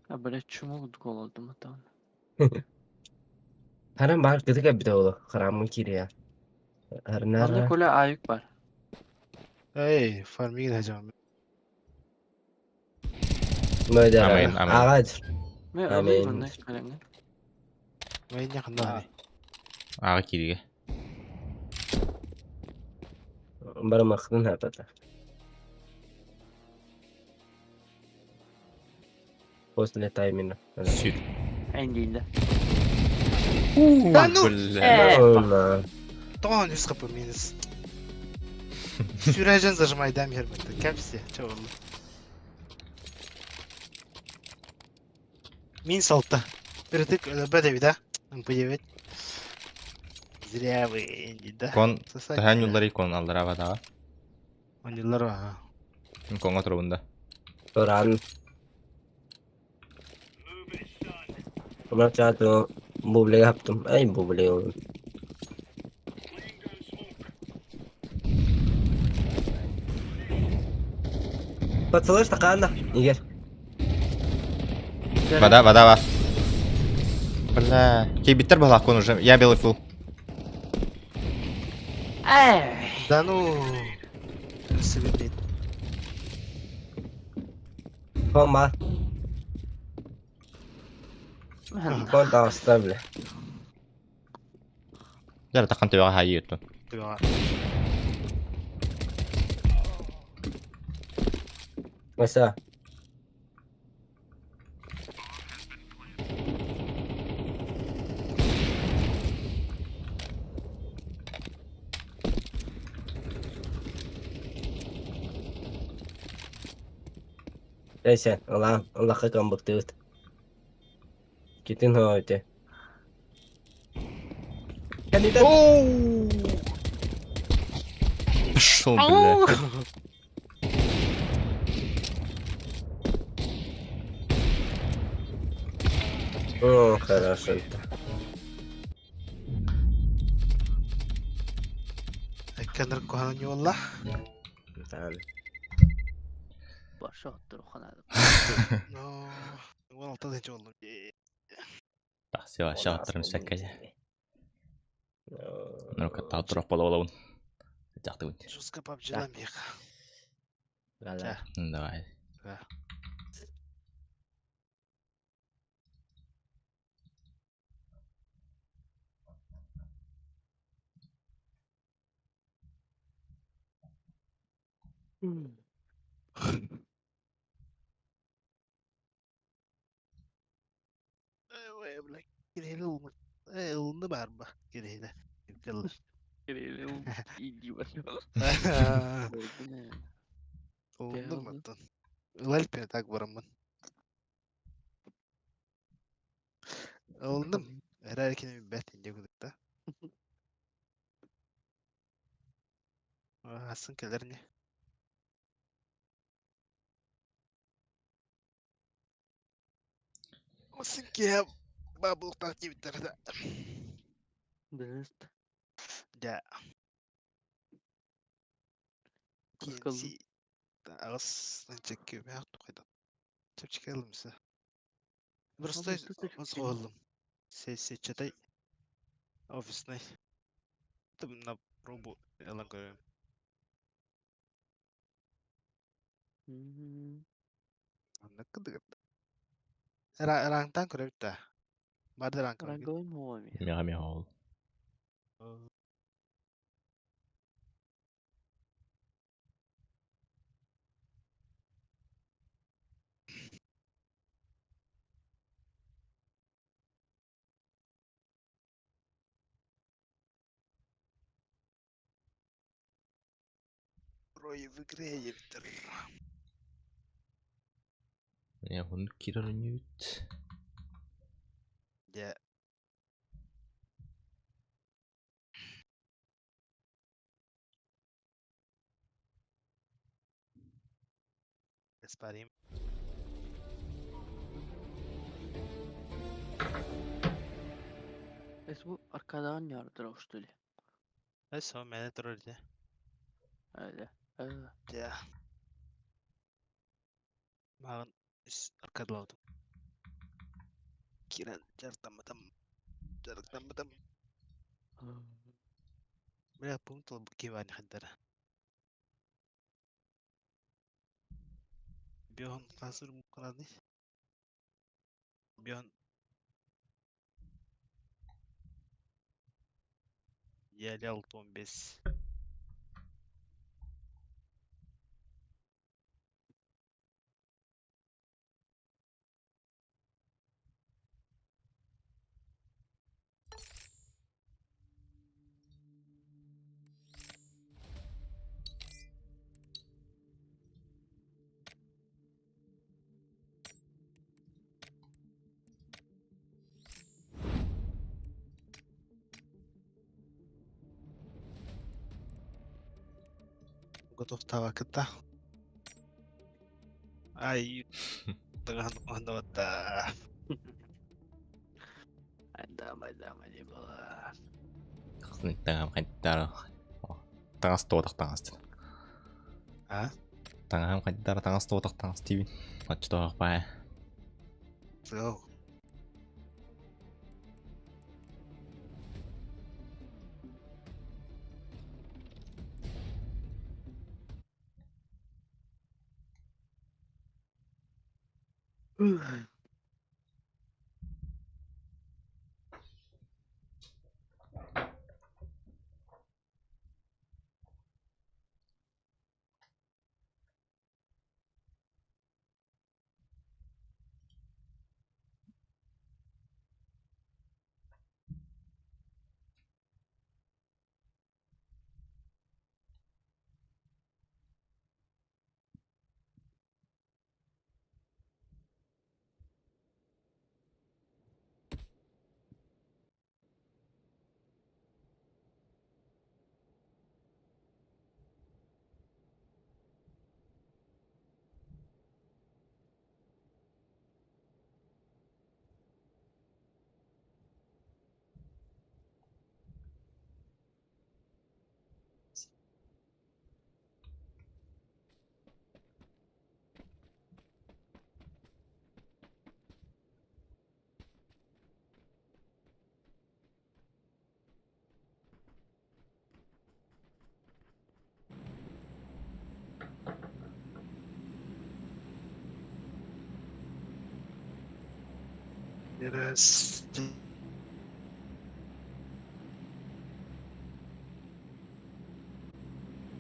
Ya böyle çumul gol oldu mu tamam. Харан бар кытыка бит олу. Харамы кире. Anne Харнара. kole ayık var. Эй, фармигин хажам. Мөдә. Амин, амин. Агач. Ne Amin. alayım onu kalemle. Мейн якында. Аға кириге. Бар мактын хапата. После таймина. Сүр. En değildi. Да ну! Бля. Ола. Тоған 100 хп минус. Сюрәжен зажимай дам хермәтте. Кәпсе, чао. Минус алты. Перетык ЛБ да? МП9. Зря вы, Энди, да? Кон, Сосать. тәһән юллары кон аллара бадаға. Онилар, ага. Конга тұрбында. Туран. Мына чату бубле яптым. Ай бубле oğlum. Пацалыш таканда. Егер. Вода, вода, вас. Бля. Кей биттер была кон уже. Я белый фул. Ey. Да ну... Себе Хома. Кон таста бля. Жара таққан төбеға хайы өттін. Mesela. Neyse, Allah Allah'a kan bıktı. Gittin ha öte. Kendiden Оу! Пошел, бля. О, хорошо это. Кенер кухана не олла. Tamam. Başa attır o kadar. Но... Он алты денче олла. Тақсы вообще аттырым сәккәже. Нұрка тау тұрақ бола болауын. Жақты өт. Жестко PUBG-дан бех. Давай. Давай. Да. Ой, бля, Кирилл, ылны барба, Кирилл. Кирилл. Кирилл, иди Ылынным оттон. Ылальпе так бараммын. Ылынным. Эрэр кини билбэт инде кудукта. Асын кэлэр не. Асын киһи бабылтах диэбиттэр да. Дыст. Дьэ. Кыскаллым. TNC аҕыс чэкки тухайда. Чэпчэки ылымса. Простой ыллым. Сетчатай офисный. На пробу ылан көрөм. Аннык кыдыгыр. Рангтан көрөбүт да. Барды ранг көрөбүт. Ранговый моми. Мега мега ол. Рой в игре ебиттер. Я хуннук кирер ньют. Дьэ. Спарим. Es bu arkadan yardıra что ли? Eso, me турар дьэ. Öyle. Öyle. Дьэ. Маған үс аркадалаудым. Кирен жарықтамматам. Жарықтамматам. Бля, пункт кивани хаддара. Бион қазір мұқырады. Бион. Ялял 15. Готов тавакыта. Ай, тыган. Айдам, айдам, не было. Таңам хайдара. Таңас тоотах таңас. А? Таңам хайдара таңас тоотах таңас тибин. Ачтоох бай. Go. Раз.